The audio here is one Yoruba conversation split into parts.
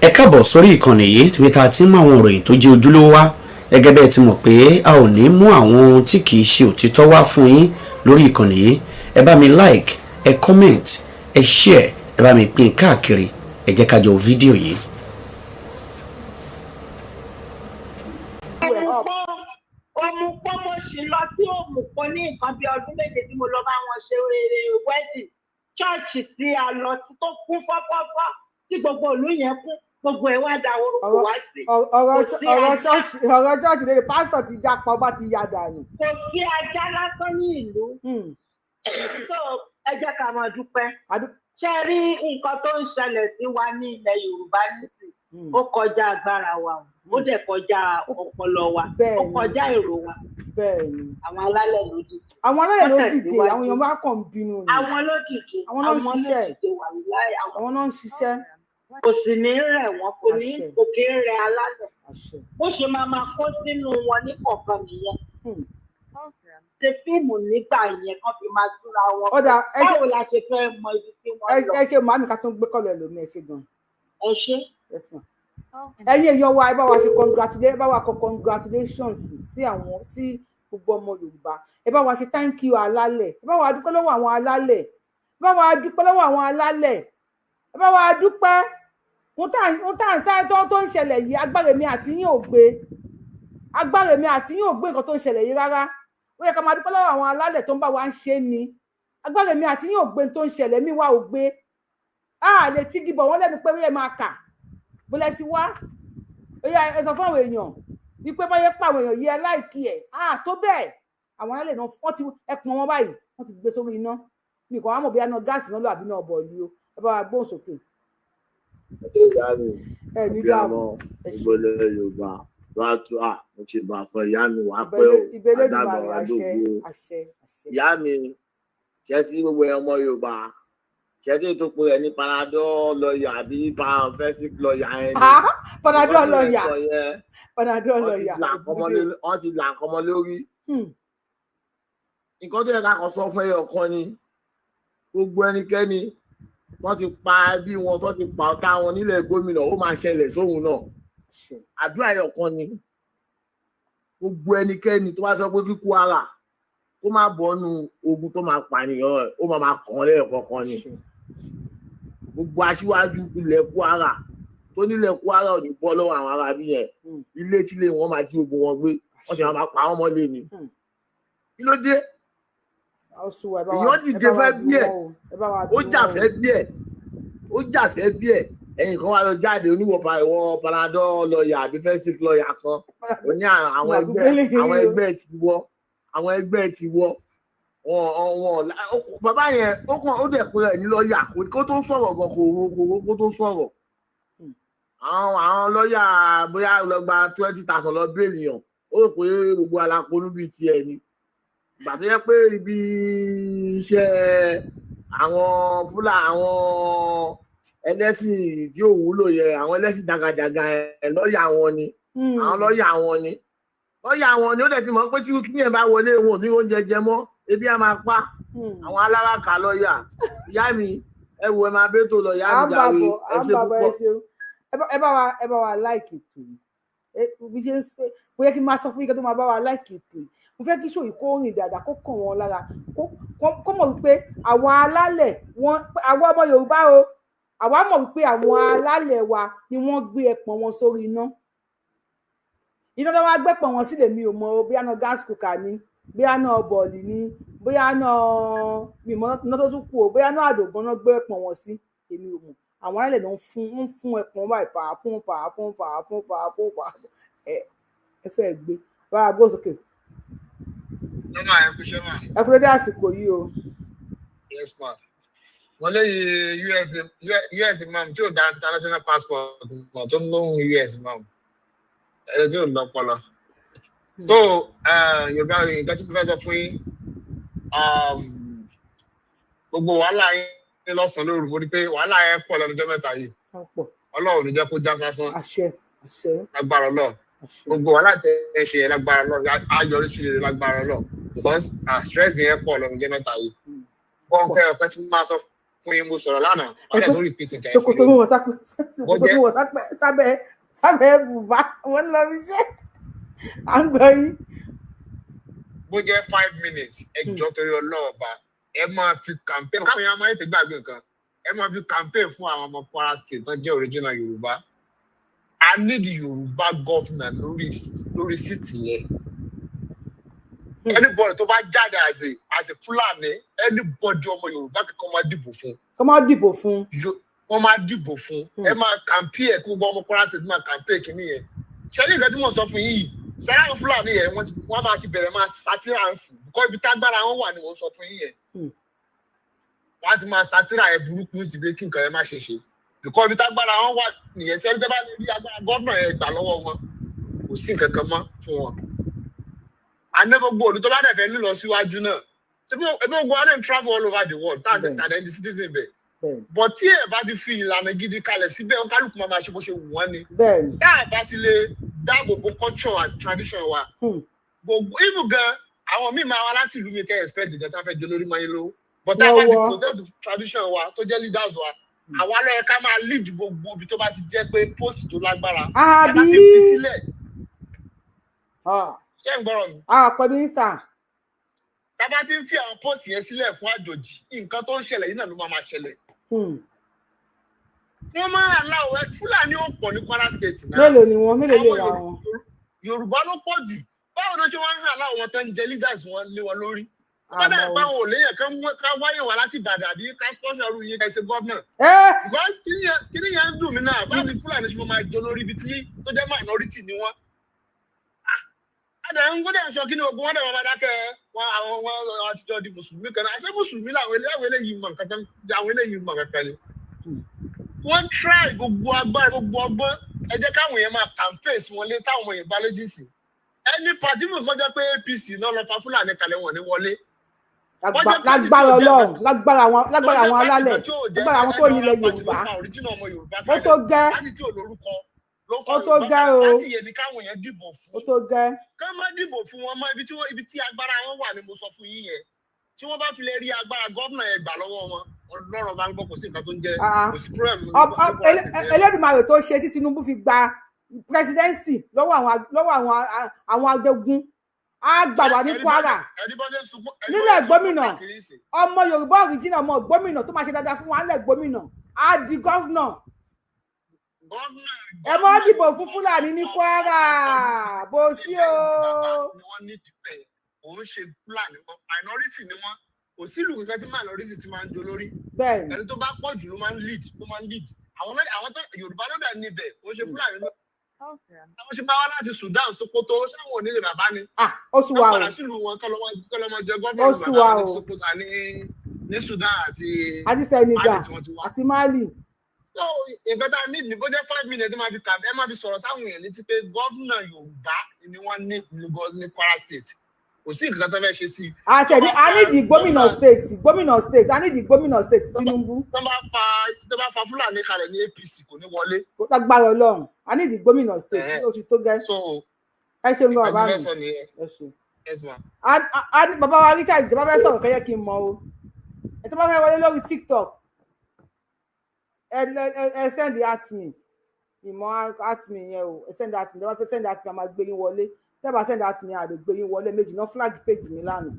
Ẹ káàbọ̀ sórí ìkànnì yìí níbi tá a ti ń mú àwọn ìròyìn tó jẹ́ ojúlówó wá. Gẹ́gẹ́ bẹ́ẹ̀ ti mọ̀ pé a ò ní mú àwọn ohun tí kì í ṣe òtítọ́ wá fún yín lórí ìkànnì yìí. Ẹ bá mi like, ẹ comment, ẹ share, ẹ bá mi pín káàkiri. Ẹ jẹ́ ká jọ wo fídíò yìí. Òmùpọ̀, mo sì lọ sí Òmùpọ̀ ní nǹkan bíi ọdún 7 tí mo lọ bá wọn ṣe wedding. Church tí a lọ tí tó kún fọ́fọ́fọ́, tí gbogbo ìlú yẹn kún, gbogbo ẹ̀ wá dahoro, kò wá sí. Ọ̀rọ̀ Kò sí ọ̀rọ̀ ajá. church, ọ̀rọ̀ church lè pásítọ̀ ti jápa, ọba ti ya dànù. Kò sí ajá lásán ní ìlú. So ẹ jẹ́ ká máa dúpẹ́. Ṣé ẹ rí nǹkan tó ń ṣẹlẹ̀ sí wa ní ilẹ̀ Yorùbá nísìn? Ó kọjá agbára wa o. Ó dẹ̀ kọjá ọpọlọ wa, ó kọjá èrò wa. Àwọn alálẹ̀ ló dìde. Àwọn alálẹ̀ ló Wọ́n dìde. tẹ̀síwájú. Àwọn èèyàn bá kàn ń bínú ni. Àwọn ló dìde. Àwọn náà ń Àwọn ló ṣiṣẹ́. dìde, wàláì, àwọn Àwọn náà ń ṣiṣẹ́. Kò sì ní rẹ̀ wọ́n, kò ní Àṣẹ. kò kí ń rẹ alálẹ̀. Àṣẹ. Bó ṣe máa máa kó sínú wọn ní kọ̀ọ̀kan nìyẹn. Ṣe fíìmù nígbà yẹn kan fi máa túra wọn. Ó dáa, ẹ ṣe Báwo la ṣe fẹ́ mọ ibi tí wọ́n lọ? Ẹ ṣe, màámi, ká tún gbé kọ́lọ̀ ẹlòmíì. Ẹ ṣe gan. Ẹ ṣé. Yes, ma. Ẹ̀yin èèyàn wa, ẹ bá wa ṣe congratulate, ẹ bá wa kọ congratulations sí àwọn, sí gbogbo ọmọ Yorùbá. Ẹ bá wa ṣe thank you alálẹ̀. Ẹ bá wa dúpẹ́ lọ́wọ́ àwọn alálẹ̀. Ẹ bá wa dúpẹ́ lọ́wọ́ àwọn alálẹ̀. Ẹ bá wa dúpẹ́. Ohun tá tó ń ṣẹlẹ̀ yìí, agbára èmi àti yín ò gbé, agbára èmi àti yín ò gbé nǹkan tó ń ṣẹlẹ̀ yìí rárá. Ó yẹ ká máa dúpẹ́ lọ́wọ́ àwọn alálẹ̀ tó ń bá wa ń ṣe ni. Agbára èmi àti yín ò gbé tó ń ṣẹlẹ̀, mí wa ò gbé. A lè tígi bọ̀ wọ́n lẹ́nu pé ẹ máa kà bólẹ̀ ti wá. Ó yá, ẹ sọ fún àwọn èèyàn wípé báyẹn pa àwọn èèyàn yìí, ẹ like ẹ̀ á tó bẹ́ẹ̀. Àwọn alálẹ̀ náà, wọ́n ti ẹpọn wọn báyìí, wọ́n ti gbé sórí iná. Mi kàn wá mọ̀ bóyá náà gáàsì náà lọ àbí náà bọ̀ọ̀lì o. Ẹ bá wa gbóhùn sókè. Ìyá mi, Ẹ ní ìyá dáàbò. mọ ìgbọ́lẹ̀ Yorùbá wàá tún à mo ṣe bà fún ìyá mi wàá pẹ́ o. Ìbẹ̀lẹ́dùmarè. Àdàgbà wàá Àṣẹ. dògbò. Àṣẹ, àṣẹ. Ìyá mi, ṣé tí gbogbo ẹ ọmọ Yorùbá, ṣé tí tó pe ẹ ní Panadol lọ́ọ̀yà àbí fanfesic lọ́ọ̀yà ẹ ní. Ah, Panadol lọ́ọ̀yà. Panadol Wọ́n ti lọ́ọ̀yà. là nǹkan mọ́ wọ́n ti là nǹkan mọ́ lórí. Nǹkan tó yẹ ká kàn sọ fún ẹyọ kan ni, gbogbo ẹnikẹ́ni wọ́n ti pa ẹbí wọn, tó ti pa ọ̀tá wọn nílẹ̀ gómìnà, ó máa ṣẹlẹ̀ sóhun náà. Àṣẹ. Àdúrà ẹyọ kan ni, gbogbo ẹnikẹ́ni tó bá sọ pé kíkú ara kó má bọ́nu ogun tó máa pànìyàn ẹ̀, ó máa máa kàn án lẹ́yọ̀ kọ̀ọ̀kan ni. Àṣẹ. Gbogbo aṣíwájú ilẹ̀ Kwara tó nílẹ̀ Kwara ò ní bọ́ lọ́wọ́ àwọn ará bí yẹn. Ilé tílé wọn máa jí gbogbo wọn gbé, wọ́n sì máa máa pa wọ́n mọ́lé ni. Kí ló dé? Ó sú wa, ẹ bá wa Èèyàn ẹ dìde bá wa fẹ́ bí bí ẹ̀. wọn o, ẹ bá wa bí Ó jà wọn o. fẹ́ bí ẹ̀, ó jà fẹ́ bí ẹ̀. Ẹ̀yìn kan wá lọ jáde oníwọ̀ ìwọ Panadol lọ́ọ̀yà àbí fẹ́sìk lọ́ọ̀yà kan, ó ní àwọn Mà tún ẹgbẹ́ gbélé yìí àwọn o. ẹgbẹ́ ti wọ́, àwọn ẹgbẹ́ ti wọ́ wọn wọn. Bàbá yẹn, ó kàn ó dẹ̀ pé ẹ̀ ní lọ́ọ̀yà kó tó sọ̀rọ̀ gan, kò kó tó sọ̀rọ̀. Àwọn lọ́ọ̀yà bóyá lọ gba 20,000 lọ béèlì yàn, ó rò pé gbogbo aláponú bíi tiẹ̀ ni. Ìgbà tó yẹ pé ibi iṣẹ́ àwọn fúlà, àwọn ẹlẹ́sìn tí ò wúlò yẹ, àwọn ẹlẹ́sìn jàgàjàgà ẹ̀, lọ́ọ̀yà wọn ni. Àwọn lọ́ọ̀yà wọn ni, lọ́ọ̀yà wọn ni. Ó dẹ̀ ti mọ̀ pé tí kíni ẹ̀ bá wọlé, wọn ò ní oúnjẹ jẹ mọ́, ebi á máa pa àwọn aláràkà lọ́ọ̀yà. Ìyá mi, ẹ wo, ẹ máa bẹ́tò lọ, ìyá À mi ń bá jàre. bọ̀ Ẹ à ń ṣe bá bọ̀. Ẹ púpọ̀. ṣeun. Ẹ bá wa like ètò yìí. Bí ṣe ń sọ, bóyá kí n máa sọ fún yín kí tó máa bá wa like ètò yìí. Mo fẹ́ kí ṣòyí kó rìn dáadáa, kó kàn wọ́n lára, kó mọ̀ wípé àwọn alálẹ̀ wọn, àwọn ọmọ Yorùbá o, àwa mọ̀ wípé àwọn alálẹ̀ wa ni wọ́n gbé ẹpọ̀n wọn sórí iná. Iná tó wá gbẹ́pọ̀n wọn sílẹ̀, mi ò mọ̀ o, bóyá náà gas cooker ni, bóyá náà bọ̀ọ̀lì ni, bóyá náà mi mọ̀ iná tó tún kù o, bóyá náà àdògán náà gbé ẹpọ̀n wọn sí, èmi ò mọ̀. Àwọn alálẹ̀ ló ń fún ẹpọ̀n báyìí, pàápùn pàápùn pàápùn pàápùn pàápùn. Ẹ fẹ́ gbé báwa gbó sókè. Lọ́nà ẹ kúṣẹ́ mà. Ẹ kúrò dé àsìkò yìí o. Yes, ma. Wọ́n léyìí US US imam tí ò dá international passport mọ̀, tó ń lóhùn US imam, ẹni tí ò lọ́pọlọ. So Yorùbá, nǹkan tí mo fẹ́ sọ fún yín, gbogbo wàhálà yín lọ́sàn-án lóru, mo rí pé wàhálà yẹn pọ̀ lẹ́nu ọjọ́ mẹ́ta yìí. Ọ̀pọ̀. Ọlọ́run ní jẹ́ kó já sásán. Àṣẹ, àṣẹ. Lágbára Ọlọ́run. Àṣẹ. Gbogbo wàhálà tẹ ẹ ṣe yẹn, lágbára Ọlọ́run, á yọrí sí rere lágbára Ọlọ́run, because stress yẹn pọ̀ lẹ́nu ọjọ́ mẹ́ta yìí. Bọ́ǹkẹ́ ọ̀pẹ tí mo máa sọ fún yín, mo sọ̀rọ̀ lánàá, wọ́n dẹ̀ tó repeat nǹkan yẹn fún Ṣòkòtò yín. mú wọn sápẹ́, ṣòkòtò mú wọn sápẹ́ sábẹ́ sábẹ́ bùbá wọn lọ fi ṣe à ń gbọ́ yín. Bó jẹ́ 5 minutes, ẹ jọ, torí ọlọ́ọ̀ba, ẹ máa fi campaign káwọn èèyàn máa tètè gbàgbé nǹkan. Ẹ máa fi campaign fún àwọn ọmọ Kwara State tó jẹ́ original Yorùbá. I need Yorùbá governor lórí seat yẹn. Anybody tó bá jáde as a Fúlàní, anybody, ọmọ Yorùbá kankan máa dìbò fún. Kọ́ máa dìbò fún. Wọ́n máa dìbò fún. Ẹ máa campaign ẹ̀ kí gbogbo ọmọ Kwara State máa campaign kìíní yẹn. Ṣé ní nǹkan tí mo sọ fún yín yìí, sẹ́yà Fúlàní yẹn, wọ́n máa ti bẹ̀rẹ̀ máa sátíràǹsì kọ́ ibi tágbára wọn wà ni wọ́n sọ fún yín yẹn. Wọ́n á ti máa sátírà ẹ̀ burúkú sí pé kí nǹkan yẹn má ṣe ṣe bìkọ́ ibi tágbára wọn wà nìyẹn. Sẹ́yìn tẹ́ bá lè rí agbára governor yẹn gbà lọ́wọ́ wọn, kò sí nǹkan kan mọ́ fún wọn. Àná gbogbo òdu tó bá dẹ̀ fẹ́ nílọ síwájú náà, ebi gbogbo wa náà ń travel all over the world tá a dẹ̀ ń di citizen bẹ̀, but tí ẹ bá ti fi ìlànà gidi kalẹ̀ síbẹ̀, ó kálukú máa ma ṣe bó ṣe wù wọ́n ni. Tá a bá ti lè dáàbò bo culture and tradition wa, gbogbo even gan, àwọn míì máa wá láti ìlú mi kẹ́ expect gan tá a fẹ́ jẹ lórí máa ń lówó, but tá a bá ti protect tradition wa tó jẹ́ leaders wa, àwa ló yẹ ká máa lead gbogbo ibi tó bá ti jẹ́ pé post tó lágbára ẹ bá ti fi sílẹ̀. Ṣé ń gbọ́rọ̀ mi? Pẹ̀lú yín sà. Tá a bá ti ń fi àwọn post yẹn sílẹ̀ fún àjòjì, nǹkan tó ń ṣẹlẹ̀ yìí náà ló máa máa ṣẹlẹ̀. Wọ́n máa aláwọ̀ Fúlàní ò pọ̀ ní Kwara State náà. Mélòó ni wọn? Mélòó lè ra wọn? Yorùbá ló pọ̀ jù. Báwo ló ṣe wọ́n ń hàn láwọn wọn tó ń jẹ leaders wọn lé wọn lórí? Kódà báwọn ò léyàn kán ká wáyé wá láti Ìbàdàn àbí ká sponsor ru yín ká ṣe governor. Because kíní yẹn ń dùn mí náà. Báwo ni Fúlàní ṣe máa jẹ lórí ibi tí tó jẹ́ minority ni wọ́n? Adà ń gbọ́dọ̀ sọ kí ni ogun wọn dẹ̀ máa dákẹ́ wọn, àwọn wọn àtijọ́ di mùsùlùmí kan náà. Àṣẹ mùsùlùmí làwọn eléyìí mọ̀ nǹkan, àwọn eléyìí mọ̀ kankan ni. Wọ́n try gbogbo agbára, gbogbo ọgbọ́n. Ẹ jẹ́ káwọn èèyàn máa campaign sí wọn lé táwọn èèyàn bá léjì sí. Ẹni party mú kọjá pé APC náà lọ fa Fúlàní kalẹ̀, wọn ní wọlé. Lágbára Ọlọ́run, lágbára àwọn alálẹ̀, lágbára àwọn tó nílẹ̀ Yorùbá, ó tó gẹ́, ó tó gẹ́ o. Láti yẹ ni káwọn èèyàn dìbò fún. Ó tó gẹ́. Ká má dìbò fún wọn mọ́. Ibi tí agbára wọn wà ni mo sọ fún yín yẹn. Tí wọ́n bá fi lè rí agbára gómìnà yẹn gbà lọ́wọ́ wọn, Ọlọ́run bá ń gbọ́, kò sí nǹkan tó ń jẹ́, kò sí problem. Elédùmarè tó ṣe tí Tinubu fi gba presidency lọ́wọ́ àwọn ajagun, á gbà wá ní Kwara nílẹ̀ gómìnà. Ọmọ Yorùbá original, ọmọ gómìnà tó máa ṣe dáadáa fún wa nílẹ̀ gómìnà, á di governor. Ẹ mọ́ dìbò fún Fúlàní ní Kwara bó sí o. Òun ṣe Fúlàní mọ́, minority ni wọ́n. Kò sí ìlú kankan tí minority ti máa ń dolórí. Ẹni tó bá pọ̀ jù ló máa ń lead, ló máa ń lead. Àwọn tó Yorùbá ló dẹ̀ níbẹ̀, ó ṣe Fúlàní ló. Àwọn ṣe bá wá láti Sudan, Sokoto, sáwọn onílé bàbá ni. Ó sú wa o. Wọ́n padà sílùú wọn kọ́ lọ́mọ jẹ gómìnà bàbá wọn ní Sokoto ní Sudan àti àti Senegal àti Mali. So nǹkan tá a need ní bó jẹ́ 5 minutes, ẹ máa fi kà, ẹ máa fi sọ̀rọ̀ sáwọn èèyàn létí pé governor Yorùbá ni wọ́n ní ní Kwara State. Kò sí nǹkan tó fẹ́ ṣe sí i. Àtẹ̀bí a ní di gómìnà state, gómìnà state, a ní di gómìnà state Tinubu. Tó bá fa Fúlàní kalẹ̀ ní APC, kò ní wọlé. Kò lágbára Ọlọ́run, a ní di gómìnà state, ó ti tó gẹ́. Ẹ ṣeun gan, bàbá mi, ẹ ṣeun. Bàbá wa Richard, ìjọba fẹ́ sọ̀rọ̀ kẹ́yẹ́ kí n mọ̀ o. Ẹ tó bá fẹ́ wọlé lórí TikTok, ẹ send at me, ìmọ̀ at me yẹn o. Ẹ send at me. Tó bá fẹ́ send at me, a máa gbé yín wọlé. Tẹ́ bá send at me, a lè gbé yín wọlé. Méjì náà flag page mi lánàá,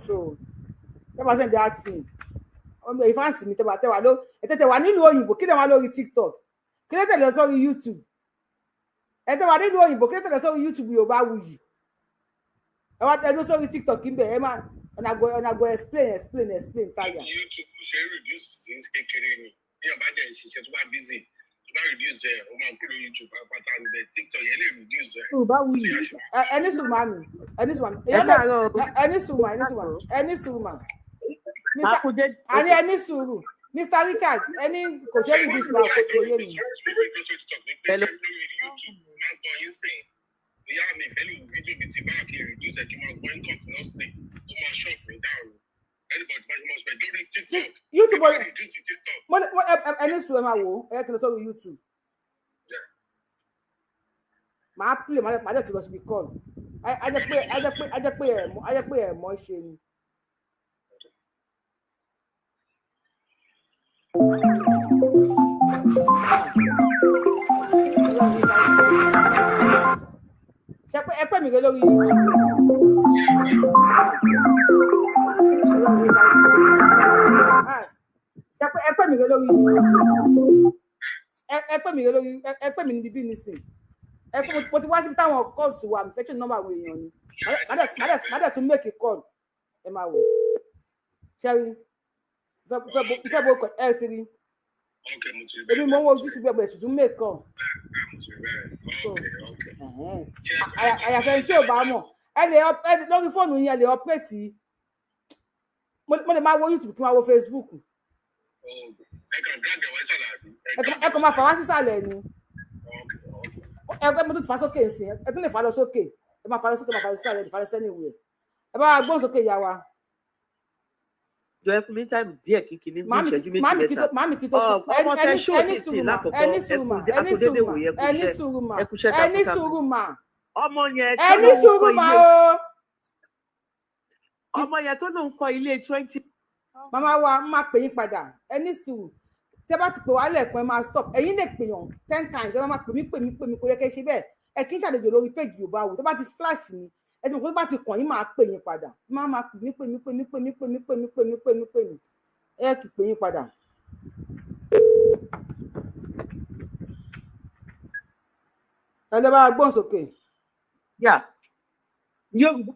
so tẹ́ bá send at me, ìfáǹsì mi, tẹ́ bá tẹ́ wà ló ẹ tẹ́tẹ́ wà nílùú òyìnbó, kí lè wà lórí TikTok, kí lè tẹ̀lé sórí YouTube? Ẹ tẹ́ wà nílùú òyìnbó, kí lè tẹ̀lé sórí YouTube Yorùbá Wuyì? Ẹ wá ẹ dúró sórí TikTok ń bẹ̀, ẹ má ọ̀nà go explain, explain, explain tire. YouTube ṣe reduce sí kékeré ni. Bí ọba dẹ̀ ń ṣiṣẹ́, tó bá busy, tó bá reduce ẹ̀, ó máa kúrò YouTube pátápátá níbẹ̀. TikTok yẹn lè reduce ẹ̀. Yorùbá Wuyì, ẹ ní sùúrù màmí, ẹ ní sùúrù màmí, ẹ ní sùúrù mà, ẹ ní sùúrù mà, ẹ ní sùúrù mà. Àní ẹ ní sùúrù, Mr Richard, ẹni kò ṣe reduce ma, kò yé mi. Bóyá mi ìfẹ́ lè wo fídíò bíi ti báyà kí n reduce ẹ̀, kí n máa gbọ́ continuously, ó máa shut me down. Anybody bá ṣe máa sọ lórí TikTok. YouTube. Ẹ bá reduce TikTok. Mo ẹ ní sùúrù, ẹ máa wò ó. Ẹ yẹ kí n lọ sórí YouTube, màá play, màá dẹ̀ tó lọ síbi call. Á jẹ́ pé á jẹ́ pé ẹ mọ̀ ṣe ni. Ṣe pé ẹ pè mí lórí YouTube. Ṣe pé ẹ pè mí lórí ẹ pè mí lórí ẹ pè mí níbi bí nísìn. Ẹ pé mo ti wá síbi táwọn calls wà, mi fẹ́ ṣe nọ́mbà àwọn èèyàn ni. Má dẹ̀ tún make a call. Ẹ máa wò. Ṣẹ́rí, ìfẹ́ bo ẹ ti rí. Èmi mo ń wo ojú ti gbẹgbẹ ẹ̀sùn tún make call. Àyàfẹ́ iṣẹ́ ò bá mọ̀. Ẹ lè lórí fóònù yín, ẹ lè operate. Mo lè máa wo YouTube kí n máa wo Facebook. Ẹ kàn máa fà wá sísàlẹ̀ ni. Ẹ mo tún ti fà sókè nsìn, ẹ tún lè fà lọ sókè. Ẹ máa fà lọ sókè, máa fà lọ sísàlẹ̀, ẹ lè fà lọ sẹ́ni ìwé. Ẹ bá wa gbóhùn sókè ìyá wa. Jọ ẹ fún mi táìmù díẹ̀ kíkiri ní ìṣẹ́jú méjì mẹ́ta. Ọmọ tẹ ṣó ní sí lákòókò ẹkú dédé wòye ẹkúṣẹ́ takuntakun. Ọmọ yẹn tó lóun kọ́ ilé ọmọ yẹn tó lóun kọ́ ilé 20. Màmá wa máa pè yín padà, ẹ ní sùúrù. Tẹ bá ti pè wá lẹ́ẹ̀kan, ẹ máa stop. Ẹ̀yin lè pè yàn 10 times, ẹ máa pè mí pè mí pè mí, kò yẹ kẹ́ ṣe bẹ́ẹ̀. Ẹ kì í ṣàlejò lórí péjì Yorùbá wò. Tẹ bá ti flash mi, ẹ ti mọ̀ pé bá ti kàn yín, máa pè yín padà. Má máa pè mí pè mí pè mí pè mí pè mí pè mí pè mí pè mí pè mí, ẹ kì í pè yín padà. Ẹ lè bá a gbóhùn sókè. Yorùbá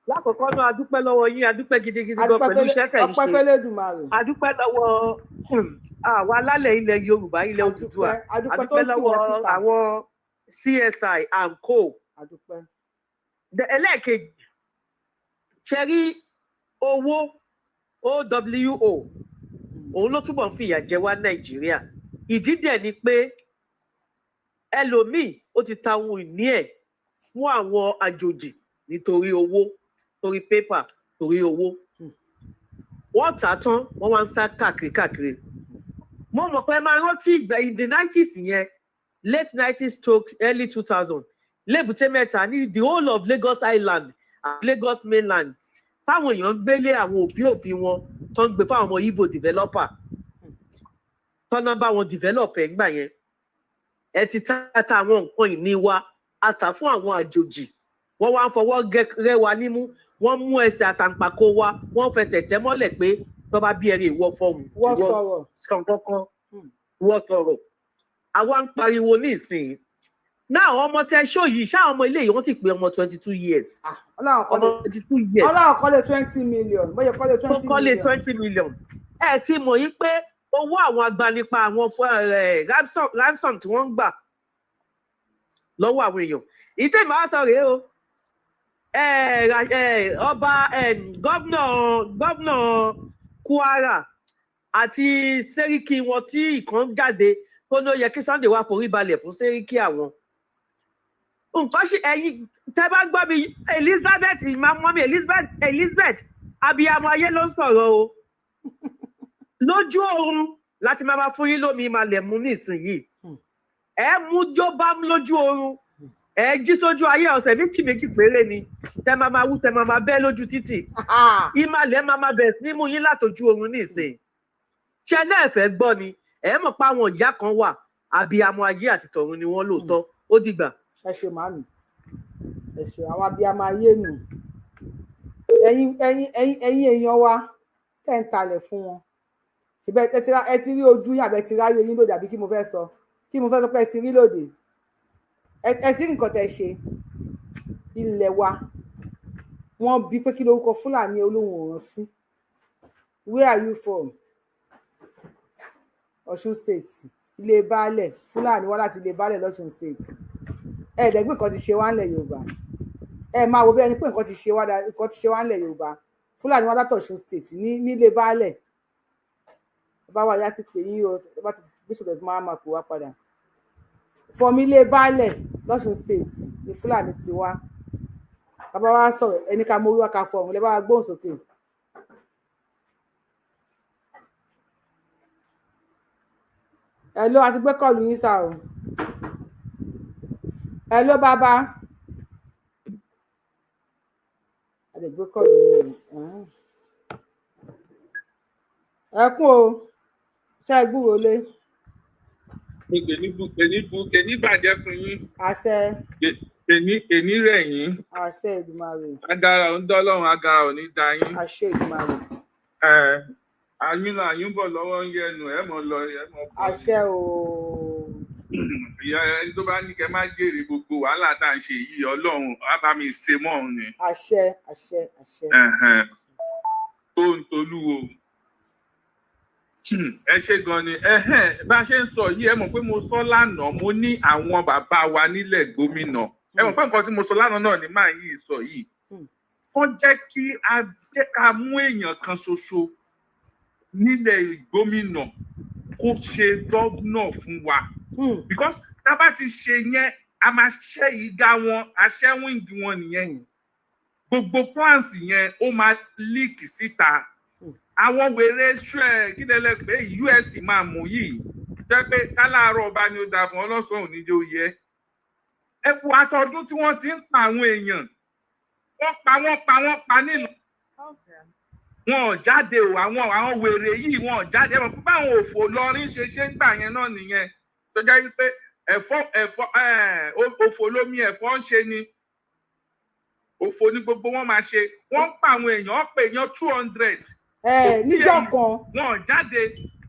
lákọ̀ọ́kọ́ náà, a dúpẹ́ lọ́wọ́ yín, a dúpẹ́ gidigidi gan pẹ̀lú iṣẹ́ tẹ̀ ń ṣe. Ọpẹ́ fẹ́lẹ́dùmarè. A dúpẹ́ lọ́wọ́ àwa alálẹ̀ ilẹ̀ Yorùbá, ilẹ̀ Odùduwà. A dúpẹ́ lọ́wọ́ àwọn CSI and co. Ẹlẹ́ẹ̀kejì, ṣe rí owó OWO, òun ló túbọ̀ ń fìyà jẹ wá Nàìjíríà. Ìdí dẹ̀ ni pé ẹlòmíì ó ti ta ohun ìní ẹ̀ fún àwọn àjòjì nítorí owó, torí pépà, torí owó. Wọ́n tà á tán, wọ́n wá ń sá káàkiri káàkiri. Mo mọ̀ pé máa rántí ìgbà in the 90s yẹn, late 90s stroke early 2000, lébùté mẹ́ta ní the whole of Lagos Island and Lagos mainland, táwọn èèyàn ń gbélé àwọn òbí òbí wọn tó ń gbé fáwọn ọmọ Igbo developer, tọ́nà bá wọn develop ẹ̀ ńgbà yẹn. Ẹ ti ta àwọn nǹkan ìní wa, a tà fún àwọn àjòjì. Wọ́n wá ń fọwọ́ rẹ́ wa nímú, wọ́n mú ẹsẹ̀ àtàǹpàkò wa, wọ́n fẹsẹ̀ tẹ́ mọ́lẹ̀ pé tó bá bí ẹrẹ ìwọ fọhùn, ìwọ sàn kankan, ìwọ sọ̀rọ̀. Àwa ń pariwo ní ìsìn náà. Ọmọ tẹ ṣó yìí, ṣáà ọmọ ilé yìí, wọ́n ti pè ọmọ 22 years. Ọmọ 22 years. Ọlọ́run kọ́lé 20 million. Bóyá kọ́lé 20 million. Kọ́lé 20 million. Ẹ ti mọ̀ yín pé owó àwọn agbanipa, àwọn ransom tí wọ́n ń gbà lọ́wọ́ àwọn èèyàn. Ìtẹ̀ máa sọ rèé o. Ọba gọ́vnà Kwara àti sẹ́ríkì wọn tí ìkan jáde tó ní ó yẹ kí Sunday wá forí balẹ̀ fún sẹ́ríkì àwọn. Nǹkan ṣe ẹ̀yin tẹ́ bá gbọ́ mi, Elizabeth mọ́mí Elizabeth abiyamọ ayé ló ń sọ̀rọ̀ o. Lójú oorun láti máa fún yín lómi máa lẹ̀ mú nísìnyìí. Ẹ mú jó bá lójú oorun, ẹ jí sójú ayé ọ̀sẹ̀ méjì méjì péré ni tẹ máa máa wú, tẹ máa máa bẹ́ lójú títì. Ìmàlẹ̀ máa máa bẹ̀rẹ̀ sí ní mú yín látọjú oorun nísìnyìí. Ṣé náà fẹ́ gbọ́ ni? Ẹ mọ̀ pé àwọn ìyá kan wà, abiyamọ ayé àti tọ̀run ni wọ́n lóòótọ́. Ó dìgbà. Ẹ ṣe màmí, ẹ ṣe àwọn abiyamọ ayé nù. Ẹ̀yin ẹ̀yin ẹ̀yin ẹ̀yin èèyàn wa tẹ́ ń talẹ̀ fún wọn, ṣùgbọ́n ẹ ti rí ojú yín, àbẹ ti ráyè yín lóde, àbí kí mo fẹ́ sọ pé ẹ ti rí lóde, ẹ ti rí nǹkan tẹ́ ṣe. Ilẹ̀ wa wọ́n bí pé kí lorúkọ Fúlàní olóhùn òràn sí. Where are you from? Ọ̀ṣun State, ilé baálẹ̀ Fúlàní wá láti ilé baálẹ̀ lọ́ṣun State. Ẹ̀ẹ́dẹ́gbẹ́ nǹkan ti ṣe wá ńlẹ̀ Yorùbá. Ẹ máa wo bí ẹni pé nǹkan ti ṣe wá ńlẹ̀ Yorùbá. Fúlàní wá látọ̀ṣun State nílé baálẹ̀. Bá wa yá ti pè yín o, bá ti bíṣọ̀tẹ̀ tí máa pè wá padà. Fọmi ilé baálẹ̀ lọ́ṣun State ní Fúlàní ti wá. Bàbá wa sọ̀rọ̀ ẹni ká mórí wá ká fọ ọ̀hún lẹ́ bá wa gbóhùn sókè. Ẹ ló àti gbé kọ́ọ̀lù yín sá o. Ẹ ló bàbá. A lè gbé kọ́ọ̀lù yín o. Ẹ kún o. Ṣé ẹ gbúròó lé? Èní bàjẹ́ fún yín. Àṣẹ. Èní rẹ̀ yín. Àṣẹ Èdùmàrè. Agara ò ń dọ́lọ́run, agara ò ní da yín. Àṣẹ Èdùmàrè. Àyún lọ àyún bọ̀ lọ́wọ́ ń yẹnu ẹ̀ mọ̀ lọ ẹ̀ mọ̀ bọ̀. Àṣẹ o. Ìyá ẹni tó bá ní kẹ́ má jèrè gbogbo wàhálà tá à ń ṣe yìí, Ọlọ́run á bá mi ṣe mọ́ òun ni. Àṣẹ àṣẹ àṣẹ. Tó ń tolúwo. Ẹ ṣe gan ni. Bá a ṣe ń sọ yìí, ẹ mọ̀ pé mo sọ lánàá, mo ní àwọn bàbá wa nílẹ̀ gómìnà. Ẹ mọ̀ pé nǹkan tí mo sọ lánàá náà ni máa yí sọ yìí. Wọ́n jẹ́ kí a jẹ́ ká mú èèyàn kan ṣoṣo nílẹ̀ gómìnà kó ṣe gọ́vnà fún wa. Because tá a bá ti ṣe yẹn, a máa ṣẹ́ ìgá wọn, a ṣẹ́ wíńgì wọn nìyẹn. Gbogbo plans yẹn ó máa leak síta. Àwọn wèrè ṣẹ́ kí lẹ́lẹ́ pé US máa mú yìí. Jẹ́ pé káláàárọ̀ ọba ni ó dáa fún ọlọ́sàn òní jẹ́ ó yẹ. Ẹ wo àtọdún tí wọ́n ti ń pa àwọn èèyàn. Wọ́n pa wọ́n pa wọ́n pa nílùú. Wọn ò jáde o, àwọn wèrè yìí wọn ò jáde. Ẹ mọ̀ pé báwọn òfò lọrin ṣe ṣe ń gbà yẹn náà nìyẹn. Tó jẹ́ wípé ẹ̀fọ́ ẹ̀fọ́ òfò lómi ẹ̀fọ́ ń ṣe ni. Òfò ni gbogbo wọn máa ṣe. Wọ́n ń pa àwọn èèyàn, wọ́n pè èèyàn 200. Níjọ́ kan. Wọn ò jáde.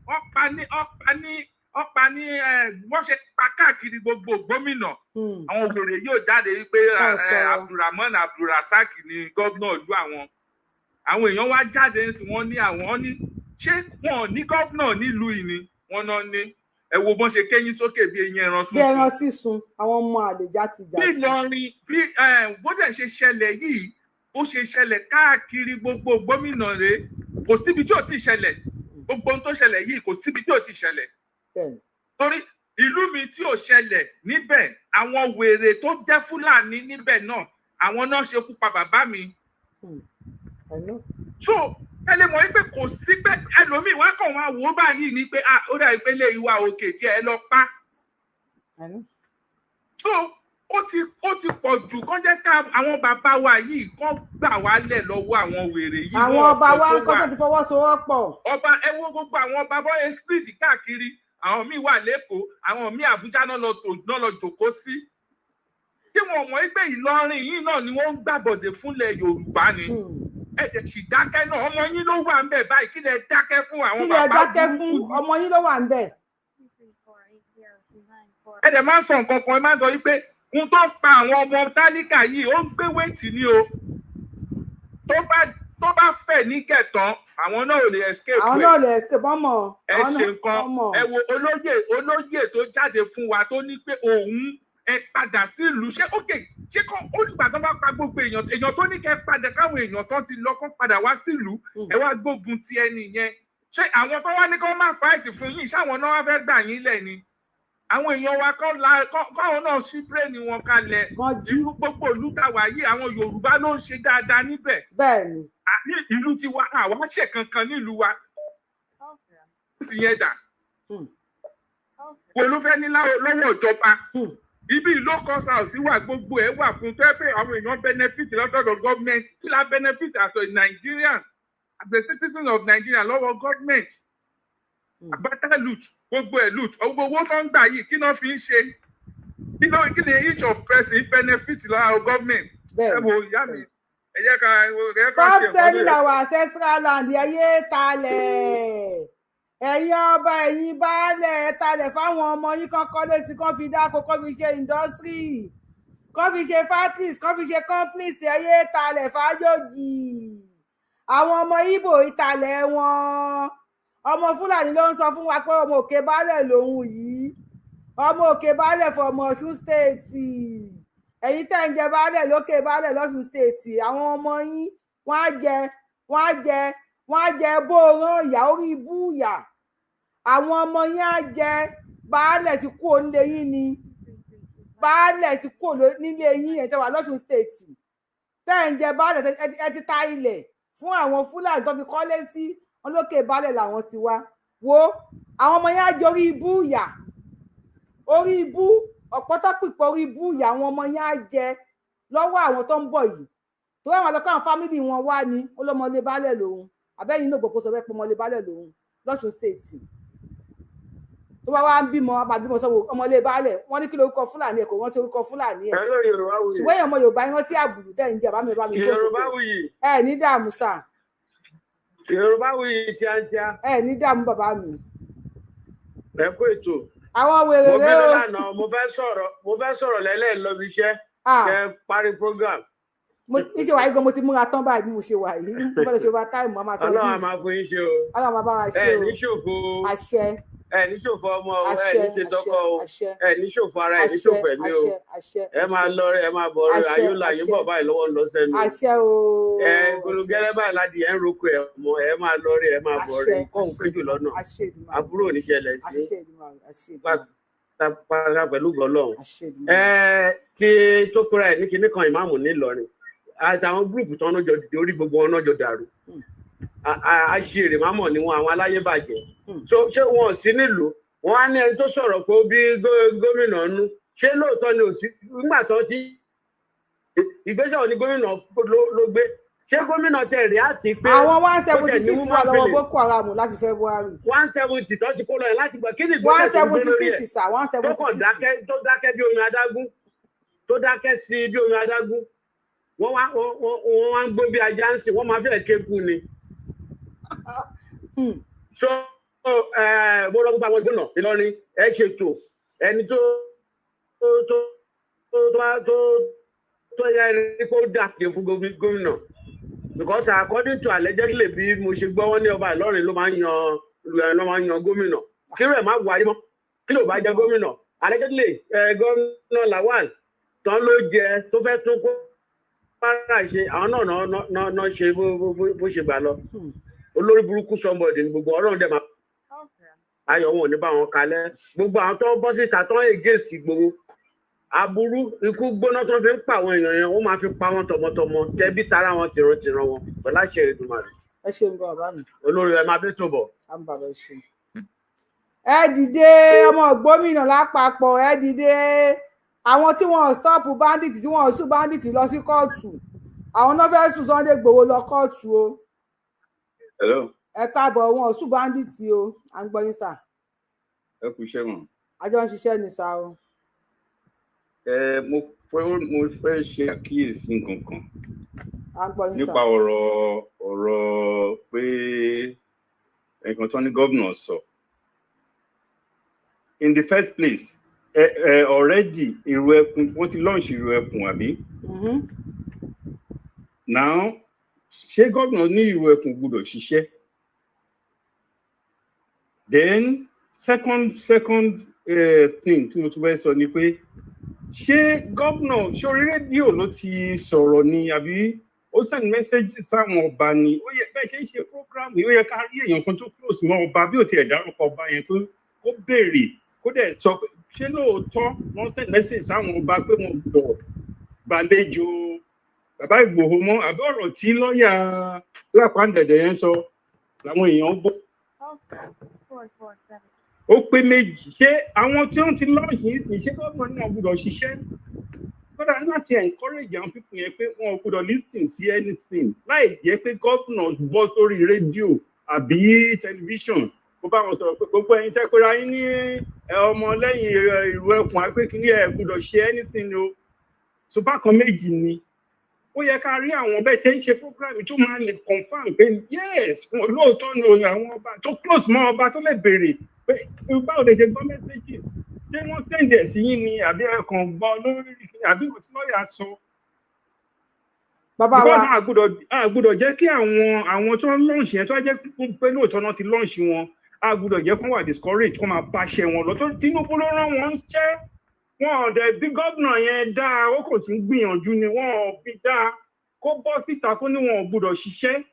Wọ́n pa ní wọ́n ṣe pa káàkiri gbogbo gómìnà. Àwọn wèrè yóò jáde wípé Abdulrahman Abdulrasaq ni gómìnà ìlú àwọn. Àwọn èèyàn wá jáde ń sìn wọ́n ní àwọn ní ṣé wọn ò ní gómìnà nílùú yìí ni wọ́n náà ní. Ẹ wo bọ́n ṣe kéyín sókè bí eyín ẹran sísun. Bí ẹran sísun, àwọn ọmọ àlè játijàti. Bí Ìlọrin bí bó dẹ̀ ṣe ṣẹlẹ̀ yìí, ó ṣe ṣẹlẹ̀ káàkiri gbogbo gómìnà rẹ̀, kò síbi tí ò ti ṣẹlẹ̀. Gbogbo ohun tó ṣẹlẹ̀ yìí kò síbi tí ò ti ṣẹlẹ̀. Torí ìlú mi tí ò ṣẹlẹ̀ níbẹ̀, àwọn wèrè tó jẹ́ Fúlàní níbẹ̀ náà, àwọn náà ṣekú pa bàbá mi. So ẹ lè mọ̀ wípé kò sí pé ẹlòmíì wá kàn wá wò ó báyìí ni pé ó dàbí pé lè wá òkè díẹ̀ ẹ lọ pa. So ó ti pọ̀ jù kán jẹ́ ká àwọn bàbá wa yìí kán gbà wá lẹ̀ lọ́wọ́ àwọn wèrè yìí. Àwọn ọba wa ń kọ́ tó ti fọwọ́sowọ́pọ̀. Ọba ẹ wo gbogbo àwọn ọba bọ́ street káàkiri, àwọn míì wà lẹ́kọ̀ọ́, àwọn míì Àbújá náà lọ jòkó sí. Kí wọn mọ̀ wípé Ìlọrin yìí náà ni wọ́n ń gbàbọ̀dè fúnlẹ̀ Yorùbá ni. Ẹ jẹ́ sì dákẹ́ náà, ọmọ yín ló wà ń bẹ̀ báyìí, kí lẹ dákẹ́ fún àwọn bàbá kí lẹ dákẹ́ fún ọmọ yín ló wà ń bẹ̀. Ẹ dẹ̀ máa ń sọ nǹkan kan, ẹ máa ń sọ wípé ohun tó ń pa àwọn ọmọ tálíkà yìí ó ń gbé wéètì ni o. Tó bá fẹ̀ ní kẹtàn, àwọn náà ò lè escape. Àwọn náà ò lè escape ọmọ. Ẹ ṣe nǹkan, ẹ wo olóyè tó jáde fún wa tó ní pé òun ẹ padà sílùú, ṣé ókè ṣé kàn ó nígbà tó bá pa gbogbo èèyàn èèyàn tó ní kẹ́ padà káwọn èèyàn tó ti lọ kán padà wá sílùú, ẹ wá gbógun ti ẹni yẹn. Ṣé àwọn tó wá ní kán má fáìtì fún yín, ṣáwọn náà wá fẹ́ gbà yín lẹ̀ ni? Àwọn èèyàn wa káwọn náà ṣí bírèèni wọn kalẹ̀. Ìlú gbogbo ìlú tàwa yìí, àwọn Yorùbá ló ń ṣe dáadáa níbẹ̀. Bẹ́ẹ̀ni. Ìlú tiwa àwa ṣe kankan nílùú wa. Sì yẹn dà. Wo ló fẹ́ ní lọ́wọ́ ìjọba? Ibi ló kọ́ south wà, gbogbo ẹ̀ wà fún tó ẹ pé àwọn èèyàn benefit lọ́dọ̀ government. Kí la benefit as a Nigerian, as a citizen of Nigeria lọ́wọ́ government? Àbátá loot, gbogbo ẹ̀ loot, gbogbo owó tó ń gbà yìí kí náà fi ń ṣe? Kí ni each of person benefit lọ́wọ́ government? Ẹ wo ìyá mi, ẹ jẹ́ ká ẹ ká Stop selling our ancestral land, ẹ yé talẹ̀. Ẹ̀yin ọba, ẹ̀yin baálẹ̀, talẹ̀ fáwọn ọmọ yín kán kọ́lé sí, kán fi dáko, kán fi ṣe industry, kán fi ṣe factories, kán fi ṣe companies. Ẹ yé talẹ̀ fájòjì. Àwọn ọmọ Ìgbò ìtalẹ̀ wọn. Ọmọ Fúlàní ló ń sọ fún wa pé ọmọ òkè baálẹ̀ lòun yìí, ọmọ òkè baálẹ̀ fọmọ Ọ̀ṣun state. Ẹ̀yin tẹ́ ń jẹ baálẹ̀ lókè baálẹ̀ lọ́ṣun state, àwọn ọmọ yín wọ́n á jẹ wọ́n á jẹ wọ́n á jẹ bóoran ìyá orí ibú ìyà. Àwọn ọmọ yín á jẹ baálẹ̀ ti kú onílé yín ni, baálẹ̀ ti kú nílé yín. Ẹ̀ tẹ́ wà lọ́ṣun state tẹ́ ń jẹ baálẹ̀, ẹ ti ta ilẹ̀ fún àwọn Fúlàní tó fi kọ́lé sí wọn lókè baálẹ̀ làwọn ti wá. Wo àwọn ọmọ yẹn á jẹ orí ibú ìyà, orí ibú ọ̀pọ̀tọ́pìpọ̀ orí ibú ìyà àwọn ọmọ yẹn á jẹ lọ́wọ́ àwọn tó ń bọ̀ yìí. Torí àwọn àlọ́kọ́ àwọn fámìlì wọn wá ní ọlọ́mọlé baálẹ̀ lòun, àbẹ́yìn náà gbogbo sọ pé ọmọlé baálẹ̀ lòun lọ́ṣun state. Tó bá wá ń bímọ, a máa bímọ sọ́wọ́ ọmọlé baálẹ̀. Wọ́n ní kí lórúkọ Fúlàní ẹ̀, kò rántí orúkọ Fúlàní ẹ̀. Hello, Yorùbá Wuyì. Ṣùgbọ́n èèyàn ọmọ Yorùbá rántí àbùdù tẹ̀ ń jẹ́. Bàbá mi, bá mi gbó Yorùbá sókè. Wuyì. Ẹ ní dààmú sà. Yorùbá Wuyì tíátíá. Ẹ ní dààmú, bàbá mi. Ẹ kú ètò. Àwọn wèrè Mo rè bínú o. lánàá, mo fẹ́ sọ̀rọ̀ lẹ́lẹ́ lọ́bi iṣẹ́. Kẹ parí program. Mo ní ṣe wà yìí gan, mo ti múra tán báyìí. Bí mo ṣe wà yìí, mo fẹ́ lọ ṣe over time, mo máa san Ọlọ́run á bills. máa fún yín ṣe o. Ọlọ́run máa bá wa ṣe Ẹ o. ní ṣòfò. Àṣẹ. Ẹ ní ṣòfò ọmọ o, ẹ Àṣẹ. ní ṣe Àṣẹ. tọkọ o. Àṣẹ. Ẹ ní ṣòfò ara, ẹ ní Àṣẹ. ṣòfò ẹ̀mí o. Àṣẹ, àṣẹ. Ẹ máa Àṣẹ. lọ rẹ, ẹ máa bọ̀ rẹ, Àṣẹ. ayé là yín Àṣẹ. bọ̀ báyìí lọ́wọ́ ń lọ sẹ́nu. Àṣẹ o. Ẹ Àṣẹ. gbólógẹ́lẹ́ báyìí ládìí ẹ ń roko ẹ mọ, ẹ máa lọ rẹ, ẹ máa bọ̀ rẹ, Àṣẹ. kóhun Àṣẹ. péjù lọ́nà. Àṣẹ Èdùmàrè. Àbúrò ò ní ṣẹlẹ̀ sí. Àṣẹ Èdùmàrè, àṣẹ Èdùmàrè. Pátápátá pẹ̀lú gọlọ́run. Àṣẹ Èdùmàrè. Ẹ tí tó kóra ẹ ní kinní kan ìmáàmù nílọrin àtàwọn group tó ń jọ dìde, orí gbogbo wọn náà jọ dàrú. Aṣèrè mámọ̀ ni wọn, àwọn aláyébàjẹ́. So ṣé wọn ò sí nílùú wọn á ní ẹni tó sọ̀rọ̀ pé ó bí gómìnà nú? Ṣé lóòótọ́ ni ò sí nígbà tó ti ìgbésẹ̀ òní gómìnà ló gbé? Ṣé gómìnà tẹ̀ rí àti pé Àwọn one ó dẹ̀ seventy ní six wà woman lọ́wọ́ feeling? Boko Haram láti February. 170 tó ti kó lọ yẹn láti gbà, kí ni One ìgbésẹ̀ tó ń gbé seventy lórí ẹ̀? six sà, one Tó seventy kàn six. dákẹ́, tó dákẹ́ bí omi adágún, tó dákẹ́ sí bí omi adágún. Wọ́n wá ń gbó bí ajá ń sìn, wọ́n máa fẹ́ kéku ni. So mo rọ gbogbo àwọn ìgbónà Ìlọrin, ẹ ṣètò ẹni tó tó tó tó tó yẹ ẹni kó dà pé fún gómìnà, because according to allegedly, bí mo ṣe gbọ́, wọ́n ní ọba Ìlọrin ló máa ń yan gómìnà. Kí rẹ̀ má wáyé mọ́, kí ló bá jẹ gómìnà? Allegedly, gómìnà Lawal tán ló jẹ tó fẹ́ tún kó Kwara ṣe. Àwọn náà náà náà ṣe bó ṣe gbà lọ. Olórí burúkú somebody ní gbogbo. Ọlọ́run dẹ̀ máa ayọ̀ wọn ò ní bá wọn kalẹ̀. Gbogbo àwọn tó ń bọ́ síta tó ń against Ìgbòho, aburú ikú gbóná tó fi ń pa àwọn èèyàn yẹn, wọ́n máa fi pa wọn tọmọtọmọ, tẹbí tará wọn, tìrantìran wọn, pẹ̀lú àṣẹ Èdùmàrè. Ẹ ṣeun gan, bàbá mi. Olórí, ẹ máa bí tó bọ̀. À ń bàbá, ẹ ṣeun. Ẹ dìde, ọmọ gómìnà lápapọ̀, ẹ dìde. Àwọn tí wọn stop bandit, tí wọn sue bandit lọ sí kóòtù, àwọn náà fẹ́ẹ́ sue Sunday Igboho lọ kóòtù o. Hello. Ẹ káàbọ̀. Wọn sue bandit o. À ń gbọ́ yín sà. Ẹ kú iṣẹ́ mọ̀. Àjọ ń ṣiṣẹ́ ní sà o. Ẹ mo fẹ́ ṣe àkíyèsí nǹkan kan À ń gbọ́ yín sà. nípa ọ̀rọ̀ pé nǹkan tó ní gómìnà sọ. In the first place, ẹ already Ìrù Ẹkùn, wọ́n ti launch Ìrù Ẹkùn, àbí? Mhm. Now, ṣé gómìnà ní Ìrù Ẹkùn gbọ́dọ̀ ṣiṣẹ́? Then second thing tí mo tún fẹ́ sọ ni pé, ṣé gómìnà, ṣé orí rédíò ló ti sọ̀rọ̀ ni, àbí ó send message sáwọn ọba ni? Ó yẹ bẹ́ẹ̀ ṣe ń ṣe program yìí, ó yẹ ká rí èèyàn kan tó close mọ́ ọba, bí ò tiẹ̀ dárúkọ ọba yẹn, pé kó béèrè, kó dẹ̀ sọ pé ṣé lóòótọ́ wọ́n send message sáwọn ọba pé wọ́n gbọ́ gbàlejò bàbá Ìgbòho mọ́, àbí ọ̀rọ̀ tí lọ́ọ̀yà Lápàǹdẹ̀dẹ̀ yẹn sọ làwọn èèyàn gbọ́? Ó pé méjì. Ṣé àwọn tí wọ́n ti launch yìí sì, ṣé gómìnà náà gbọ́dọ̀ ṣiṣẹ́? Kódà láti encourage àwọn people yẹn pé wọn ò gbọ́dọ̀ listen sí anything láì jẹ́ pé gómìnà bọ́ sórí rédíò àbí tẹlifíṣàn kó bá wọn sọ̀rọ̀ pé gbogbo ẹ̀yin tẹ́ pera yín ní ọmọ lẹ́yìn Ìrù Ẹkùn, àpé kí ẹ gbọ́dọ̀ ṣe anything o. So bákan méjì ni ó yẹ ká rí àwọn bẹ́ẹ̀ ṣe ń ṣe program tó máa lè confirm pé yes, lóòótọ́ ni òyìn àwọn ọba tó close mọ́ ọba tó lè béèrè pé báwo lè ṣe gbọ́ messages, ṣé wọ́n send ẹ̀ sí yín ni, àbí ẹ kàn gbọ́ lórí, àbí kò tí lọ́ọ̀yà sọ. Bàbá wa. Because a gbọ́dọ̀ jẹ́ kí àwọn tó ń launch yẹn, tó jẹ́ pé lóòótọ́ náà ti launch wọn, a gbọ́dọ̀ jẹ́ kó wà discourage, kó máa báṣẹ wọn lọ. Tó Tinubu ló rán wọn ń ṣẹ́ wọn ò dẹ̀ bí gómìnà yẹn dáa, ó kò tí ń gbìyànjú ni. Wọn ò bí dáa kó bọ́ síta kó ní wọn ò gbọ́dọ̀ ṣiṣẹ́.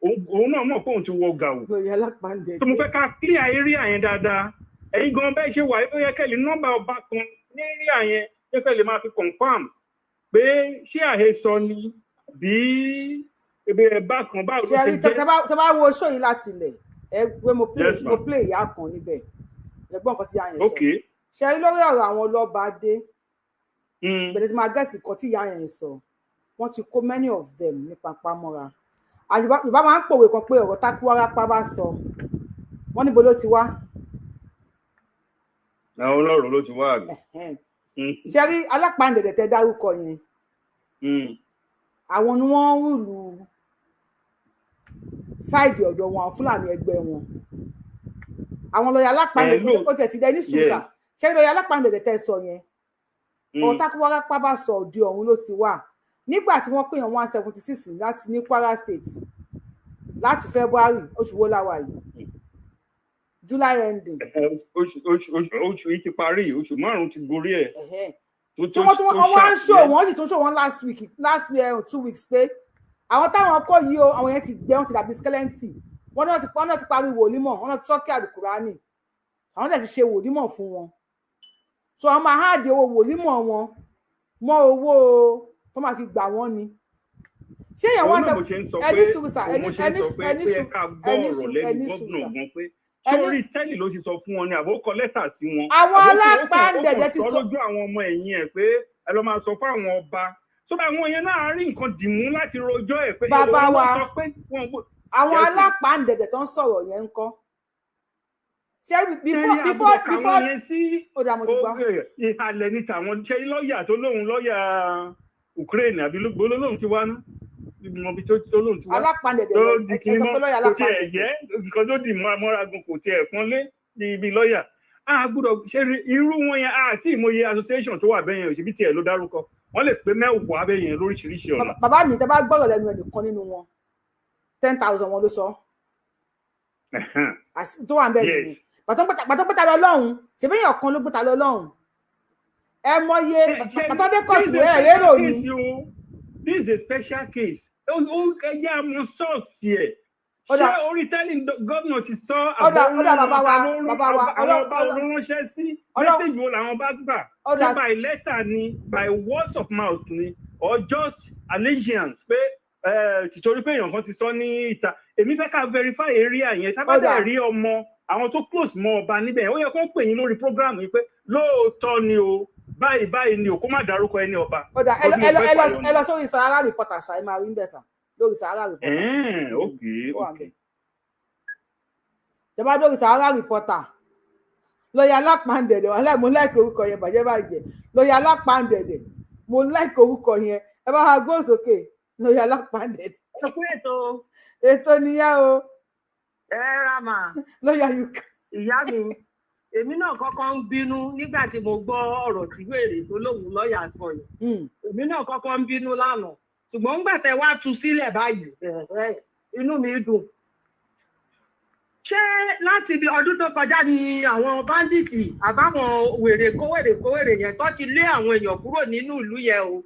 Òun náà mọ̀ pé òun ti wọ gàù. Lórí alápàǹdẹ̀dẹ̀. Tó mo fẹ́ ká clear area yẹn dáadáa. Ẹ̀yin gan bẹ́ẹ̀ ṣe wà, ó yẹ kẹ́ lè nọ́mbà ọba kan ní area yẹn, yẹ kẹ́ lè máa fi confirm pé ṣé àhesọ ni bí ebi bákan, báwo ló ṣe ṣe rí jẹ́. Tẹ bá wo show yìí láti ilẹ̀, ẹ pé mo play Yes, ma'am. mo play ìyá kan níbẹ̀, ẹ gbọ́ nǹkan tí ìyá yẹn sọ. Ṣe rí lórí ọ̀rọ̀ àwọn ọlọ́ba dé bẹ̀rẹ̀ tí máa get nǹkan tí ìyá yẹn sọ. Wọ́n ti kó many of them ní papámọ́ra. Yorùbá máa ń pòwe kan pé ọ̀rọ̀ tákúwárápá bá sọ, wọ́n níbo ló ti wá. Àwọn ọlọ́run ló ti wá àbí. Ṣe rí alápàǹdẹ̀dẹ̀ tẹ dárúkọ yẹn, àwọn ni wọ́n ń rúlu side ọ̀dọ̀ wọn, àwọn Fúlàní ẹgbẹ́ wọn, àwọn lọ́ọ̀yà alápàǹdẹ̀dẹ̀. Ó tiẹ̀ ti dẹ ní sùúrù. Ṣe rí lọ́ọ̀yà alápàǹdẹ̀dẹ̀ tẹ sọ yẹn, ọ̀tàkùwárápá bá sọ òde ọ̀hún ló ti wà nígbà tí wọ́n pèèyàn 176 láti ní Kwara State láti February. Oṣù wo la wà yìí? July ending. Oṣù yìí ti parí, oṣù 5 ti gorí ẹ̀. Tí wọ́n tún wọ́n wá ń ṣò, wọ́n sì tún ṣò wọ́n last week, last 2 weeks, pé àwọn táwọn kọ́ yìí o, àwọn yẹn ti gbẹ, wọ́n ti dàbí skeleton. Wọ́n náà ti parí wòlímọ̀, wọ́n náà ti sọ́kẹ́ àlùkùránì, àwọn náà ti ṣe wòlímọ̀ fún wọn, so àwọn máa háàdì owó wòlímọ̀ wọn mọ́ owó tó máa fi gbà wọ́n ni. Ṣé èèyàn wọ́n sọ ẹni sùúrù sà, ẹni ẹni ẹni sùúrù, ẹni sùúrù, ẹni sùúrù sà. Sórí tẹ́lì ló ti sọ fún wọn ni àbó kọ lẹ́tà sí wọn? Àwọn alápàǹdẹ̀dẹ̀ ti sọ lójú àwọn ọmọ ẹ̀yìn ẹ̀ pé ẹ lọ máa sọ fún àwọn ọba sódà àwọn yẹn náà rí nǹkan dìmú láti rojọ́ ẹ̀ pé. Bàbá wa, àwọn alápàǹdẹ̀dẹ̀ tó ń sọ̀rọ̀ yẹn ń kọ́ ṣé before before before Ó dà, mo ti gbọ́. Ìhàlẹ̀ ní tàwọn. Ṣé lọ́ọ̀yà tó lóun lọ́ọ̀yà Ukraine àbí lóun ti wá ná, mọbi tó lóun ti wá? Alápàǹdẹ̀dẹ̀, ẹ sọ pé lọ́ọ̀yà. Kò tiẹ̀ yẹ nǹkan tó dì mọ́ra gan, kò tiẹ̀ pọ́nlé ní ibi lọ́ọ̀yà a gbọ́dọ̀ ṣe irú wọn yẹn àti ìmọye association tó wà bẹ́ẹ̀ yẹn, òṣèbí tiẹ̀ ló dárúkọ, wọ́n lè pé 10 bẹ́ẹ̀ yẹn lóríṣiríṣi ọ̀nà. Bàbá mi, tẹ bá gbọ́rọ̀ lẹ́nu ẹnìkan nínú wọn, 10,000 wọn ló sọ tó wà ń bẹ́ẹ̀ nìyẹn. Pàtó gbẹ́ta lọ lọ́hùn, ṣèbí èèyàn kan ló gbẹ́ta lọ lọ́hùn, ẹ mọye pàtó dé kóòtù ẹ rérò ni. This is a special case. Ó ẹyẹ àmọ́ sọ́ọ̀sì ẹ̀, ṣé orí tẹ́lẹ̀ gómìnà ti sọ? Àbọ̀ bàbá wa, bàbá wa. Àwọn ọba olóránṣẹ́ sí message wo làwọn bá gbà? Ṣé by letter ni, by words of mouth ni, or just allegiance pé tìtorí pé èèyàn kan ti sọ ní ìta? Èmi fẹ́ ká verify area yẹn. Tábàdà rí ọmọ àwọn tó close mọ́ ọba níbẹ̀, ó yẹ kó pè yín lórí program yìí pé lóòótọ́ ni o, báyìí báyìí ni o, kó má dárúkọ ẹni ọba. Ó dà, ẹ lọ sórí Sahara Reporter ṣáà, ẹ máa rí ń bẹ̀ sà lórí Sahara Reporter. Ok. Tẹ bá lórí Sahara Reporter, lọ́ọ̀yà alápàǹdẹ̀dẹ̀ wà láì. Mo like orúkọ yẹn bàjẹ́ bàjẹ́, lọ́ọ̀yà alápàǹdẹ̀dẹ̀. Mo like orúkọ yẹn. Ẹ bá wa gbóhùn sókè, lọ́ọ̀yà alápàǹdẹ̀dẹ̀. Ẹ kú ètò. Ètò nìyẹn o. Ẹ ra mà. Lọ́ọ̀yà uk. Ìyá mi, èmi náà kọ́kọ́ ń bínú nígbà tí mo gbọ́ ọ̀rọ̀ tí wèrè tó lóun lọ́ọ̀yà sọ yìí. Èmi náà kọ́kọ́ ń bínú lánàá, ṣùgbọ́n ńgbà tẹ wá tú sílẹ̀ báyìí, inú mi dùn. Ṣé láti bí ọdún tó kọjá ni àwọn bandit àbáwọn wèrè kówèrè kówèrè yẹn tó ti lé àwọn èèyàn kúrò nínú ìlú yẹn o,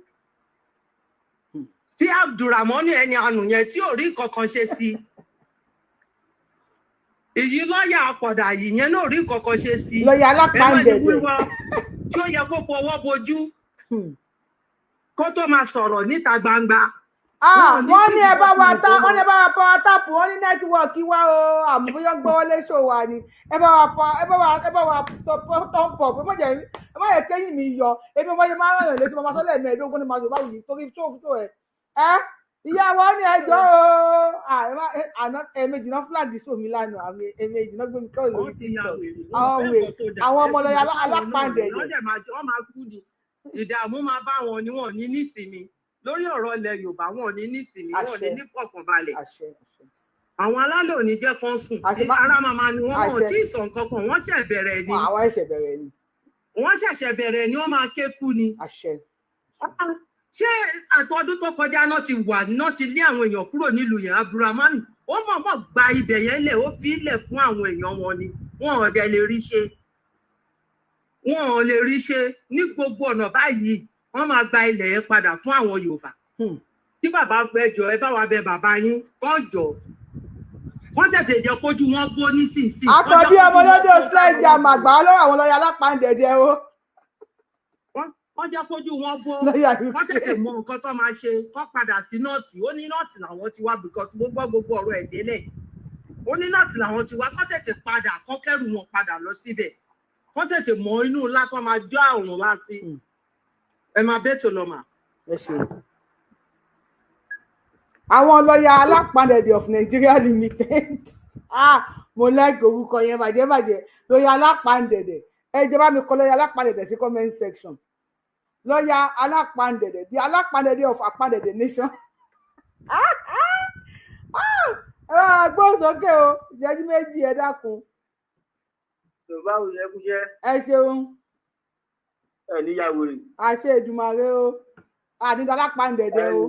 tí Abdulramoni ẹni àánú yẹn tí ò rí kankan ṣe sí èyí, lọ́ọ̀yà àpọ̀dà yìí yẹn náà rí kankan ṣe sí. Lọ́ọ̀yà alápàǹdẹ̀dẹ̀. Tí ó yẹ kó fọwọ́ bojú kó tó máa sọ̀rọ̀ níta gbangba. Wọ́n ní ẹ bá wa tá, wọ́n ní ẹ bá wa pa tap, wọ́n ní network wá o, àmọ́ bóyá gbọ́wọ́ léṣò wa ni. Ẹ bá wa pa, ẹ bá wa thumb up. Ẹ má jẹ́ kéyìn mi yọ. Èmi ọmọ yẹn máa ń ràn yàn létí, mo máa sọ lẹ́ẹ̀mẹ́ẹ̀ẹ́dógún ní máa sọ báyìí torí tó tó ẹ ẹ ìyá wa ní ẹjọ́ o. Àná ẹ̀ẹ̀mejì náà flag show mi lánàá, àmì ẹ̀ẹ̀mejì náà gbé mi kọ́ lórí TikTok. Àwọn wèrè, àwọn ọmọ lọ́yà alápàǹdẹ̀dẹ̀. Wọ́n máa kú ni, ìdààmú máa bá wọn ni, wọn ò ní nísinmi lórí ọ̀rọ̀ ilẹ̀ Yorùbá, wọn ò ní nísinmi, wọn ò ní nífọ̀kànbalẹ̀. Àwọn alálẹ̀ ò ní jẹ́ kán sùn, ara màmá ni wọ́n. Wọn ò tí ì sọ nǹkan kan, wọ́n ṣẹ̀ bẹ̀rẹ̀ ni. Àwọn ẹ̀ṣẹ̀ bẹ̀rẹ̀ ni. Wọ́n ṣẹ̀ṣẹ̀ bẹ̀rẹ̀ ni, wọ́n máa ké kú ni. Àṣẹ. Ṣé àtọdún tó kọjá náà ti wà náà ti lé àwọn èèyàn kúrò nílùú yẹn? Abdulrahman ó mọ̀ọ́mọ̀ gba ibẹ̀ yẹn lẹ̀, ó fi lẹ̀ fún àwọn èèyàn wọn ni. Wọn ò dẹ̀ lè rí ṣe, wọn ò lè rí ṣe ní gbogbo ọ̀nà báyìí. Wọ́n máa gba ilẹ̀ yẹn padà fún àwọn Yorùbá. Tí bàbá gbẹjọ, ẹ bá wa bẹ bàbá yín kàn jọ, wọ́n tètè jẹ́ kójú wọn gbó nísinsìnyí. Àkànbí ọmọlódé slide jam àgbà lọ́wọ́ àwọn lọ́ọ̀yà alápàǹdẹ̀dẹ̀ o. Wọ́n jẹ́ kójú wọn bó, wọ́n tètè mọ nǹkan tó máa ṣe, kó padà sí North. Ó ní North làwọn ti wá, because mo gbọ́ gbogbo ọ̀rọ̀ ẹ̀ délẹ̀. Ó ní North làwọn ti wá, kó tètè padà, kó kẹ́rù wọn padà lọ síbẹ̀, kó tètè mọ inú ńlá kó máa jọ àrùn wá sí. Ẹ máa bẹ́ẹ̀ tó lọ mà. Ẹ ṣeun. Àwọn lọ́ọ̀yà alápàǹdẹ̀dẹ̀ of Nigeria Limited. Ah, mo like orúkọ yẹn bàjẹ́ bàjẹ́, lọ́ọ̀yà alápàǹdẹ̀dẹ̀. Ẹ jẹ́ bá mi kọ lọ́ọ̀yà alápàdẹ̀dẹ̀ sí comment section. Lọ́ọ̀yà alápàdẹ̀dẹ̀, the alápàdẹ̀dẹ̀ of Àpàdẹ̀dẹ̀ nation. Ẹ bá gbóhùn sókè o, ìṣẹ́jú méjì, ẹ dákun. Yorùbá ò yẹ kú jẹ́. Ẹ ṣeun. Ẹ níyàwó rè. Àṣẹ Èdùmàrè o, àní alápàdẹ̀dẹ̀ o.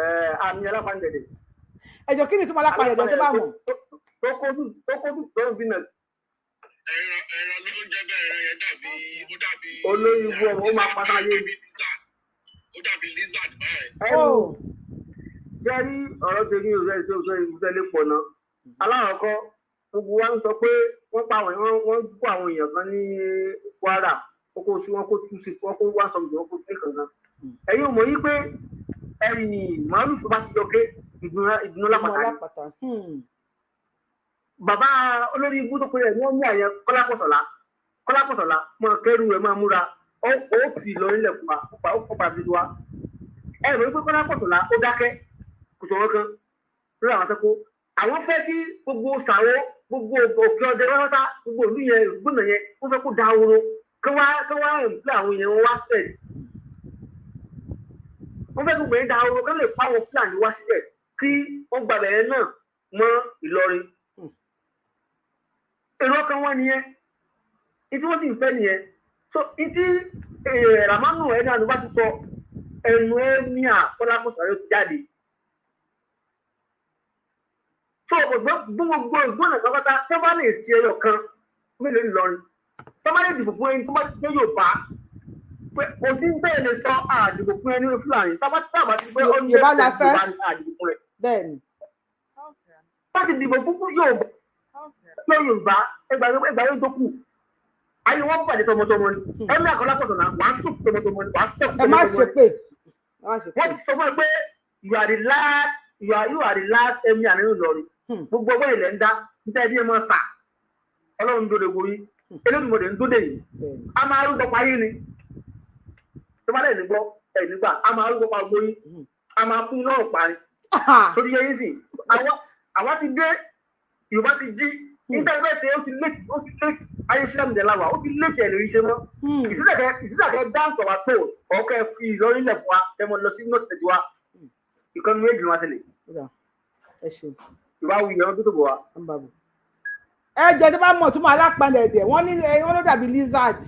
Ẹ àmì alápàdẹ̀dẹ̀. Ẹ jọ̀ọ́, kí ni ìtumọ̀ alápàdẹ̀dẹ̀ tó bá mọ̀? Tó kó dùn tó ń bínà. Ẹran ló ń jẹ bẹ́ẹ̀, ẹran yẹn dàbí, ó dàbí. Olórí ibú ọmọ, ó máa pátá yé mi. Ó dàbí lizard báyìí. Ẹ jẹ́ rí ọ̀rọ̀ tèmi ò rẹ̀ tó sọ ìbútẹ́lẹ̀ pọ̀ náà. Aláwọ̀kọ́, gbogbo wa ń sọ pé wọ́n pa àwọn, wọ́n kó àwọn èèyàn kan ní Kwara, wọ́n kó sí, wọ́n kó tú sí, wọ́n kó wá sọ̀rọ̀, wọ́n kó sí kankan. Ẹ̀yin ò mọ̀ yí pé ẹ̀yìn màálù tó bá ti jọ ké ìdùnnú lápàtà ni. Bàbá olórí ibú tó pe ẹ̀ ní wọ́n mú àyẹn Kọ́lápọ̀sọ̀lá, Kọ́lápọ̀sọ̀lá máa kẹ́rù ẹ̀, máa múra, ó fi lọ nílẹ̀ kópa, ó kópa fi wa. Ẹ rò wípé Kọ́lápọ̀sọ̀lá ó dákẹ́, kò sọ̀rọ̀ kan lórí àwọn akẹ́kọ̀ọ́. Àwọn fẹ́ kí gbogbo sàwọ́, gbogbo òkè ọdẹ rọ́tà, gbogbo ìlú yẹn, gbọ́nà yẹn, wọ́n fẹ́ kó da oró kí wá kí wá ẹ̀mí àwọn yẹn wọ́n wá sílẹ̀. Wọ́n fẹ́ gbogbo yẹn da oró kí wọ́n lè pa àwọn Fúlàní wá sílẹ̀, kí wọ́n gba bẹ̀rẹ̀ náà mọ́ Ìlọrin. Èrò ọkàn wọn nìyẹn, ìtí wọ́n sì ń fẹ́ nìyẹn. So ìtí Ramanu ẹni àná bá ti sọ ẹnu ẹ ní àkọlákọsọ rẹ ti jáde. So gbogbo ìgbónà pátápátá tó bá lè ṣe ẹyọ kan mélòó Ìlọrin tó bá lè dìbò fún ẹni tó bá jẹ́ Yorùbá, pé kò sí bẹ́ẹ̀ lè sọ àdìbò fún ẹni Fúlàní tábà tábà ti pé ó ń Yorùbá la fẹ́. Yorùbá ní àdìbò fún rẹ̀. Bẹ́ẹ̀ni. Bá ti dìbò fún Yorùbá lọ Yorùbá, ẹgbàá yóò tó kù ayé wọn pàdé tọmọtọmọ ni ẹni àkọlápọ̀tọ̀ náà wàá sùn tọmọtọmọ ni wàá sọ̀kù Ẹ má tọmọtọmọ ṣe ni. pé ẹ má ṣe pé. Wọ́n ti sọ fún ẹ pé you are the last, you are the last emir nínú Ìlọrin. Gbogbo ọgbọ́n ilẹ̀ ń dá níta ẹbí ẹ máa sà, Ọlọ́run ń dóde wo yín, Elédùmarè ń dóde yìí, a máa rúbọ pa yín ni tó bá lẹ̀ nígbọ́ ẹ̀ nígbà, a máa rúbọ pa gbogbo yín, a máa fún náà parí torí yẹn yín sì àwa ti dé, Yorùbá ti jí níta ẹgbẹ́ ṣe, ó ti létí, ó ti létí ayé sílẹ̀ mi dẹ̀láwà, ó ti létí ẹ̀ lórí ṣe mọ́ ìsísàkẹ́ dáǹsọ̀ wa tó ọ̀kẹ́ fi Ìlọrin lẹ̀ fún wa, ẹ mọ lọ sí north state wa, ìkànnì méjì ló wá sílẹ̀. Ẹ ṣeun. Ìwà wù yẹn tó tó bọ̀ wá. Ẹ jẹ́ tó bá mọ̀ tó máa alápàdẹ̀dẹ̀, wọ́n ní wọ́n ló dàbí lizard,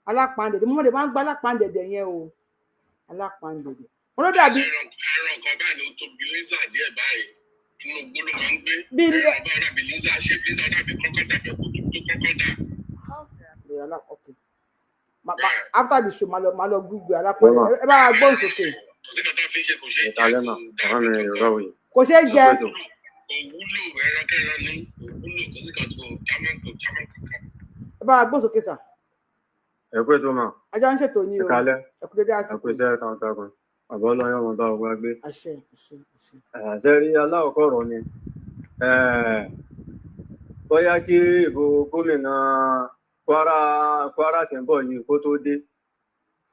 alápàdẹ̀dẹ̀. Mo mọ̀ dé máa ń gba alápàdẹ̀dẹ̀ yẹn o, alápàdẹ̀dẹ̀, wọ́n ló dàbí. Ẹran kan báyìí ló tóbi, lizard díẹ̀ báyìí, inú igbó ló máa ń gbé. Bí Ẹran báyìí dàbí lizard, ṣé lizard dàbí crocodile bẹ́ẹ̀, kó tó crocodile. Okay. After the show, máa lọ google alápàdẹ̀dẹ̀. Ẹ bá wa gbóhùn sókè. Kò sí kàtà fi ṣe, kò ṣe é jẹ. Ìkàlẹ́ mà, bàbá mi, Yorùbá wòye. Kò ṣeé jẹ. Kò wúlò, ẹran kẹran ní kò wúlò, kò sí kàtà, kò jámọ́, kò jámọ́ kankan. Ẹ bá wa gbóhùn sókè sà. Ẹ kú ètò mà. Ajá ń ṣètò ní o. Ìkàlẹ́. Ẹ kú dédé Ẹ àsìkò. kú iṣẹ́ takuntakun. Bàbá ọlọ́yọ̀ ọmọ bá ọgbà gbé. Àṣẹ, àṣẹ, àṣẹ. Ṣe rí aláwọ̀kọ́ ọ̀rọ̀ ni, bóyá kí ìbò gómìnà Kwara tí ń bọ̀ yìí kó tó dé,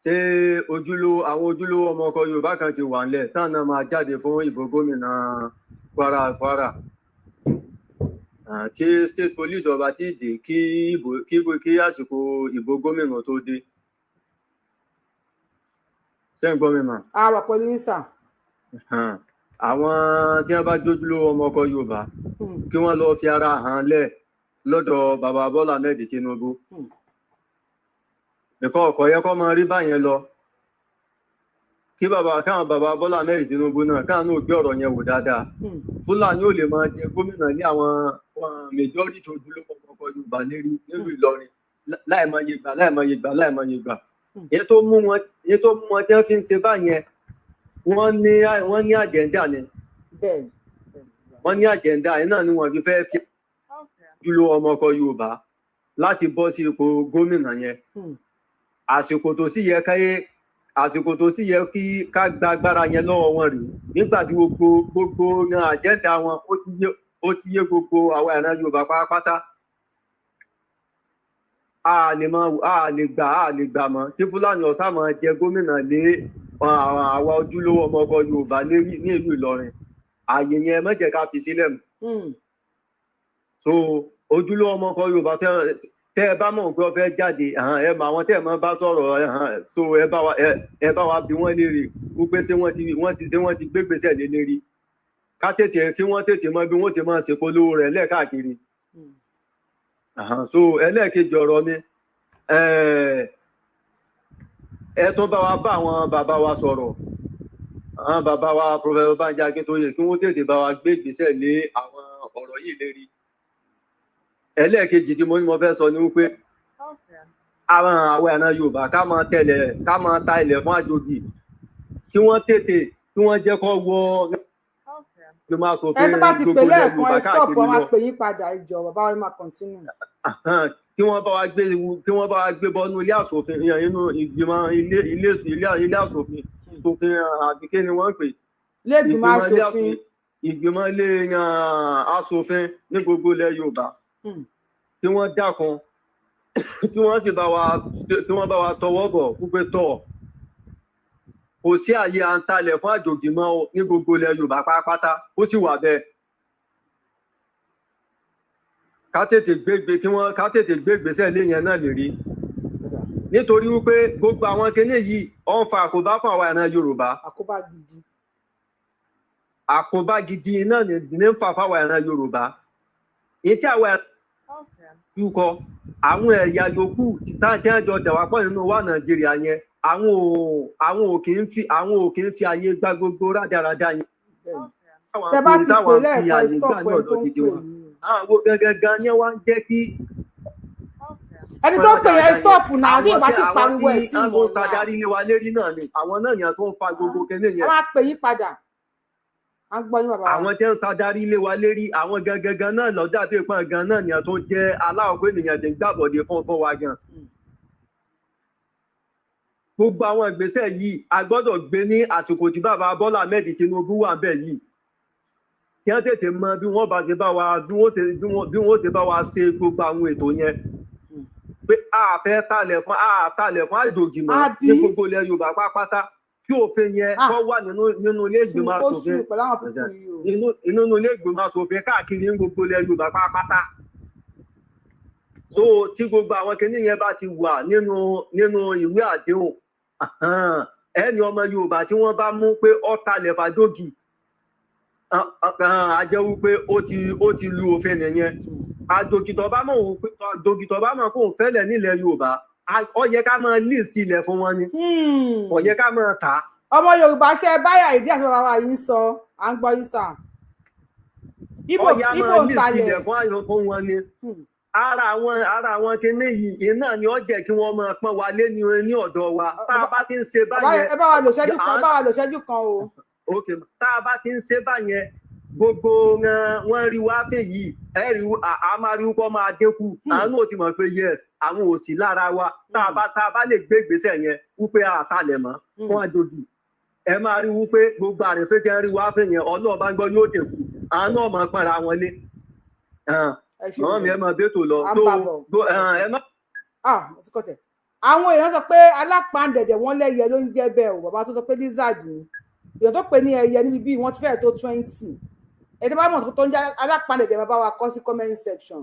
ṣé ojúlówó, àwọn ojúlówó ọmọ ọkọ Yorùbá kan ti wà nílẹ̀ táwọn náà máa jáde fún ìbò gómìnà Kwara? Tí state police ọba tí dé kí ìbò kí àsìkò ìbò gómìnà tó dé. Ṣé ń gbọ́ mi mà? A wà pẹ̀lú yín sà. Àwọn tí wọ́n bá jójúlówó ọmọ ọkọ Yorùbá, kí wọ́n lọ fi ara hàn lẹ̀ lọ́dọ̀ bàbá Bọ́lá Ahmed Tinubu. Nìkan ọkọ̀ yẹ kó máa rí báyẹn lọ, kí bàbá, káwọn bàbá Bọ́lá Ahmed Tinubu náà, káwọn náà gbé ọ̀rọ̀ yẹn wò dáadáa. Fúlàní ò lè máa jẹ gómìnà ní àwọn majority ojúlówó ọmọ ọkọ Yorùbá lérí nílùú Ìlọrin láìmọye gbà, láìmọye gbà, láìmọye gbà. Èyí tó mú wọn tí wọ́n fi ń ṣe báyẹn, wọ́n ní agenda ni. Wọ́n ní agenda yẹn náà ni wọ́n fi fẹ́ fi ojúlówó ọmọ ọkọ Yorùbá láti bọ́ sí ipò gómìnà yẹn. Àsìkò tó sì yẹ kí ká gba agbára yẹn lọ́wọ́ wọn rèé, nígbà tí gbogbo ní agenda wọn ó ti yé gbogbo àwọn ìran Yorùbá pátápátá. A lè gbà mọ́ kí Fúlàní ọ̀tá máa jẹ gómìnà lé àwa ojúlówó ọmọ ọkọ Yorùbá lérí ní ìlú Ìlọrin. Ààyè yẹn, má jẹ́ ká fi sílẹ̀ mọ́. So ojúlówó ọmọ ọkọ Yorùbá tẹ Tẹ́ ẹ bá mọ̀ pé ó fẹ́ jáde, ẹ mọ àwọn tẹ́ ẹ mọ̀ bá sọ̀rọ̀, so ẹ bá wa bí wọ́n léèrè wípé ṣé wọ́n ti gbégbèsè lé lérí, ká tètè kí wọ́n tètè mọ bí wọ́n ti máa ṣèpolówó rẹ̀ lẹ́ẹ̀káàkiri. So ẹlẹ́ẹ̀kejì ọ̀rọ̀ mi, ẹ tún bá wa bá àwọn bàbá wa sọ̀rọ̀, àwọn bàbá wa Professor Banji Akintoye, kí wọ́n tètè bá wa gbé ìgbésẹ̀ lé àwọn ọ̀rọ̀ yìí lérí. Ẹlẹ́ẹ̀kejì tí mo ní mo fẹ́ sọ ni wípé àwọn àwẹ̀ àna Yorùbá ká máa tẹ̀lẹ̀ ká máa ta ilẹ̀ fún àjòjì, kí wọ́n tètè kí wọ́n jẹ́ kó wọ ìgbìmọ̀ asòfin gbogbo ilẹ̀ Yorùbá káàkiri lọ. Kí wọ́n bá wa gbé bọ́nú ilé asòfin, inú ìgbìmọ̀ ilé asòfin sòfin àbíké ni wọ́n ń pè ìgbìmọ̀ ilé asòfin ní gbogbo ilẹ̀ Yorùbá, kí wọ́n dákun kí wọ́n sì bá wa kí wọ́n bá wa tọwọ́ bọ̀ wípé tọ̀ kò sí àyè à ń talẹ̀ fún àjòjì mọ́ o ní gbogbo ilẹ̀ Yorùbá pátápátá, ó sì wà bẹ́ẹ̀. Ká tètè gbégbé kí wọ́n ká tètè gbé ìgbésẹ̀ lé yẹn náà lè rí, nítorí wípé gbogbo àwọn kinní yìí ó ń fa àkóbá fún àwa ìran Yorùbá. Àkóbá gidi náà ní ń fà fáwa ìran Yorùbá. Èyí tí àwa yúkọ àwọn ẹ̀yà yòókù tí wọ́n jọ dàwápọ̀ nínú wa Nàìjíríà yẹn, àwọn ò kì í fi àyè gba gbogbo rádaràda yẹn. Tẹ bá ti pè lẹ́ẹ̀kan stop ẹ̀ tó ń pè yín. Àwọn gangan ni wọ́n ń jẹ́ kí. Ẹni tó pè yẹn stop náà tí ìbá ti pariwo ẹ̀ tí mò ń wá. Àwọn sadarí lé wa lérí náà ni àwọn náà yẹn tó ń fa gbogbo kinní yẹn. Wọ́n á pè yín padà. Àwọn tí ń sadarí lé wa lérí àwọn gangan náà lọ́jà tó ìpọ́n gan náà nìyẹn tó jẹ́ aláwọ̀ pé ènìyàn ti ń gbàbọ̀dé fún wa gan. Gbogbo àwọn ìgbésẹ̀ yìí a gbọ́dọ̀ gbé ní àsìkò tí bàbá Bọ́lá Ahmed Tinubu wà bẹ́ẹ̀ yìí, kí wọ́n tètè mọ bí wọ́n bá ṣe bá wa bí wọ́n ṣe bá wa ṣe gbogbo àwọn ètò yẹn, pé a fẹ́ talẹ̀ fún àjòjì mọ́ ní gbogbo ilẹ̀ Yorùbá pátápátá, kí òfin yẹn kó wà nínú ilé ìgbìmọ̀ asòfin nínú ilé ìgbìmọ̀ asòfin káàkiri ní gbogbo ilẹ̀ Yorùbá pátápátá. So tí gbogbo àwọn kinní yẹn bá ti wà nínú ìwé àdéhùn, ẹni ọmọ Yorùbá tí wọ́n bá mú pé ó talẹ̀ fàjòjì, a jẹ́ wípé ó ti lu òfin nìyẹn. Àjòjì tó bá mọ̀ kó fẹ́lẹ̀ nílẹ̀ Yorùbá, ó yẹ ká máa list ilẹ̀ fún wọn ni, ó yẹ ká máa tà á. Ọmọ Yorùbá ṣe báyà ìdí àti bàbá wa yìí ń sọ, à ń gbọ́ yín sà. Ó yẹ ká máa list ilẹ̀ fún wọn ni. Ara àwọn kinní yìí iná ni ó jẹ́ kí wọ́n máa pọ́n wa lé ní ọ̀dọ̀ wa. Tá a bá ti ń ṣe báyẹn. Ẹ bá wa lò ṣẹ́jú kan, ẹ bá wa lò ṣẹ́jú kan o. Ok, tá a bá ti ń ṣe báyẹn, gbogbo wọn rí wá fẹ́ yìí, ẹ rí a máa rí kọ́ máa dínkù. Àwọn ò ti mọ̀ pé yes, àwọn ò sí lára wa. Tá a bá lè gbé ìgbésẹ̀ yẹn wípé àtàlẹ̀ mọ́ fún àjòjì, ẹ máa rí wípé gbogbo àrẹ̀fẹ́ jẹ́ rí wá fẹ́ yẹn, Ọlọ́run bá ń gbọ́ yóò dínkù. Àwọn náà máa pọ́nra wọn lé. Àwọn mi ẹ máa bẹ́tò lọ. Ẹ má. Àwọn èèyàn sọ pé alápàǹdẹ̀dẹ̀ wọn lẹ́yẹ ló ń jẹ́ bẹ́ẹ̀ o. Bàbá tó sọ pé lizard ni, èèyàn tó pè ní ẹyẹ níbi bíi wọ́n ti fẹ́ẹ̀ tó 20. Ẹ tí bá mọ̀ tó ń jẹ́ alápàǹdẹ̀dẹ̀ máa bá wa kọ sí comment section.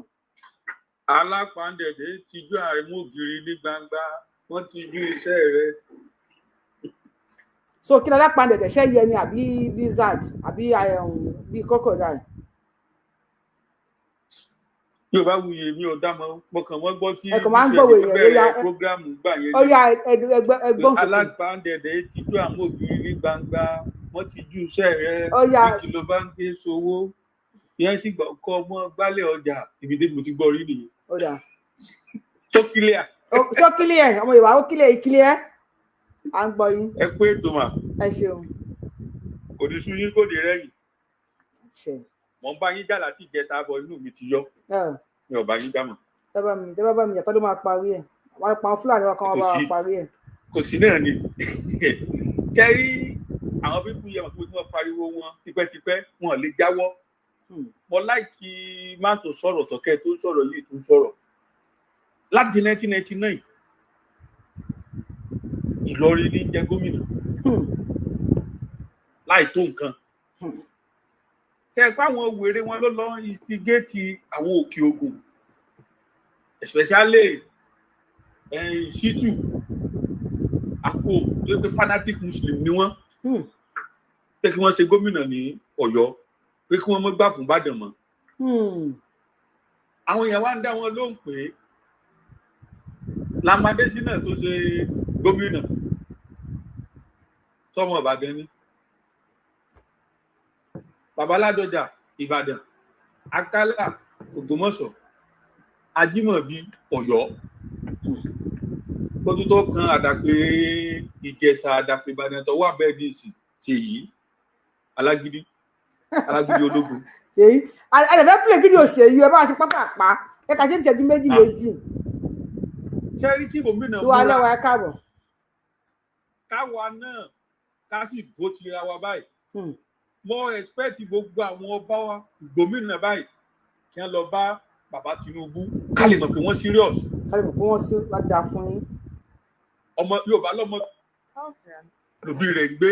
Alápàǹdẹ̀dẹ̀ tijú àìmọ̀gìrì ní gbangba, wọ́n ti jú iṣẹ́ rẹ̀. So kí ni alápàǹdẹ̀dẹ̀, ṣé ẹyẹ ni àbí lizard àbí bíi crocodile? Yóò bá wuyè mi ò dá mọ, mo kàn mọ gbọ́ tí bẹ̀rẹ̀ programu gbà yẹn. Ó yá ẹgbọ́n sókè. Alápàǹdẹ̀dẹ̀ tijú àmọ̀gìrì ní gbangba, wọ́n ti ju iṣẹ́ rẹ̀, bí kìlọ̀ bá ń gbé sowó yẹn sì gbọ́ kọ́ ọmọ gbálẹ̀ ọjà, ibi tí mo ti gbọ́ rí nìyẹn. Tó kílíà. Tó kílíà, ọmọ Yorùbá ó kílíà ìkílíà, à ń gbọ́ yín. Ẹ kú ètò mà. Ẹ ṣeun. Kò ní sú yín, kò ní rẹ́yìn. Mo ń bá yín jà láti ìjẹta bọ̀, inú mi ti yọ. Mi ò bá yín jà mọ́. Tẹ́ bá mi yàtọ̀ ló máa parí ẹ̀. Wọ́n pa Fúlàní wa kan wọ́n bá wa parí ẹ̀. Kò sí náà ni. Ṣé rí àwọn bíbú yẹn wọn tí wọ́n pariwo wọn tipẹ́tipẹ́, wọn lè jáwọ́. Mo láìkí má tó sọ̀rọ̀ tọ̀kẹ́ tó sọ̀rọ̀ yìí tó sọ̀rọ̀. Láti 1999 Ìlọrin ní jẹ gómìnà láì tó nǹkan. Ṣe é pé àwọn wèrè wọn ló lọ instigate àwọn Òkè Ògùn Especially Shitu àpò tó pé fanatic Muslim ni wọ́n, pé kí wọ́n ṣe gómìnà ní Ọ̀yọ́, pé kí wọ́n mọ́ gbà fún Ìbàdàn mọ́. Àwọn èèyàn wá ń dá wọn lóhùn pé Lamadésínà tó ṣe gómìnà sọmọ Ìbàdàn ni, Babaládọjà Ìbàdàn, Akálà Ògbómọ̀ṣọ́, Ajímọ̀bí Ọ̀yọ́, kó tó tó kan àdàpé Ìjẹ̀ṣà, àdàpé Ìbàdàn tó wà bẹ́ẹ̀ ní ìsìn Ṣèyí alágídí alágídí ológun. Ṣèyí a lè fẹ́ play fídíò Ṣèyí, ẹ bá ṣe pápá ẹ kà ṣe ń ṣẹ́jú méjì méjì. Ṣé rí kí gómìnà múra lọ́wọ́ ẹ káàbọ̀. Káwa náà ká sì bó tira wa báyìí. Mo expect gbogbo àwọn ọba wa gómìnà báyìí kí wọ́n lọ bá bàbá Tinubu ká lè mọ̀ pé wọ́n serious. Ká lè mọ̀ pé wọ́n serious láti dáa fún yín. Ọmọ Yorùbá lọ́mọ lòbí rẹ̀ ń gbé.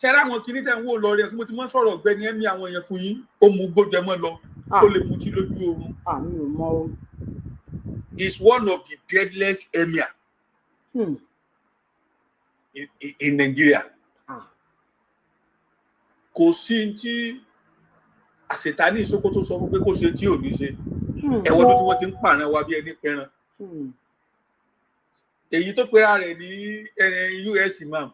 Ṣẹ́ra àwọn kinní tẹ̀ ń wò lọ rẹ̀ kí mo ti mọ́ sọ̀rọ̀ ọ̀gbẹ́ni ẹ̀mí àwọn èèyàn fún yín, ó mú gbójẹ mọ́ lọ, ó lè mutí lójú oorun. Àmì ò mọ o. Is one of the deadliest emir in Nigeria. Kò sí tí àṣetánì Sókótó sọ fún pé kó ṣe tí ò ní ṣe. Ẹ̀wọ́n tó tí wọ́n ti ń pààrọ̀ wa bí ẹni pẹran. Èyí tó pera rẹ̀ ní US imam.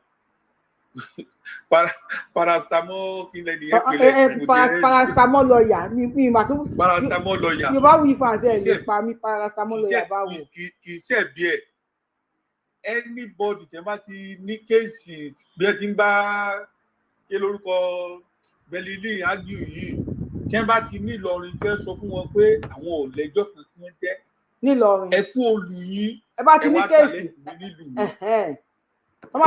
Paracetamol kí lẹni yẹn pèlè. Paracetamol lọ́ọ̀yà mi ìmà tó. Paracetamol lọ́ọ̀yà. Yorùbá wí fàǹsẹ̀ ẹ̀ lè pa mí, paracetamol lọ́ọ̀yà bá wò. Kì í ṣe bí ẹ̀ anybody tẹ́ bá ti ní kéèsì bí ẹ ti ń bá ké lórúkọ Bẹ́lílì ágìl yìí tẹ́ bá ti ní Ìlọrin fẹ́ sọ fún wọn pé àwọn ò lẹ́jọ́ kan tí wọ́n jẹ́. Nílọrin. Ẹ kú olù yín. Ẹ bá ti ní kéèsì. Wọ́n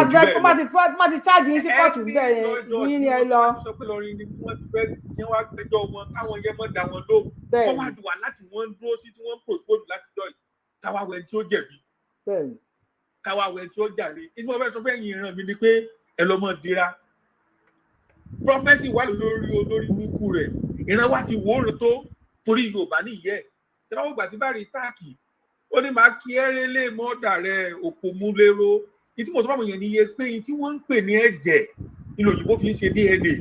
bá ti cháàjì yín sí kóòtù bẹ́ẹ̀ yẹn yín ni ẹ lọ. Sọ pé lọrin ni wọ́n ti fẹ́ kí wọ́n gbẹ́jọ́ wọn káwọn yẹn mọ́ da wọn lóhùn. Wọ́n wá wà láti wọ́n ń dúró sí tí wọ́n ń postpone láti jọ yìí. Káwá wẹ̀ tí ó jẹ̀bi. Káwá wẹ̀ tí ó jàre. Inú ọbẹ̀ sọ fẹ́ yin ìran mi ni pé ẹ lọ mọ́ dira. Prọfẹ́sì wà lórí olórí burúkú rẹ̀. Ìran wa ti wò ó tó torí Yorùbá nìyẹn. Tẹ́wọ́n gbà tí bá rí sáàkì. Ó ní màá kí ẹ́rẹ́ lè mọ́dà rẹ̀ òpómúléró. Ìtí mo tó bá mọ̀ yẹn ni iye pé tí wọ́n ń pè ní ẹ̀jẹ̀ ilẹ̀ òyìnbó fi ń ṣe DNA.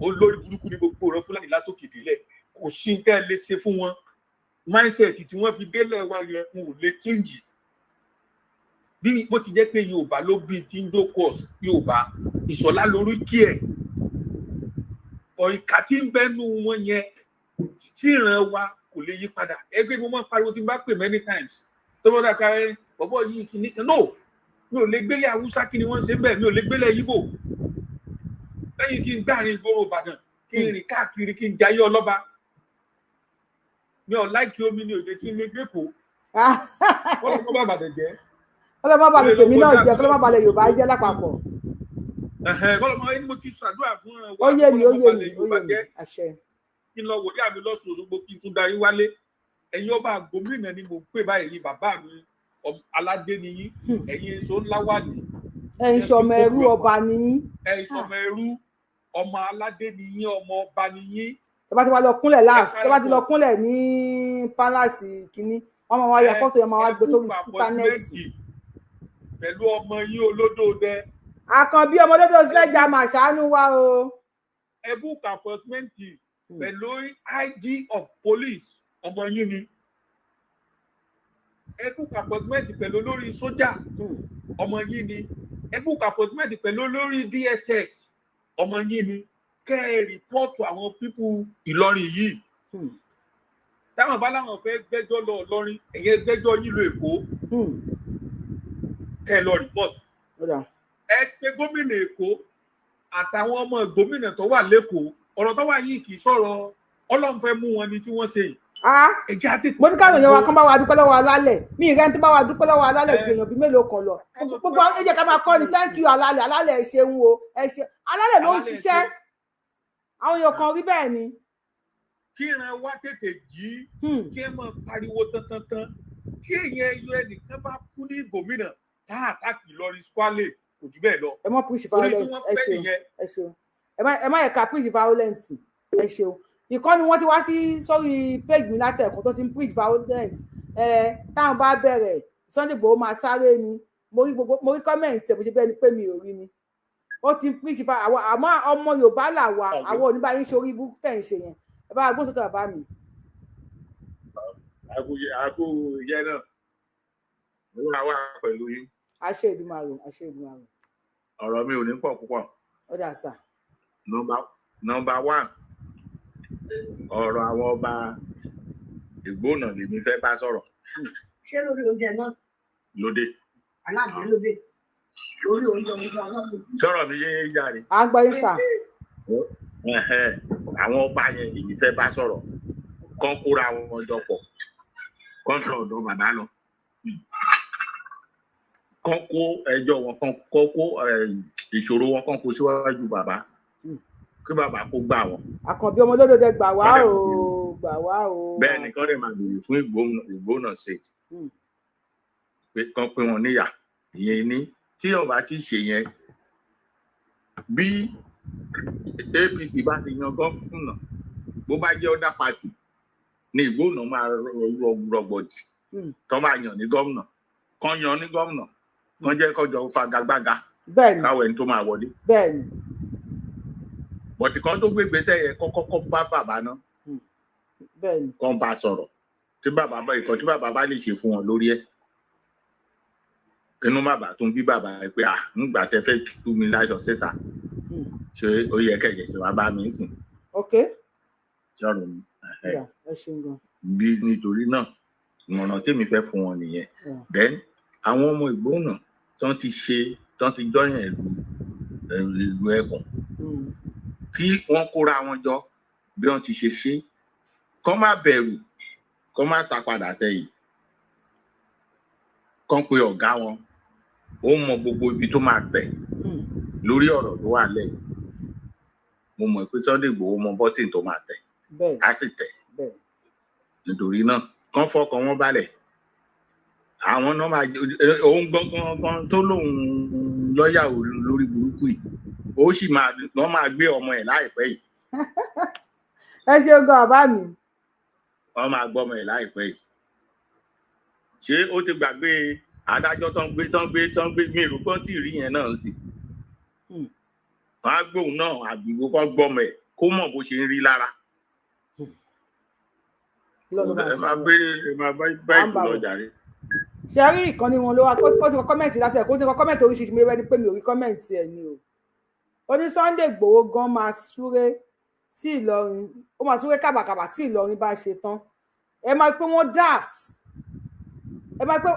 Olórí burúkú ni gbogbo ọ̀rọ̀ Fúlàní látòkè délẹ̀, kò sí ní tẹ́ ẹ lè ṣe fún wọn. Mindset tí wọ́n fi délẹ̀ wá yẹn n ò lè change. Bí bó ti jẹ́ pé Yorùbá ló bí tí ń dókòs Yorùbá Ìṣọ̀lá lórí kí ẹ̀. Ọ̀ìkà tí ń bẹ́nu wọn yẹn tí ìran wa kò lè yí padà. Ẹgbẹ́ mo máa ń pariwo tí n bá pè many times. Tó bá dàka ẹ bọ̀bọ̀ yìí kìíní kan no mi ò lè gbélé Haúsá kí ni wọ́n ṣe bẹ́ẹ̀, mi ò lè gbélé Yíbò lẹ́yìn kí n gbáàrin ìgboro Ìbàdàn kí n rìn káàkiri kí n jayé ọlọ́ba. Mi ò láìkí omi ni òde kí n lè gbé kó kọ́lọ́mọ́ bá bàdàn jẹ́, kọ́lọ́mọ́ bá tèmi náà jẹ́, kọ́lọ́mọ́ balẹ̀ Yorùbá jẹ́ lápapọ̀. Kọ́lọ́mọ́ ẹni mo ti ṣàdúrà fún wa, kọ́lọ́mọ́ balẹ̀ Yorùbá jẹ́ kí n lọ wòlíì àmì lọ́sùn Òṣogbo kí n tún darí wálé. Ẹ̀yin ọba gómìnà ni mò ń pè báyìí ní bàbá mi aládé ni yín, ẹ̀yin èso ńlá wà ní. Ẹ̀yin sọmọ ẹrú ọba ni yín. Ẹ̀yin sọmọ ẹrú ọmọ aládé ni yín, ọmọ ọba ni yín. Tẹ́ bá ti wá lọ kúnlẹ̀ láàfin, tẹ́ bá ti lọ kúnlẹ̀ ní pálásì kínní, wọ́n máa wá ya fọ́tò yẹn, máa wá gbé sórí íńtánẹ́ẹ̀tì. Pẹ̀lú ọmọ yín olódò dẹ. Àkànbí ọmọ olódò sílẹ̀jà máa ṣàánú wa o. Ẹ book appointment pẹ̀lú IG of police ọmọ yín ni. Ẹ book appointment pẹ̀lú olórí sójà ọmọ yín ni. Ẹ book appointment pẹ̀lú olórí DSS ọmọ yín ni. Kẹ́ ẹ rìpọ́ọ̀tù àwọn pípù Ìlọrin yìí. Táwọn bá láwọn fẹ́ gbẹ́jọ́ lọ Ìlọrin, ẹ̀yẹ gbẹ́jọ́ yín lọ Èkó. Kẹ́ ẹ lọ rìpọ́ọ̀tù. Ẹ pé gómìnà Èkó àtàwọn ọmọ gómìnà tó wà lÉkòó. Ọ̀rọ̀ tó wà yìí kì í sọ̀rọ̀ Ọlọ́run fẹ́ mú wọn ni tí wọ́n ṣe yìí. Mo ní káwọn èèyàn wa kán bá wa dúpẹ́ lọ́wọ́ alálẹ̀, mi ìrẹ́ tó bá wa dúpẹ́ lọ́wọ́ alálẹ̀ ju èèyàn bíi mélòó kan lọ. Gbogbo ẹ jẹ́ ká máa kọ́ ni thank you alálẹ̀, alálẹ̀ ẹ ṣeun o, ẹ ṣe alálẹ̀ ló ń ṣiṣẹ́, àwọn èèyàn kan rí bẹ́ẹ̀ ni. Kí ìran wa tètè jí, kí ẹ máa pariwo tantantan, kí èèyàn ẹyọ ẹnìkan bá kú ní gómìnà tá àtàkì Ìlọrin squale kò jù bẹ́ẹ̀ lọ. Ẹ mọ preach violence, ẹ ṣeun, ẹ ṣeun, ẹ má yẹ ká preach violence, ẹ ṣeun. Ìkọ́ni wọ́n ti wá sí sórí page mi látẹ̀kọ́ tó ti ń preach violence. Ẹ táwọn bá bẹ̀rẹ̀, Sunday Igboho máa sáré ni. Mo rí gbogbo, mo rí comment ẹ̀, bó ṣe bẹ́ẹ̀ ni pé mi ò rí ni ó ti ń preach àwọn. Àmọ́ ọmọ Yorùbá là wà, àwọn oníbàáyín ṣe orí ibú tẹ̀ ń ṣe yẹn. Ẹ bá wa gbóhùn sókè, bàbá mi. Àkú iṣẹ́ náà, ó wà pẹ̀lú yín. Àṣẹ Èdùmàrè, àṣẹ Èdùmàrè. Ọ̀rọ̀ mi ò ní pọ̀ púpọ̀. Ó dà sà. Number one, ọ̀rọ̀ àwọn ọba Ìgbónà lèmi fẹ́ bá sọ̀rọ̀. Ṣé lórí oúnjẹ náà? Lóde. Aláàbí lóde lórí oúnjẹ oúnjẹ aláàbí. Sọ̀rọ̀ mi yé jáde. À ń gbọ́ yín sà. Àwọn ọba yẹn lèmi fẹ́ bá sọ̀rọ̀, kán kóra wọn jọ pọ̀, kán sọ ọ̀dọ̀ bàbá lọ, kán kó ẹjọ́ wọn, kán kó ìṣòro wọn, kán kó síwájú bàbá, kí bàbá kó gbà wọn. Àkànbí ọmọ olódòdó, gbà wá o, gbà wá o. Bẹ́ẹ̀ ni, kán lè máa béèrè fún Ìgbónà State, pé kán pín wọn níyà. Ìyẹn ní tí ọba ti ṣe yẹn, bí APC bá ti yan gómìnà, bó bá jẹ́ other party ní Ìgbónà máa rọgbọdì tó máa yàn ní gómìnà, kán yan ní gómìnà, kán jẹ́ kọjọ fagagbága káwọn ẹni tó máa wọlé. Bọ̀tì kan tó gbé gbèsè yẹn, kọ́kọ́ bá bàbá náà, kán bá sọ̀rọ̀, tí bàbá bá ìkan tí bàbá bá lè ṣe fún wọn lórí ẹ̀, inú bàbá tún bí bàbá ẹ pé à ńgbà tẹ fẹ́ tú mi láṣọ síta, ṣé ó yẹ kẹ̀kẹ́ sí wa bá mi sìn? Sọ̀rọ̀ mi bí nítorí náà, ìmọ̀ràn tèmi fẹ́ fún wọn nìyẹn. Then àwọn ọmọ Ìgbónà tán ti ṣe tán ti jọyàn ìlú ẹkùn, kí wọ́n kóra wọn jọ bí wọ́n ti ṣe ṣe, kán má bẹ̀rù, kán má sá padà sẹ́yìn, kán pe ọ̀gá wọn, ó mọ gbogbo ibi tó máa tẹ̀ lórí ọ̀rọ̀ tó wà lẹ́yìn. Mo mọ̀ pé Sunday Igboho mọ button tó máa tẹ̀, á sì tẹ̀. Nítorí náà, kán fọkàn wọn balẹ̀. Àwọn náà máa òun gbọ́ngàn tó lóun lọ́ọ̀yà lórí burúkú yìí, ó sì máa wọ́n máa gbé ọmọ ẹ̀ láìpẹ́ yìí. Ẹ ṣeun gan, bàbá mi. Wọ́n máa gbọ́ ọmọ ẹ̀ láìpẹ́ yìí. Ṣé ó ti gbàgbé adájọ́ tó ń gbé tó ń gbé tó ń gbé mi ìrù kan tí ì rí yẹn náà ń sì? Wọ́n á gbóhùn náà àbíwó kan gbọ́mọ ẹ̀ kó mọ̀ bó ṣe ń rí lára. Ẹ máa gbé, ẹ máa bá ìlú lọ jàre. Ṣe rí ìkànnì wọn ló wá, ó ti kọ comment látẹ̀, kó ti kọ comment oríṣiríṣi. Mi rẹ ni pé mi ò rí comment ẹ̀ ni o. Ó ní Sunday Igboho gan máa súré tí Ìlọrin, ó máa súré kàbàkàbà tí Ìlọrin bá ṣe tán. Ẹ máa pé wọ́n daft, ẹ máa pé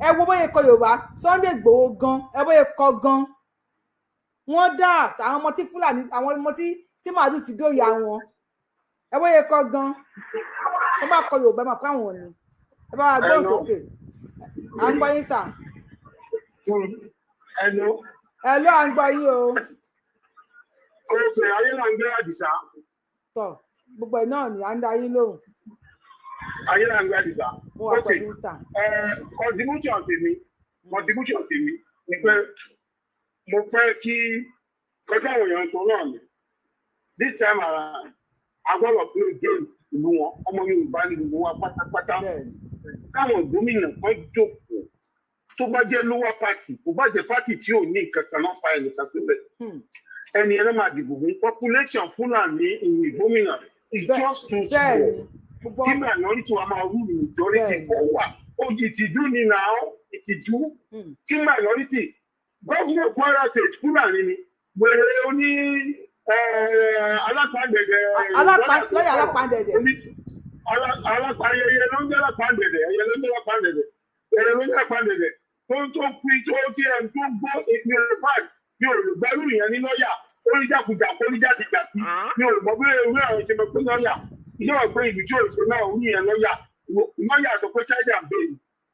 ẹ wo bóyá kọ Yorùbá. Sunday Igboho gan, ẹ bóyá kọ gan, wọ́n daft. Àwọn ọmọ tí Fúlàní, àwọn ọmọ tí màálù ti dóyà wọn, ẹ bóyá kọ gan, ẹ bá kọ Yorùbá, ẹ máa pé àwọn ni. Ẹ bá wa gbóhùn sókè, à ń gbọ́ yín sà. Hello. Hello, à ń gbọ́ yín o. Oṣù ayé là ń gbé Àdìsá. Tọ gbogbo ẹ̀ náà ni à ń dá yín lóhùn. Ayé là ń gbé Àdìsá. Mo wà pẹ̀lú sà. Contribution tèmi ni pé mo fẹ́ kí kọjá àwọn èèyàn sọ náà ni this time around, a gbọ́dọ̀ play game ìlú wọn. Ọmọ Yorùbá ni gbogbo wa pátápátá. Káwọn gómìnà kan jókòó, tó bá jẹ́ lower party, kò bá jẹ́ party tí ò ní nǹkan kan náà fa ẹnìkan síbẹ̀, ẹni ẹlẹ́ máa dìbò fún. Population Fúlàní ìwé gómìnà is just too small kí minority wa máa rule majority. Kó wà ó ìtìjú ni náà, ìtìjú kí minority. Gómìnà Kwara State, Fúlàní ni. Wèrè oní alápàdẹ̀dẹ̀. Lọ́yà alápàdẹ̀dẹ̀. Alápàyẹyẹ ló ń jẹ́ alápàdẹ̀dẹ̀, ẹyẹ ló ń jẹ́ alápàdẹ̀dẹ̀, ẹyẹ ló ń jẹ́ alápàdẹ̀dẹ̀ tó fi tó tí ẹ tó gbọ́ ìpín rẹ̀. Mi ò lè gbẹ́rù yẹn ní lọ́ọ̀yà oníjàkújàkú oníjàtìjàtì. Mi ò mọ bí ewé àwọn ṣe mọ pé lọ́ọ̀yà ìjọba pé ìlú tí ò ṣe náà ń yẹn lọ́ọ̀yà, lọ́ọ̀yà tó pé charge and bail,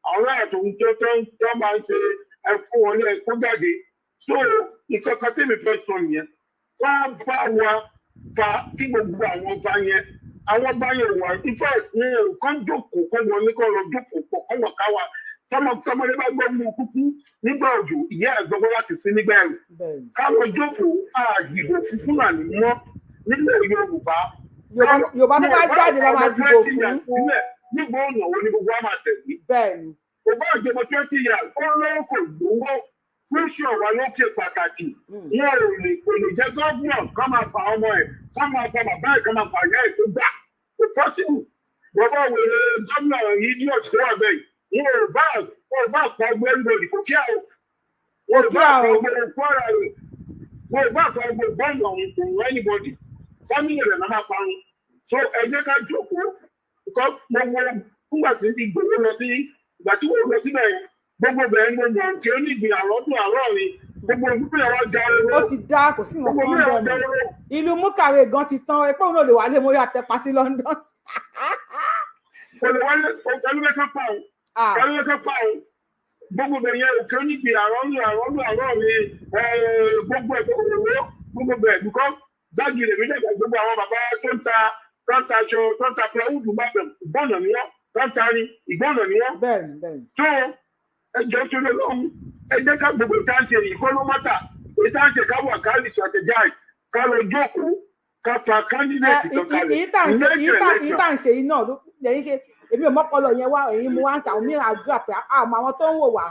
àwọn lọ́ọ̀yà tó ń tó tó tó máa ń ṣe ẹkú wọlé ẹkú jáde. So nǹkan kan tí mi fẹ́ sọ nìyẹn. Tó bá wa fa kí gbogbo àwọn ọba yẹn, àwọn ọba yẹn wà, in fact wọn ò kán jókòó, kán wọlé, kán lọ jókòó pọ̀, kán wọ̀ káwa tọmọ tọmọdé bá gbọ́ mú kúkú nígbà òjò, ìyá ẹ̀ gbọ́gbọ́ láti sí nígbà ẹ̀rù. Káwọn jókòó, àdìbò fún Fúlàní mọ́ nílẹ̀ Yorùbá. Yorùbá tó bá jáde la máa dìbò fún. Nígbà ọ̀nà wo ni gbogbo wa máa tẹ̀lé? Bẹ́ẹ̀ni. Kò bá ìjọba 20 years, ó lówó kò gbowó, future wa ló ṣe pàtàkì. Wọn ò lè kò lè jẹ́ gómìnà ká máa pa ọmọ ẹ̀, ká máa pa bàbá ẹ̀, ká máa pa ìyá ẹ̀ tó gbà. Kò possible. Bàbá wèrè gómìnà idiot tó wà bẹ́ẹ̀. Wọn ò bá pa ọgbẹ́ everybody, kò kí àwọn. Wọn ò bá pa ọgbẹ́ Kwara rẹ̀. Wọn ò bá pa ọgbẹ́ gómìnà òun, kò wọ́n anybody. Family rẹ̀ náà máa parun. So ẹ jẹ́ ká jókòó. Because mo wo nígbà tí Ìgbòho lọ sí, ìgbà tí wọ́n lọ síbẹ̀ yẹn, gbogbo bẹ̀rẹ̀ ní gbogbo òkè onígbìn àrọ́dún àárọ̀ ni gbogbo ìpínlẹ̀ wa já owó. Ó ti dá, kò sí nǹkan kan bẹ́ẹ̀ mọ́. Ìlú Múkàrè gan ti tán, ẹ pé òun náà lè wálé mórí àtẹpa sí London. Kò lè wálé, kálíwẹ́ká pa òun, kálíwẹ́ká pa òun. Gbogbo bẹ̀rẹ̀ yẹn, òkè onígbìn àrọ́dún àrọ́dún àárọ̀ ni gbogbo ẹ̀, owó gbogbo bẹ̀rẹ̀ because jáde rẹ̀ méjèèjì, gbogbo àwọn bàbá tó ń ta aṣọ, tó ń ta plywood bá bẹ̀, ìgbọ́nà ni wọ́n, tó ń ta ni ìgbọ́nà ni wọ́n. bẹ́ẹ̀ni bẹ́ẹ̀ni. Tó ẹjọ́ tó lé lọ́hùn, ẹ jẹ́ ká gbogbo ìtàǹtì èyí kọ́ ló matter. Ìtàǹtì ká wà, ká lè strategize, ká lọ jókòó, ká pa candidate tó kalẹ̀. Èyí tá à ń ṣe yìí náà lẹ́yìn ṣe, èmi ò mọ́pọlọ yẹn wá, èyí mú wá ń sàwọn mìíràn àdúrà pé àmọ́ àwọn tó ń wò wá,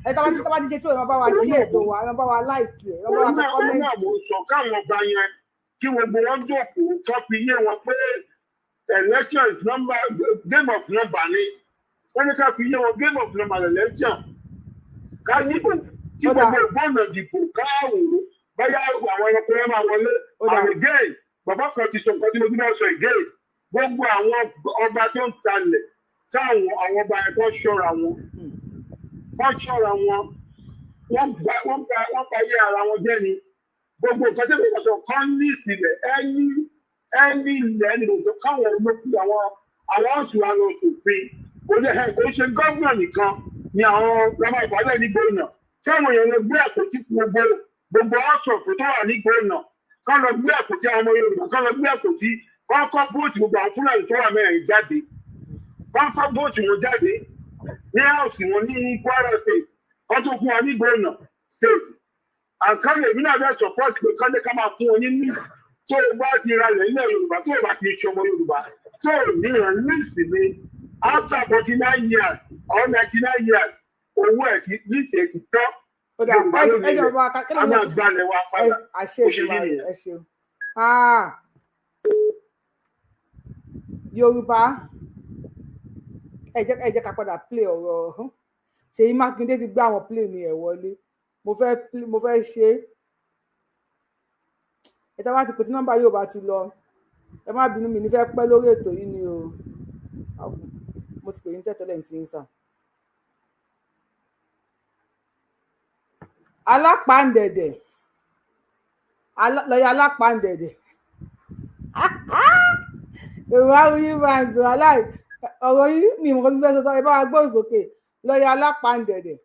ẹ tá bá ti ṣe tó, ẹ máa bá wa ṣí ètò wa, ẹ máa bá wa like, ẹ máa bá wa kọ comment. Òun náà mo sọ káwọn ọba yẹn, kí gbogbo wọn jókòó, ká fi yé wọn pé election is number, game of number ni. Wọ́n ní ká fi yé wọn, game of number election. Ká dìbò, kí gbogbo ìgbọ́nà dìbò, káàwó báyà àwọn ẹranko yẹn máa wọlé. And again, bàbá kan ti sọ nǹkan tí mo ti máa sọ again, gbogbo àwọn ọba tó ń talẹ̀, táwọn àwọn ọba yẹn kọ́ ṣọ́ra wọn, kọ́ ṣọ́ra wọn. Wọ́n gba ayé ara wọn jẹ́ ni. Gbogbo nǹkan tí wọ́n sọ kán ní ìsìlẹ̀, ẹni ilẹ̀, ẹni gbogbo káwọn olókùn àwọn ọ̀sùn àwọn òṣòfin kò lè kò ṣe gómìnà nìkan ni àwọn ọmọ ìpàdé ní gómìnà, tí àwọn èèyàn lọ gbé àpótí gbogbo ọ̀sọ̀ tó wà ní gómìnà, kán lọ gbé àpótí àwọn ọmọ Yorùbá, kán lọ gbé àpótí, kán kọ́ vote gbogbo àwọn Fúlàní tó wà mẹ́rin jáde, kán kọ́ vote wọn jáde ní house wọn ní Kwara State, kán tó fún wa ní gómìnà state. Àkàlẹ̀ èmi náà bẹ́ẹ̀ support pé kán lè ká máa fún wọn ní ní tó o bá ti ra ilẹ̀ ilẹ̀ Yorùbá, tó o bá ti ṣe ọmọ Yorùbá, tó o ní ìrìn ní ìsinmi after 49 years or 99 years, owó ẹ̀ ti ní ìṣe ti tán. Yorùbá ló ní ilẹ̀, a máa gbalẹ̀ wa padà. Ó ṣe ní nìyẹn. Yorùbá, ẹ jẹ́ ká padà play ọ̀rọ̀ Ṣèyí Mákindé ti gbé àwọn plane ẹ̀ wọlé. Mo fẹ́ ṣe é. Ẹ tá bá ti pèsè nọ́mbà yóò bá ti lọ, ẹ má bínú, mi ní fẹ́ pẹ́ lórí ètò yìí ni o. Mo ti pè ní tẹ́tẹ́lẹ̀ ní ti ń sà. Alápàǹdẹ̀dẹ̀ lọ́yà, alápàǹdẹ̀dẹ̀ Yorùbá wíyí máa ń sọ aláì ọ̀rọ̀ yìí mi ìmọ̀ tó fẹ́ sọ. Ẹ bá wa gbóhùn sókè, lọ́yà alápàǹdẹ̀dẹ̀,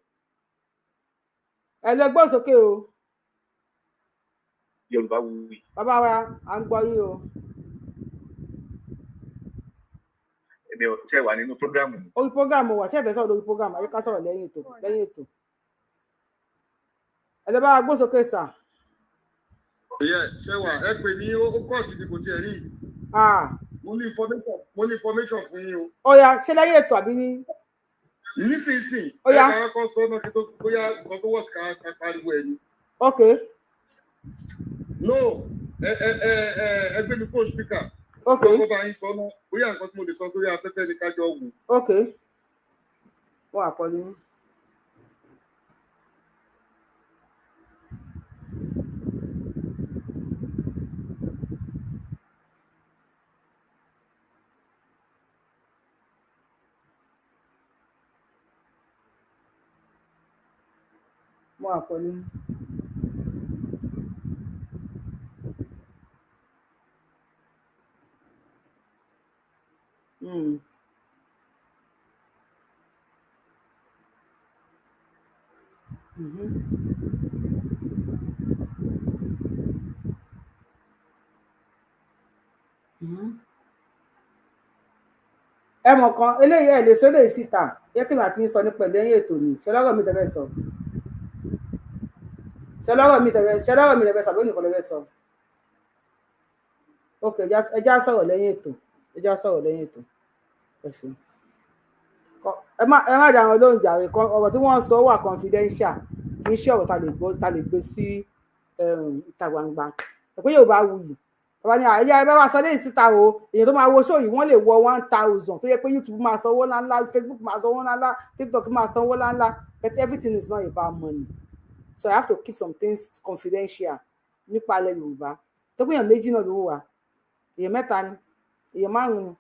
ẹ lọ gbóhùn sókè o. Yorùbá wúwi. Bàbá wa, à ń gbọ́ yín o. Èmi ò ṣe wà nínú program. Orí program wà. Ṣé ẹ fẹ́ sọ̀rọ̀ lórí program àbí ká sọ̀rọ̀ lẹ́yìn ètò? Lẹ́yìn ètò. Ẹ lọ bá wa gbóhùn sókè sà. Ìyá ṣé wà, ẹ pè ní ó kọ́ọ̀tù ni kò tiẹ̀ rí. Mo ní information fún yín o. Ó yá, ṣé lẹ́yìn ètò àbí ní. Nísinsìnyí. Ó yá. Ẹ ká kọ́ sọ ọ́nà kí tó bóyá nǹkan tó wọ̀ sí ká pariwo ẹ̀ ni. Ok. No, ẹ gbé mi kó speaker. Ok. Kọ́kọ́ bá yín sọ náà, bóyá nǹkan tí mo lè sọ sórí afẹ́fẹ́ ni kájọ wò. Ok, wọ́n àkọlù yín. Wọ́n àkọlù yín. Ẹ mọ̀ kan eléyìí, ẹ lè sọ eléyìí síta, yẹ kí n àti yín sọ nípa ẹ̀ lẹ́yìn ètò ni. Ṣe lọ́rọ̀ mi tẹ́fẹ́ sọ? Ṣe lọ́rọ̀ mi tẹ́fẹ́ sọ àbí nìkan lẹ́fẹ́ sọ? Ok, ẹ já sọ̀rọ̀ lẹ́yìn ètò, ẹ já sọ̀rọ̀ lẹ́yìn ètò. Ẹ ṣeun. Ẹ má dá wọn lóhùn jàre. Ọ̀rọ̀ tí wọ́n ń sọ wà confidential, kì í ṣe ọ̀rọ̀ ta lè gbé sí ìta gbangba. Ẹ pé Yorùbá wuyì, bàbá ní àyè ẹ bá wa sọ lẹ́yìn síta o. Èèyàn tó máa wo show yìí, wọ́n lè wọ 1,000, tó yẹ pé YouTube máa sanwó ńláńlá, Facebook máa sanwó ńláńlá, TikTok máa sanwó ńláńlá, but everything is not about money, so I have to keep some things confidential nípa ilẹ̀ Yorùbá. Tó pé èèyàn méjì náà ló wà, èèyàn mẹ́ta ni, èèyàn márùn ni,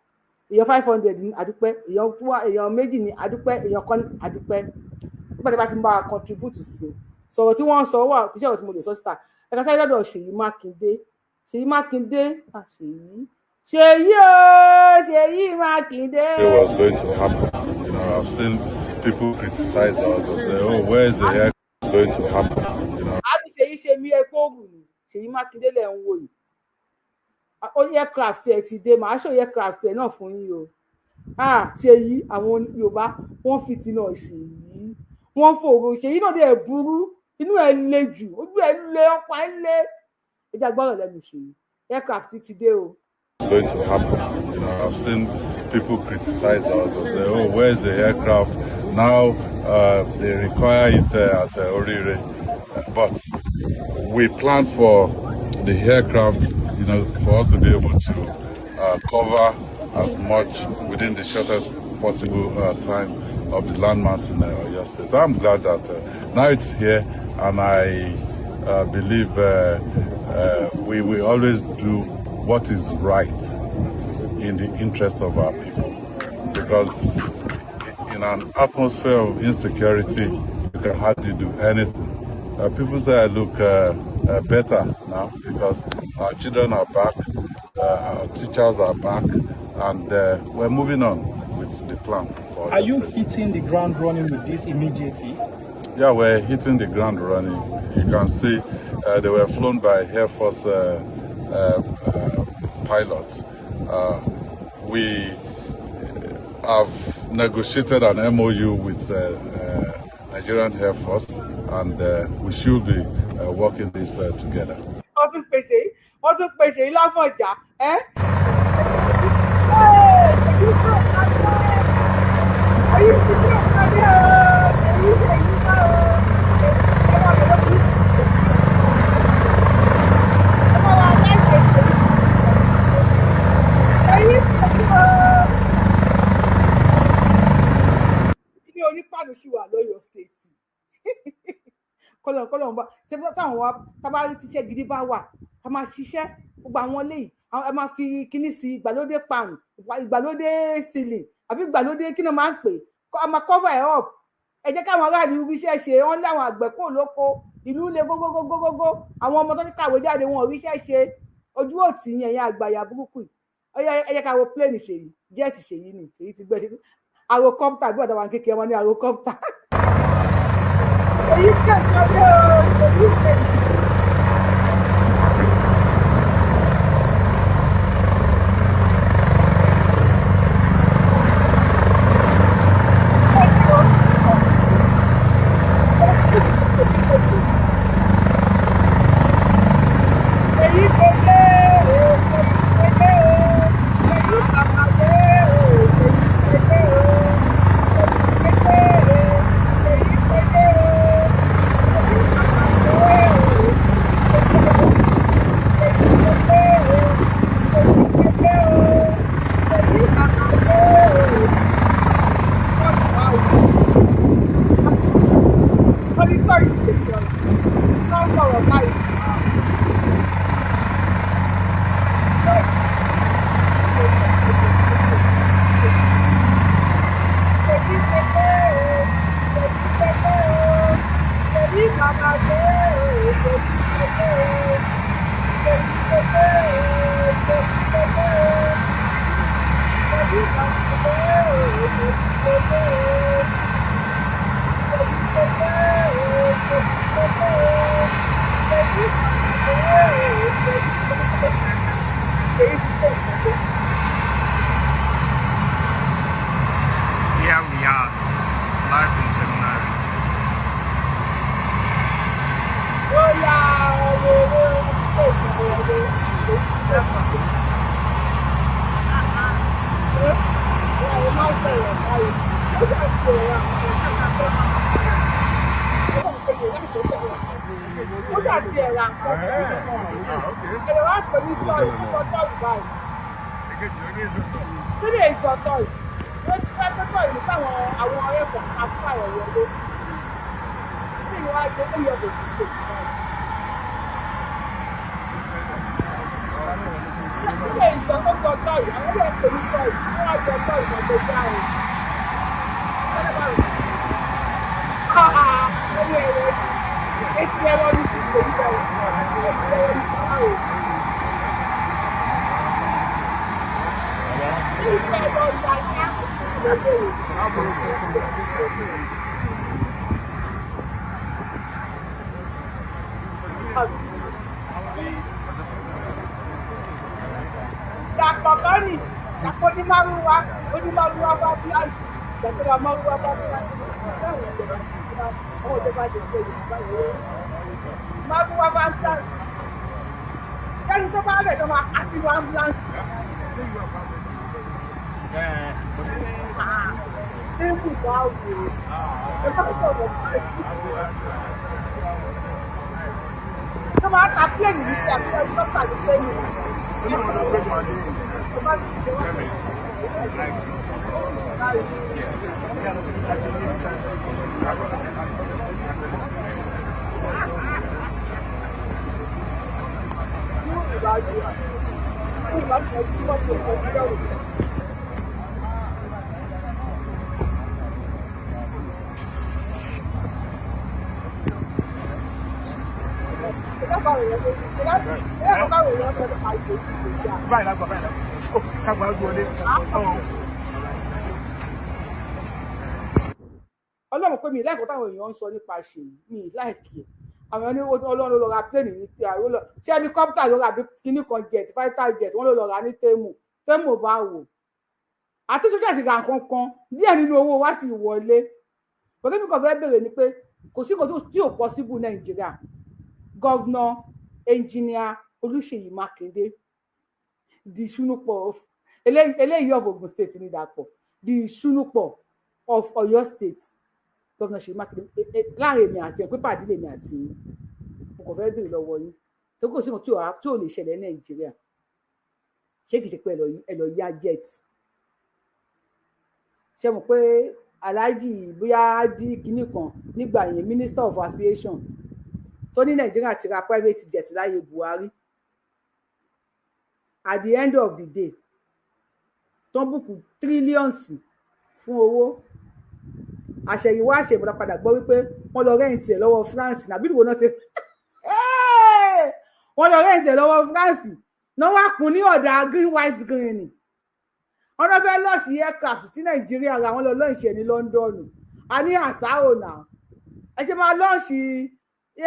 èèyàn 500 ní, àdúpẹ́. Èèyàn tó wà, èèyàn méjì ní, àdúpẹ́. Èèyàn kan ní, àdúpẹ́. Nígbà tí bá ti ń bá wa contribute sí sọ̀rọ̀ tí wọ́n ń sọ wà, kì í ṣe ọ̀rọ̀ tí mo lè sọ síta. Ẹ̀ka sáré lọ́dọ̀ Ṣèyí Mákindé. Ṣèyí Mákindé, ah, Ṣèyí, Ṣèyí o, Ṣèyí Mákindé. It was going to happen. I've seen people criticize us and say, "Oh, where is the air going to happen?" Àbí Ṣèyí ṣe mí epo ògùn ni. Ṣèyí Mákindé lẹ̀ ń wò yìí. Ó ní aircraft ẹ̀ ti dé, màá ṣòye aircraft ẹ̀ náà fún yín o. Ah, Ṣèyí, àwọn Yorùbá wọ́n fìtínà Ṣèyí, wọ́n fòrò Ṣèyí náà dẹ̀ burú, inú ẹ̀ le jù, ojú ẹ̀ le, ọ̀pá ẹ̀ le. Ẹ jẹ́ agbọ́rọ̀ lẹ́nu Ṣèyí. Aircraft ti dé o. It's going to happen. I've seen people criticize us and say, "Oh, where is the aircraft?" Now they require it at Orire, but we plan for the aircraft, for us to be able to cover as much within the shortest possible time of the landmass in Oyo State. I'm glad that now it's here, and I believe we will always do what is right in the interest of our people. Because in an atmosphere of insecurity, you can hardly do anything. People say I look better now because our children are back, our teachers are back, and we're moving on with the plan for Are Oyo you State. Hitting the ground running with this immediately? Yeah, we're hitting the ground running. You can see they were flown by Air Force pilots. We have negotiated an MOU with Nigerian Air Force, and we should be working this together. Wọ́n tún pe Ṣèyí Láfọ̀njá ẹ́. Ṣèyí tó Ṣèyí ti dé ọ̀kadì o. Ṣèyí, Ṣèyí bá o. Ẹ máa bẹ̀rẹ̀ kú. Ẹ máa wà láìpẹ́. Ṣèyí, Ṣèyí o. Ilé onípàdé sì wà lọ́yọ̀ọ́ State. Kọlọ̀ kọlọ̀ ń bá táwọn wa tábà rí tíṣẹ́ gidi bá wà, a máa ṣiṣẹ́. Gbogbo àwọn léyìí, ẹ máa fi kíní sí ìgbàlódé, pan ìgbàlódé, ceiling àbí ìgbàlódé kí ni wọ́n máa ń pè, a máa cover ẹ̀ up. Ẹ jẹ́ káwọn aráàlú ríṣẹ́ ṣe. Wọ́n lé àwọn àgbẹ̀ kúrò lóko, ìlú le gógógógógó. Àwọn ọmọ tó ní kàwé jáde, wọn ò ríṣẹ́ ṣe. Ojú òtí yẹn yẹn àgbàyà burúkú yìí. Ó yẹ ẹ jẹ́ ká wo plane Ṣèyí, jet Ṣèyí ni. Ṣèyí ti gbẹ aerocopter bí ọ̀dọ̀ wa kékeré wọn ní aerocopter. Èyí kẹ̀kọ́ dé o, èyí kẹ̀kọ́. Èyí kéde o, èyí kéde o, èyí kàkàdé o, èyí kéde o, èyí kéde o, èyí kéde o, èyí kàkàdé o, èyí kéde o, èyí kéde o, èyí kàkàdé o. Wọ́n ní tọ́yì ṣe ìjọba wọ́n sọ̀rọ̀ báyìí. Èyí kéde o, èyí kéde o, èyí kàkàdé o, èyí kéde o, èyí kéde o, èyí kéde o, èyí kàkàdé o, èyí kéde o, èyí kéde o, èyí kéde o, èyí kàkàdé o, èyí kéde o, èyí kéde o. Here we are, live in seminary. Ó yá, owó owó owó owó owó. nǹkan ẹ̀rọ wá pè ní tọ́ọ̀rù fún tọ́ọ̀rù báyìí. Ṣé lè jọ tọ́ọ̀rù? Wọ́n ti fẹ́ pé tọ́ọ̀rù ní sáwọn àwọn ẹ̀fọ́ àfúrà ẹ̀ wọlé. Bí ìwà jẹ́ ó yọ bòbí tó ti báyìí. Ṣé lè jọ ó jọ tọ́ọ̀rù? Àwọn ilé pè ní tọ́ọ̀rù. Wọ́n wá jọ tọ́ọ̀rù mọ́ tó já o. Etí ẹ̀rọ ní sí ìlú ẹ̀rọ etí ẹ̀rọ ní sí ìlú ẹ̀rọ ìgbà ṣá Dàpọ̀ kan ní Dàpọ̀ onímọ̀rúwa onímọ̀rúwa bá bí àìsí Dàpọ̀ mọ̀rúwa bá bí àìsí ọwọ́ ìjọba lè gbé Yorùbá yẹn márùwá bá ambulance sẹ́ni tó bá rẹ̀ tó máa ká sínú ambulance. Tébù bá wò ó ẹ bá sọ̀rọ̀ báyìí. Tó máa ta pílẹ̀nì ní ti àbí ẹlikọ́pítà ní pílẹ̀nì. Tó bá ti ṣe wá Ọlọ́run pé mi láìkọ́ táwọn èèyàn ń sọ nípa ṣèyí mi láìkí ẹ̀ àwọn ẹni Ọlọ́run ló lọ ra pléènì ní tí àwọn lọ ṣé helicopter ló ra bí kíní kan jet fighter jet wọ́n ló lọ ra ní Temu Temu bá wò àti sójà sì ra nǹkan kan díẹ̀ nínú owó wa sì wọlé bọ́dé mi kàn fẹ́ bèrè ni pé kò sí nǹkan tí ò possible Nàìjíríà. Governor Engineer Olúṣèyí Mákindé the Ìṣúnúpọ̀ of eléyìí of Ogun State ní Dàpọ̀ the Ìṣúnúpọ̀ of Ọ̀yọ́ State. Governor Ṣèyí Mákindé láàrin èmi àti ẹ̀ pé pàdé lèmi àti yín mo kàn fẹ́ bèrè lọ́wọ́ yín tó kò sí nǹkan tí ò lè ṣẹlẹ̀ ní Nàìjíríà. Ṣé kìí ṣe pé ẹ lọ yá jet? Ṣé mo pé Alhaji bóyá dí kinní kan nígbà yẹn Minister of Aviation tó ní Nàìjíríà ti ra private jet láyé Buhari. At the end of the day tó ń bùkún trillions fún owó àṣẹ̀yìnwá àṣẹ̀yìnbọ̀dá padà gbọ́ wípé wọ́n lọ rẹ́ǹtì ẹ̀ lọ́wọ́ France nàbí ìdìbò náà ti wọ́n lọ rẹ́ǹtì ẹ̀ lọ́wọ́ France náà wá kún ní ọ̀dà green white green ni wọ́n lọ fẹ́ lọ́ọ̀ṣì aircraft tí Nàìjíríà ra wọ́n lọ lọ́ọ̀ṣì ẹ̀ ní London. A ní àṣàrò náà ẹ ṣe máa lọ́ọ̀ṣì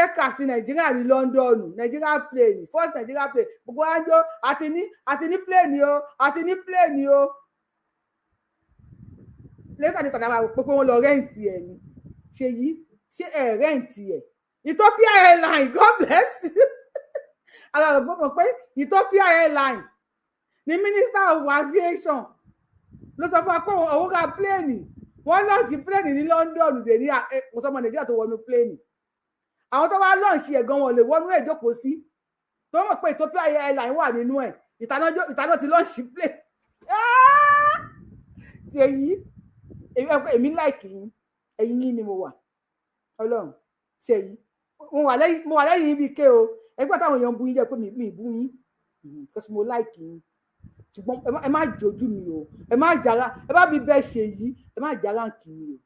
aircraft Nàìjíríà ní London. Nàìjíríà plane first Nàìjíríà plane gbogbo àjọ àti ní plane o àti ní plane o lẹ́tà ní tàdá pé wọ́n lọ rẹ́ǹtì ẹ̀ ni. Ṣèyí ṣé ẹ̀ rẹ́ǹtì ẹ̀ Ethiopia Airline God bless you. Ara rẹ̀ gbọ́dọ̀ pé Ethiopia Airline ní Minister of Aviation ló sọ fún wa pé òun ra pléènì wọ́n lọ́ọ̀ṣì pléènì ní London dè ní kò sọmọ Nàìjíríà tó wọnú pléènì. Àwọn tó wá lọ́ọ̀ṣì ẹ̀ gan wọn lè wọnú ẹ̀ jókòó sí tó mọ̀ pé Ethiopia Airline wà nínú ẹ̀ ìtaná ti lọ́ọ̀ṣì pléènì. Ṣèyí èmi láìkì yín ẹ̀yin yín ni mo wà Ọlọ́run. Ṣèyí mo wà lẹ́yìn ibi ké o ẹgbẹ́ táwọn èèyàn ń bú yín jẹ́ pé mi bú yín because mo láìkì yín ṣùgbọ́n ẹ má jojú mi o ẹ má jara ẹ má bí bẹ́ẹ̀ Ṣèyí ẹ má jara kì í o.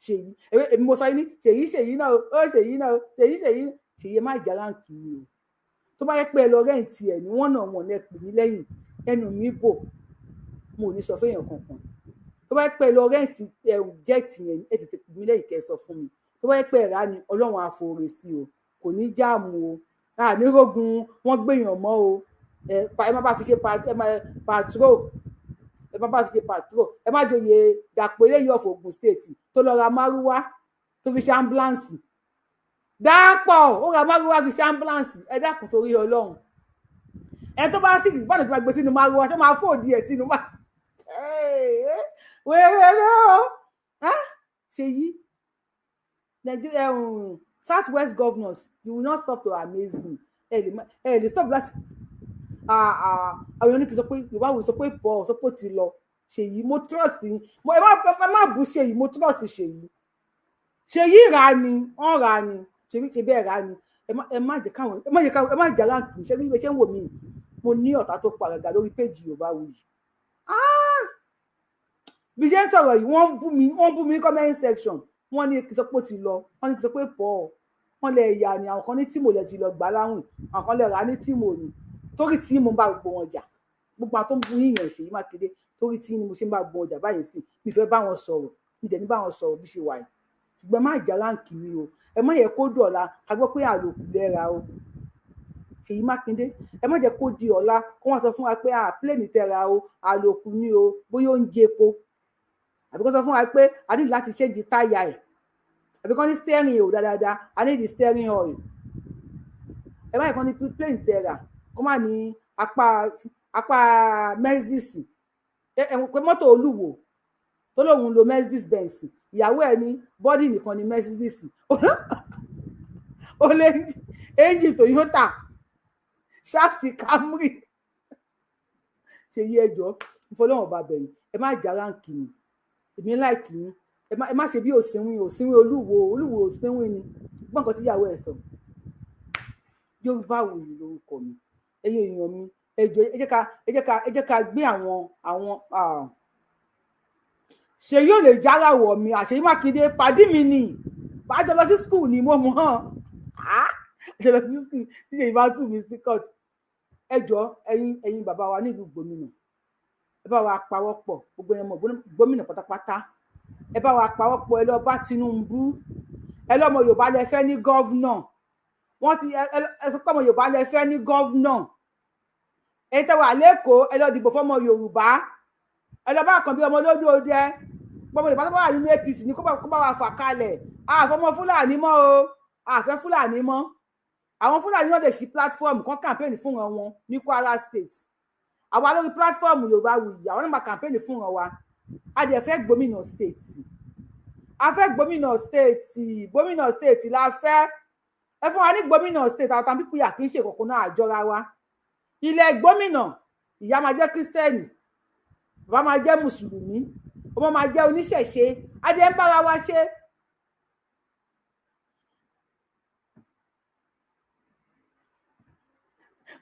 Ṣèyí èmi mo sọ yín ní Ṣèyí Ṣèyí náà o Ṣèyí náà o Ṣèyí Ṣèyí Ṣèyí ẹ má jara kì í o. Tó bá yẹ pé ẹ lọ rẹ́ǹtì ẹ̀ ní wọ́n náà wọ̀n ẹ pè mí lẹ́yìn ẹnu mi bò mo ò ní sọ fẹ́yàn kankan. Tó bá yẹ pé lọ rẹ́ǹtì ẹrù jẹ́ẹ̀tì yẹn ẹ tètè pè mí lẹ́yìn kẹ́ ẹ sọ fún mi. Tó bá yẹ pé ẹ̀rá ni Ọlọ́run àfoore sí o kò ní jáàmù o ànírógun wọ́n gbèyàn mọ́ o ẹ má bá fi ṣe patrol ẹ má bá fi ṣe patrol ẹ má joyè Dàpọ̀ eléyìí of Ogun State tó lọ ra márúwá tó fi ṣe ambulance. Dàpọ̀ ó ra márúwá fi ṣe ambulance ẹ dákun torí Ọlọ́run. Ẹ tó bá sì gbọ́dọ̀ tó bá gbé sínú márúwá tó máa fòdì ẹ̀ sínú má wẹ́rẹ́rẹ́ o. Ṣèyí Nigeria South West governors, you will not stop to amaze me. Ẹ lè stop láti àwọn oníkì sọ pé Yorùbá wò sọ pé pọ̀ sọ pé ó ti lọ. Ṣèyí mo trust yín, ẹ má bú Ṣèyí, mo trust Ṣèyí. Ṣèyí rà ni, wọ́n rà ni, ṣe bẹ́ẹ̀ rà ni. Ẹ má jẹ́ káwọn, ẹ má jẹ́ káwọn, ẹ má jẹ́ aláǹtì. Ṣe bí ṣe ń wò mí, mo ní ọ̀tá tó pa àgàgà lórí péjì Yorùbá Wuyì. Bí ṣe ń sọ̀rọ̀ yìí, wọ́n bú mi, wọ́n bú mi ní comment section. Wọ́n ní kí n sọ pé ó ti lọ, wọ́n ní kí n sọ pé pọ̀, wọ́n lè yà ni. Àwọn kan ní tìmọ̀ lẹ̀ ti lọ gbà láwìn, àwọn kan lè rà ní tìmọ̀ ni. Torí tí mo ń bá gbogbo wọn jà, gbogbo àwọn tó ń bú yíyan Ṣèyí Mákindé, torí tí ni mo ṣe ń bá gbogbo wọn jà báyìí sí. Mi fẹ́ bá wọn sọ̀rọ̀, mi dẹ̀ ní bá wọn sọ̀rọ̀ bí ṣe wà yìí. Ṣùgbọ́n má jà láǹkì mi o, ẹ má yẹ kó dọ̀la a gbọ́ pé àlòkù lẹ́ra o. Ṣèyí Mákindé, ẹ má jẹ́ kó di ọ̀la kó wọ́n sọ fún wa pé pléènì tẹ́ra o, àlòkù ni o, bóyá ó ń jẹ epo, àbí kó sọ fún wa pé a ní láti ṣéǹjì táyà ẹ̀, àbí kó ní steering ò dáadáa, a ní di steering oil. Ẹ má yẹ kó ní pléènì tẹ́ra kó má ní apá Mercedes, ẹ pé mọ́tò Olúwo tó lóun lo Mercedes Benz, ìyàwó ẹ ní bọ́dì nìkan ní Mercedes, ó lé ẹ́ńjì Toyota, ṣáàtì Camry. Ṣèyí ẹjọ́ ìfọlọ́wọ́n bá bẹ̀yìn, ẹ má jà ráǹkì mi, èmi láìkì yín. Ẹ má ṣe bí òsínwín òsínwín Olúwo, Olúwo òsínwín ni. Gbọ́n nǹkan tíyàwó ẹ̀ sọ. Yorùbá Wuyì lórúkọ mi. Ẹ̀yin èèyàn mi, ẹ jọ̀ọ́ ẹ jẹ́ ká gbé àwọn Ṣèyí ò lè jára wọ̀ mi. Àṣeyí Mákindé pàdí mi ni, bàjọ́ lọ sí skul ni mo mọ̀ àjọ lọ sí skul tí Ṣèyí bá sùn mí sí court. Ẹ jọ̀ọ́ ẹ̀yin bàbá wa nílùú gómìnà, ẹ bá wa pawọ́pọ̀, gbogbo ẹ̀yin ọmọ gómìnà pátápátá, ẹ bá wa pawọ́pọ̀, ẹ lọ bá Tinubu, ẹ lọ́mọ Yorùbá lẹ fẹ́ ní gọ́vnà. Wọ́n ti ẹ sọ pé ọmọ Yorùbá lẹ fẹ́ ní gọ́vnà. Ẹ̀yin tẹ́ wà lẹ́kọ̀ọ́, ẹ lọ dìbò fọ́mọ Yorùbá, ẹ lọ bá kàn bí ọmọ lódò dẹ, gbọmọ Yorùbá tó bá wà nínú APC ní kó bá wa fà kalẹ̀. Àfọmọ Fúlàní mọ́ o, àfẹ́ Fúlàní mọ́. Àwọn Fúlàní náà lè ṣí platform kan campaign fún wọn ní Kwara State. Àwa lórí platform Yorùbá Wuyì, àwọn náà máa campaign fún wọn wa. A dẹ̀ fẹ́ gómìnà state, a fẹ́ gómìnà state, gómìnà state la fẹ́. Ẹ fún wa ní gómìnà state. Àwọn pípú yà kì í ṣe kọ̀ọ̀kan náà àjọra wa. Ilẹ̀ gómìnà, ìyá máa jẹ́ kírísítẹ́nì, bàbá máa jẹ́ mùsùlùmí, ọmọ máa jẹ́ oníṣẹ̀ṣe, adé ń bára wa ṣe.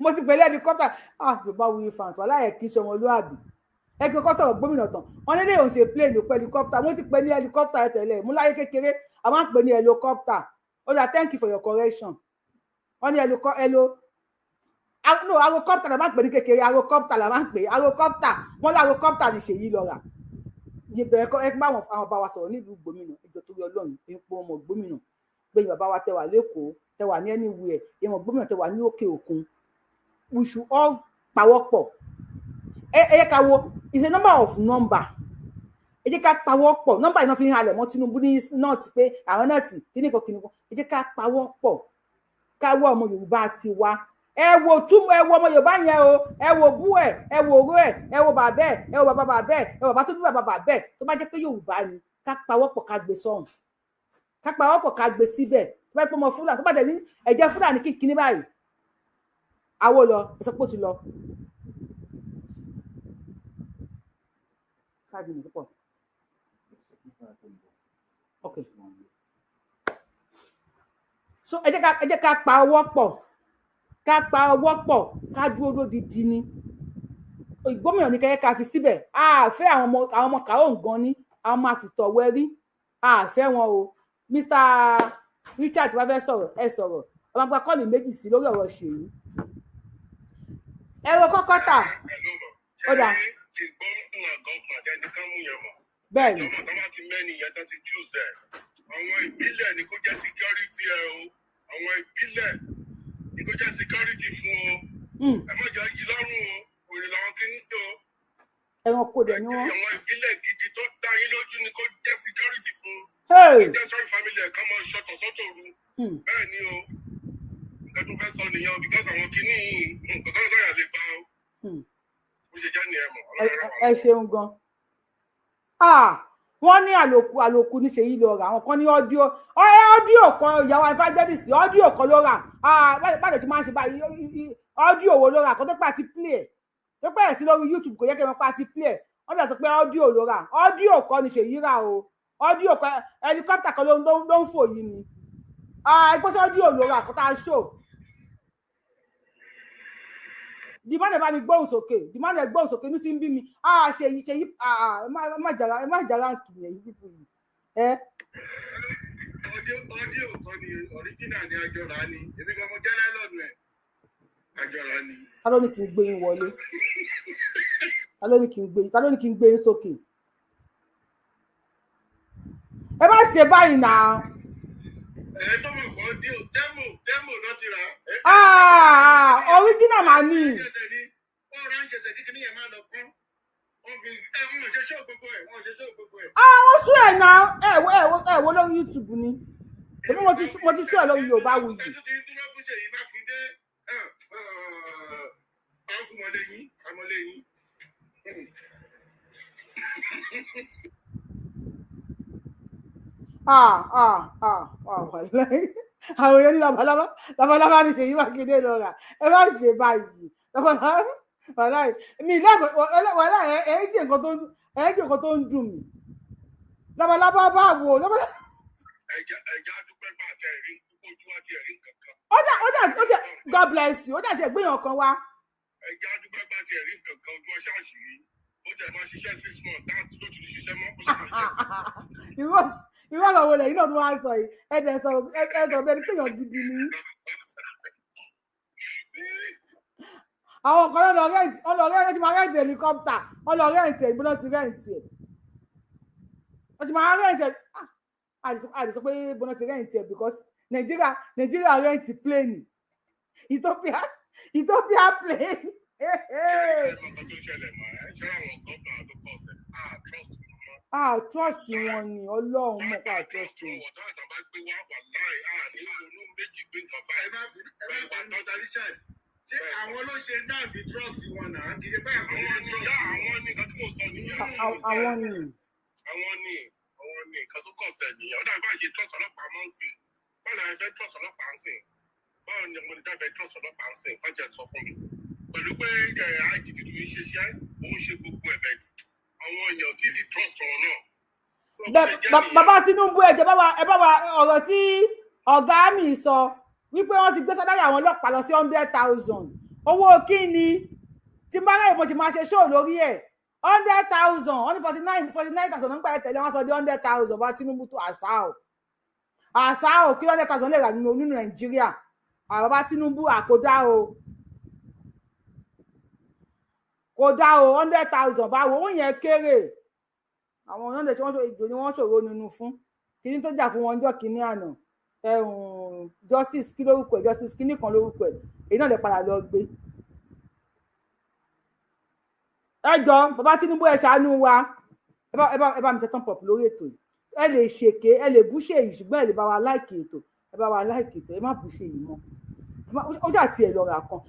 Mo ti pẹ̀lú ẹlikọ́pítà. Yorùbá Wuyi fans wà láyé kí n ṣe ọmọlúàbí. Ẹ kí n kọ́ sọ̀rọ̀ gómìnà tán, wọn nílé òun ṣe plane pẹ̀lú helicopter. Mo ti pè ní helicopter tẹ́lẹ̀, mú láyé kékeré a máa ń pè ní helicopter. Ó dà, thank you for your correction. Wọ́n ní no arocopter la máa ń pè ní kékeré, arocopter la máa ń pè, arocopter. Wọ́n lé arocopter ní Ṣèyí lọ rà. Ibẹ̀ ẹ bá àwọn bá wa sọ̀rọ̀ nílùú gómìnà, ìjọ torí Ọlọ́run, ipò ọmọ gómìnà gbẹ̀yìn bàbá wa tẹ wà lẹ́kọ̀ọ́, tẹ wà ní anywhere, ìmọ̀ gómìnà tẹ wà ní òkè òkun, we should all pawọ́pọ̀. Ẹ yẹ ká wo, it's a number of number. Ẹ jẹ́ ká pawọ́pọ̀. Nọ́mbà yìí náà fi ń halẹ̀ mọ́ Tinubu ní north pé àwọn north kíníkan kíníkan. Ẹ jẹ́ ká pawọ́pọ̀, ká wọ ọmọ Yorùbá ti wa. Ẹ wo túmọ̀, ẹ wo ọmọ Yorùbá yẹn o, ẹ wo bú ẹ, ẹ wo oró ẹ, ẹ wo bàbá ẹ, ẹ wo bàbá bàbá ẹ, ẹ wo bàbá tó bí bàbá bàbá ẹ. Tó bá jẹ́ pé Yorùbá ni, ká pawọ́pọ̀ ká gbé sọ́hùn, ká pawọ́pọ̀ ká gbé síbẹ̀. Tó bá jẹ́ pé ọmọ Fúlàní, tó bá jẹ́ ní ẹ̀jẹ̀ Fúlàní kíkiní báyìí, àwo lọ, ẹ sọ pé ó ti lọ. 5 minutes pọ̀. Okay. So ẹ jẹ́ ká pa ọwọ́ pọ̀, ká pa ọwọ́ pọ̀, ká dúró lódidi ni. Gómìnà ní kẹ́kẹ́ ká fi síbẹ̀. A fẹ́ àwọn ọmọ kàó gan ni, àwọn máa fi tọ̀wẹ́ rí, a fẹ́ wọn o. Mr. Richard wá fẹ́ sọ̀rọ̀, ẹ sọ̀rọ̀. Ọmọ àgbà kọ́ọ̀lì méjì sí lórí ọ̀rọ̀ Ṣèyí. Ẹ̀rọ kọ́kọ́ tà. Ó dà. Ti gómìnà gọ́fúnà jẹ́ ká mú yẹn mọ̀. Bẹ́ẹ̀ni. Ìjọba tó bá ti mẹ́ni yẹn tó ti choose ẹ̀. Àwọn ìbílẹ̀ ni kó jẹ́ security ẹ o. Àwọn ìbílẹ̀ ni kó jẹ́ security fún o. Ẹ má jẹ́ yí lọ́rùn o. Òrè làwọn kì í o. Ẹranko dẹ̀ ni wọ́n. Àwọn ìbílẹ̀ gidi tó dá yín lójú ni kó jẹ́ security fún. Kó jẹ́ sọ́rí family ẹ̀ ká máa ṣọ̀tọ̀ sọ́tọ̀ ru. Bẹ́ẹ̀ ni o. Nǹkan tó fẹ́ sọ nìyẹn because àwọn kìíní kò sọ́dọ̀ sọ́yà lè gbà o. Ó ṣe jẹ́ nìyẹn mọ̀. Ẹ ṣeun gan. Wọ́n ní àlòkù ní Ṣèyí lọ rà. Àwọn kan ní audio kan, ìyàwó evangelist audio kan ló rà. Báyìí tí máa ń ṣe báyìí, audio wo ló rà? Kó tó pẹ́ àti play ẹ̀, tó pẹ́ sí lórí YouTube, kò yẹ kí ẹ máa pa àti play ẹ̀. Wọ́n dẹ̀ sọ pé audio ló rà. Audio kan ní Ṣèyí rà o. Audio kan, helicopter kan ló ń fò yìí ni. Ẹgbẹ́ sọ audio ló rà kó tá a ṣò. Dìmọ́lẹ̀ bá mi gbóhùn sókè, dìmọ́lẹ̀ gbóhùn sókè, inú ti ń bí mi. Ṣèyí ẹ má jàrá kìnìún ẹ̀yìn pípọ̀ yìí. Ọdíò kan ni original ni àjọra ni, èmi kan mo jẹ́ lẹ́lọ́nù ẹ̀, àjọra ni. Ta ló ní kí n gbé yín wọlé? Ta ló ní kí n gbé yín? Ta ló ní kí n gbé yín sókè? Ẹ má ṣe báyìí náà. Ẹ tó mọ̀ kọ́ díò dẹ́mò náà ti rà. Original mà ní. Ọ̀rọ̀ ń ṣẹ̀ṣẹ̀ kíkiní yẹn máa lọ kán. Wọ́n fi ẹ wọ́n ṣe ṣó gbogbo ẹ̀, wọ́n ṣe ṣó gbogbo ẹ̀. Wọ́n sún ẹ̀ náà, ẹ wo lórí YouTube ni. Èmi mo ti sún ẹ̀ lórí Yorùbá Wuyì. Ẹ tún ti ń dúró fún Ṣèyí Mákindé. Ọkùnrin àmọ́lẹ́yìn. Àwọn èèyàn ní labalábá ní Ṣèyí Mákindé lọ rà. Ẹ má ṣe báyìí, labalábá mi wàhálà ẹ ń ṣe nǹkan tó ń dùn mí. Labalábá bá wò labalábá. Ẹja dúpẹ́ gbà tẹ ẹ̀rí ojú wa ti ẹ̀rí nǹkan kan. Ó dà God bless you. Ó dà ti ẹ̀gbéyàn kan wá. Ẹja dúpẹ́ gbà tẹ ẹ̀rí nǹkan kan, ojú ọṣà àṣírí. Ó jẹ́ máa ṣiṣẹ́ 6 months that tó ti ṣiṣẹ́ mọ́, ó sì máa ṣiṣẹ́ 6 months. Irú ọ̀rọ̀ wo lẹ́yìn náà tó wá sọ yìí? Ẹ dẹ̀ sọ̀rọ̀ bẹ́ẹ̀ ni péyàn gidi ni. Àwọn kan lọ rẹ́ǹtì, wọ́n ti máa rẹ́ǹtì helicopter, wọ́n lọ rẹ́ǹtì ẹ̀, ìgbóná ti rẹ́ǹtì ẹ̀. Wọ́n ti máa rẹ́ǹtì ẹ̀. A lè sọ pé ìgbóná ti rẹ́ǹtì ẹ̀ because Nigeria rẹ́ǹtì plane. Ethiopia plane. Trust wọn ni Ọlọ́run mọ̀ pé trust wọn. Ṣé àwọn ló ṣe dáàbì trust wọn náà? Kì í ṣe báyìí àwọn ni àwọn ni nǹkan tí mo sọ nìyẹn. Àwọn ni. Àwọn ni nǹkan tó kọ̀ sẹ̀ nìyẹn. Ó dàbí báyìí ṣe trust ọlọ́pàá mọ́ ń sìn. Báwo ni a fẹ́ trust ọlọ́pàá ń sìn? Báwo ni ọmọdé fẹ́ trust ọlọ́pàá ń sìn? Pàjẹ́ sọ fún mi. Pẹ̀lú pé IGT tó ń ṣiṣẹ́, òun ṣe gbogbo ẹ̀bẹ̀ àwọn èèyàn tí lè trust wọn náà. Bàbá Tinubu, ẹ jẹ́ ẹ bá wa ọ̀rọ̀ tí ọ̀gá mi sọ wípé wọ́n ti gbé sádárì àwọn ọlọ́pàá lọ sí 100,000. Owó kí ni? Tí bá ráyè mo ti máa ṣe ṣóò lórí ẹ̀. 100,000, wọ́n ní 49,000 nígbà yẹn tẹ̀lé wọ́n sọ di 100,000. Bá Tinubu tó àṣà ò kí 100,000 lè rà nínú Nàìjíríà. Bàbá Tinubu àkódá o. Kò dá o, 100,000 báwo, owó yẹn kéré. Àwọn ọ̀nà tí wọ́n ìjò ni wọ́n ṣòro nínú fún kíní tó jà fún wọn ọjọ́ kíní àná, justice kí lórúkọ ẹ̀, justice kíní kan lórúkọ ẹ̀, èyí náà lè padà lọ gbé. Ẹ jọ bàbá Tinubu, ẹ ṣàánú wa. Ẹ bá mi tẹ tán pọ̀ lórí ètò yìí. Ẹ lè ṣèké, ẹ lè bú Ṣèyí, ṣùgbọ́n ẹ lè bá wa láìkì ètò, ẹ bá wa láìkì ètò, ẹ má bú Ṣèyí mọ́. Ó ṣàtì ẹ̀ lọ́ra kan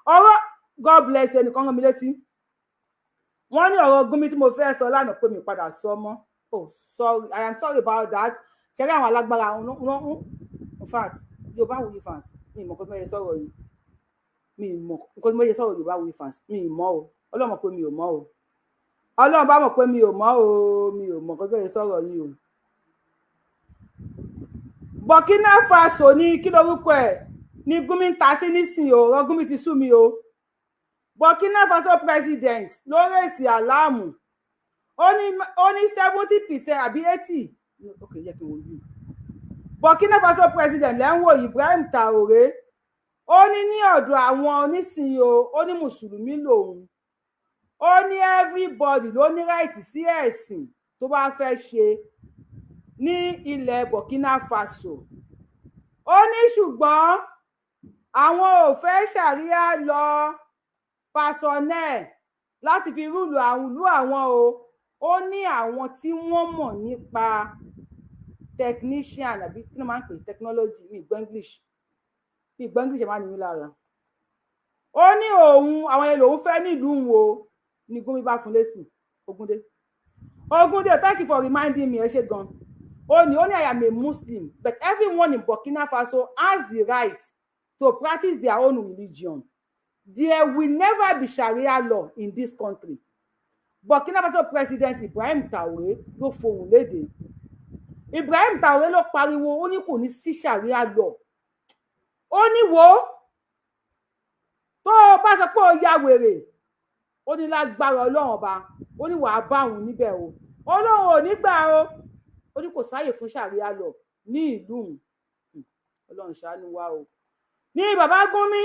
ọ̀rọ̀. God bless you. Ẹnìkan rán mi létí, wọ́n ní ọ̀rọ̀ Gúnmi tí mo fẹ́ sọ lánàá pé mi padà sọ mọ́. Oh sorry, I am sorry about that. Ṣẹlẹ̀ àwọn alágbára wọn, in fact Yorùbá Wuyi fans, mi mọ̀ nǹkan tí mo yẹ sọ̀rọ̀ yìí, mi mọ̀ nǹkan tí mo yẹ sọ̀rọ̀ Yorùbá Wuyi fans, mi mọ̀ o. Ọlọ́run mọ̀ pé mi ò mọ̀ o. Ọlọ́run bá mọ̀ pé mi ò mọ̀ o, mi ò mọ̀ nǹkan tí mo yẹ sọ̀rọ̀ yìí o. Burkina Faso ní kí lorúkọ ẹ̀ ní Gúnmi ń ta sí nísìnyí o. Ọ̀rọ̀ Gúnmi ti sú mi o. Burkina Faso president ló rèsì àlámù. Ó ní 70% àbí 80. Ok, yẹ kí n wo yìí. Burkina Faso president lẹ́ ń wò, Ibrahim Traoré. Ó ní ní ọ̀dọ̀ àwọn onísìnyí o, ó ní mùsùlùmí lòun. Ó ní everybody ló ní right sí ẹ̀sìn tó bá fẹ́ ṣe ní ilẹ̀ Burkina Faso. Ó ní ṣùgbọ́n àwọn ò fẹ́ ṣàríà lọ personnel láti fi rúlu àwọn ìlú àwọn o. Ó ní àwọn tí wọ́n mọ̀ nípa technician àbí kí ló máa ń pè technology, mi gbọ́ English ẹ̀ máa ní mi lára. Ó ní òun àwọn yẹn lòun fẹ́ nílùú òun o. Ní Gúnmi bá fún lésì Ògúndé. Ogunde, thank you for reminding me. Ẹ ṣé gan. Ó ní I am a Muslim, but everyone in Burkina Faso has the right to practice their own religion. There will never be Sharia law in this country. Burkina Faso President Ibrahim Traoré ló fohùn léde. Ibrahim Traoré ló pariwo, ó ní kò ní sí Sharia law. Ó ní wo tó o bá sọ pé o ya wèrè, ó ní lágbára Ọlọ́run ọba, ó ní wàá bá òun níbẹ̀ o. Ọlọ́run ò ní gbà o. Ó ní kò sáàyè fún Sharia law ní ìlú òun. Ọlọ́run ṣàánú wa o. Ní bàbá Gúnmi,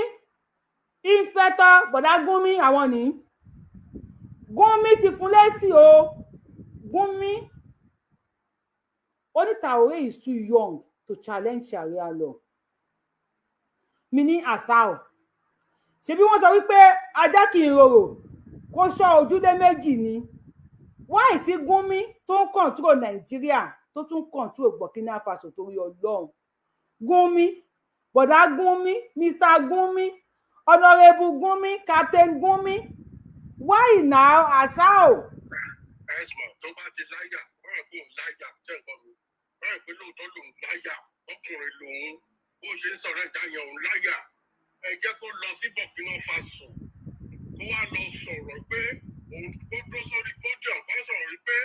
Inspector Bọ̀dá Gúnmi, àwọn ní Gúnmi ti fún lésì o. Gúnmi ó ní Traoré is too young to challenge Sharia law. Mi ní àṣà o, ṣebí wọ́n sọ wípé ajá kì í rorò kó ṣọ́ ojúlé méjì ni. Wáì tí Gúnmi tó ń control Nàìjíríà tó tún control Burkina Faso, torí Ọlọ́run. Gúnmi, Bọ̀dá Gúnmi, Mr Gúnmi, Honourable Gúnmi, Captain Gúnmi, why now àṣà o. Ẹ̀sùn tó bá ti láyà, wọ́n rẹ̀ pé òun láyà, jẹ́ nǹkan mi, wọ́n rẹ̀ pé lóòótọ́ lòun láyà, ọkùnrin lòun, bó ṣe ń sọ̀rọ̀ ẹ̀dá yẹn òun láyà. Ẹ jẹ́ kó lọ sí Burkina Faso, kó wá lọ sọ̀rọ̀ pé òun kó dúró sórí podium, kó sọ̀rọ̀ rí pé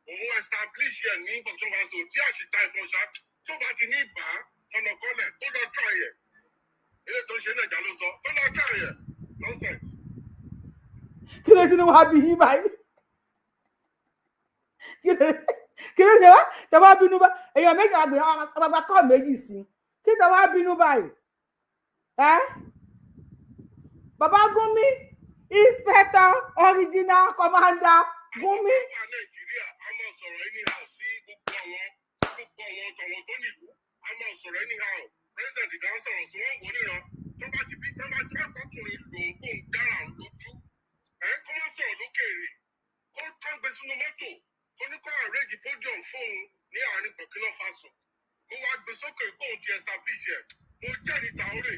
òun establish ẹ̀ ní Burkina Faso tí àṣìta ìbọn ṣá tó bá ti ní ìbá ọ̀nàkọ́lẹ̀ tó lọ try ẹ̀. Ilé tó ń ṣe Nàìjà ló sọ, tó lọ try ẹ̀, nonsense. Kí ló ti ní wàá bí yín báyìí? Kí ló ṣe wá tẹ wá bínú bá èèyàn méjì àgbẹ̀ àgbàgbà kọ́ méjì sí, kí tẹ wá bínú báyìí? Ẹ bàbá Gúnmi, Inspector Original Commander Gúnmi. Àwọn Nàìjíríà a máa sọ̀rọ̀ anyhow sí gbogbo àwọn tọ̀wọ̀n tó nílùú, a máa sọ̀rọ̀ anyhow. President kan sọ̀rọ̀ sí wọn wò níran tó bá ti bí tó bá tó ọkùnrin lòun kó ń dára lójú ẹ, kó má sọ̀rọ̀ lókèèrè, kó kán gbé sínú mọ́tò, kó ní kó arrange podium fóun ní àárín Burkina Faso, kó wá gbé sókè kóun ti establish ẹ̀. Mo jẹ́rìí Traoré,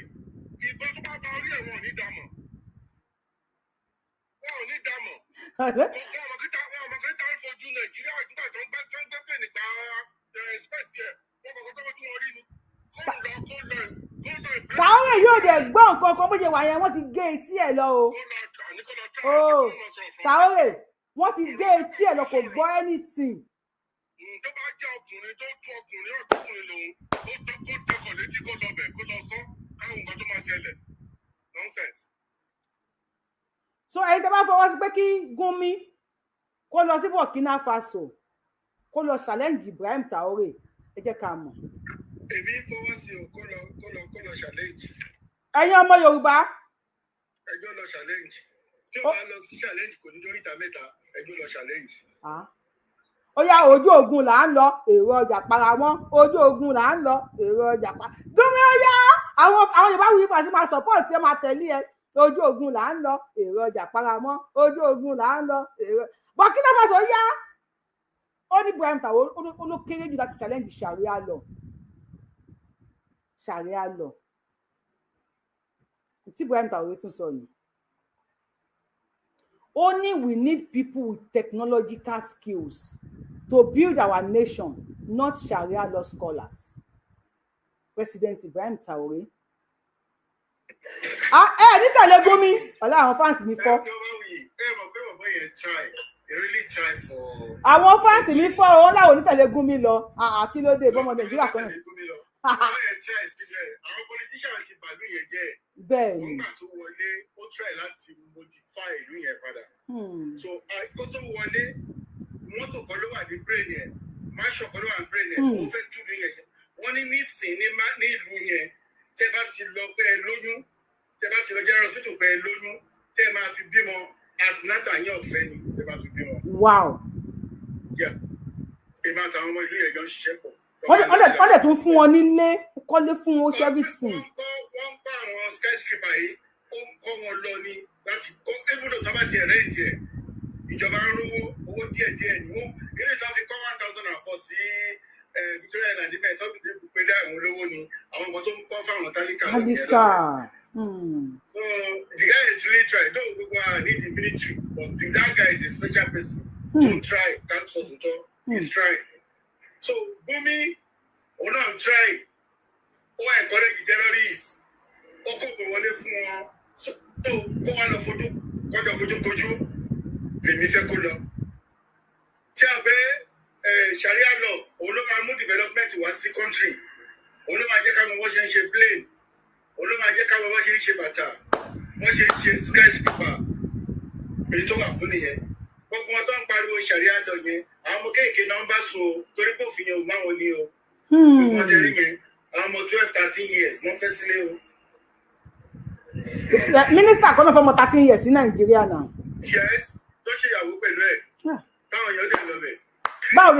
ìbọn tó bá ba orí ẹ̀ wọn ò ní dàmọ̀, wọn ò ní dàmọ̀. Wọn ọmọ kìtà ń fojú Nàìjíríà nígbà tó ń gbé pè nígbà space ẹ̀, wọn kọ̀ọ̀kan tó fojú wọn rí ni. Traoré yóò dẹ̀ gbọ́ nǹkan kan bó ṣe wà yẹn, wọ́n ti gé etí ẹ̀ lọ o. Traoré wọ́n ti gé etí ẹ̀ lọ, kò gbọ́ anything. Tó bá jẹ́ ọkùnrin tó tó ọkùnrin ọkùnrin lòun, kó tọkọ̀ létí, kó lọ bẹ̀, kó lọ sọ káwọn nǹkan tó máa ṣẹlẹ̀, nonsense. So ẹ̀yin tẹ́ bá fọwọ́ sí pé kí Gúnmi kó lọ sí Burkina Faso kó lọ challenge Ibrahim Traoré, ẹ jẹ́ ká mọ̀. Èmi fọwọ́ sí o, kó lọ challenge. Ẹ̀yin ọmọ Yorùbá. Ẹjọ́ lọ challenge. Tí o bá lọ sí challenge kò ní dóríta mẹ́ta, ẹjọ́ lọ challenge. Ó yá, ojú ogun là ń lọ, èrò ọjà para wọn, ojú ogun là ń lọ, èrò ọjà para. Gúnmi ó yá, àwọn Yorùbá wí fàṣí máa support ẹ, máa tẹ̀lé ẹ. Ojú ogun là ń lọ, èrò ọjà para mọ́, ojú ogun là ń lọ, èrò Burkina Faso yá. Ó ní Ibrahim Traoré ó ló kéré jù láti challenge Sharia law. Sharia law tí Ibrahim Traoré tún sọ ni, ó ní we need people with technological skills to build our nation, not Sharia law scholars. President Ibrahim Traoré. Ẹ ní tẹ̀lé Gúnmi ọ̀la, àwọn fans mi fọ́. Ẹ mọ̀ pé bàbá yẹn try, he really try for. Àwọn fans mi fọ́, òun láwọn onítẹ̀lé Gúnmi lọ, kí ló dé ìbọmọ Nàìjíríà kan náà. Bàbá yẹn try sílẹ̀, àwọn politician ti bàlú yẹn jẹ́. Bẹ́ẹ̀ ni. Wọ́n gbà tó wọlé, ó try láti modify ìlú yẹn padà. So kó tó wọlé, mọ́tò kan ló wà ní brain yẹn, mansion kan ló wà ní brain yẹn, ó fẹ́ tú ìlú yẹn. Wọ́n ní nísìn ní ìlú yẹn, tẹ́ bá ti lọ pé ẹ lóyún, tẹ́ bá ti lọ general hospital pé ẹ lóyún, tẹ́ máa fi bímọ, antenatal yẹn ọ̀fẹ́ ni tẹ́ bá fi bímọ. Wow. Yeah. Èmi àtàwọn ọmọ ìlú yẹn jọ ń ṣiṣẹ́ pọ̀. Wọ́n dẹ̀ tún fún wọn nílé, kọ́lé fún wọn, ṣe everything. Wọ́n ń kọ́ àwọn skyscraper yìí, ó ń kọ́ wọn lọ ní láti kọ́ ebúdó tó bá tiẹ̀ rẹ́ǹtì ẹ̀, ìjọba ń rówó owó díẹ̀ díẹ̀ ni wọ́n eré tó fi kọ́ 1004 sí Victoria Island bẹ́ẹ̀ tó fi pé dá àwọn olówó ni àwọn nǹkan tó ń kọ́ fáwọn tálíkà ló ń yẹ Tálíkà. So the guy is really trying, though gbogbo wa need the military, but that guy is a special person. Tó ń try ká sọ tòótọ́, he's trying. So Gumi òun náà ń try, ó encourage terrorists, ó kó bò wọlé fún wọn. So kó wá lọ fojú kọjọ fojú kojú lèmi fẹ́ kó lọ. Ṣé àbẹ́ Sharia law òun ló máa mú development wá sí country, òun ló máa jẹ́ ká mọ bó ṣe ń ṣe plane, òun ló máa jẹ́ ká mọ bó ṣe ń ṣe bàtà, bó ṣe ń ṣe skyscraper. Èyí tó wà fún nìyẹn. Gbogbo wọn tó ń pariwo Sharia law yẹn, àwọn ọmọ kéèké náà ń bá sùn o, torí pé òfin yẹn ò máwọn ní o. Gbogbo wọn tẹrí yẹn, àwọn ọmọ 12, 13 years wọ́n fẹ́ sílé o. Mínísítà kan náà fọmọ 13 years ní Nàìjíríà náà. Yes, tó ṣèyàwó pẹ̀lú ẹ̀, táwọn èèyàn dẹ̀ lọ bẹ̀. Báwo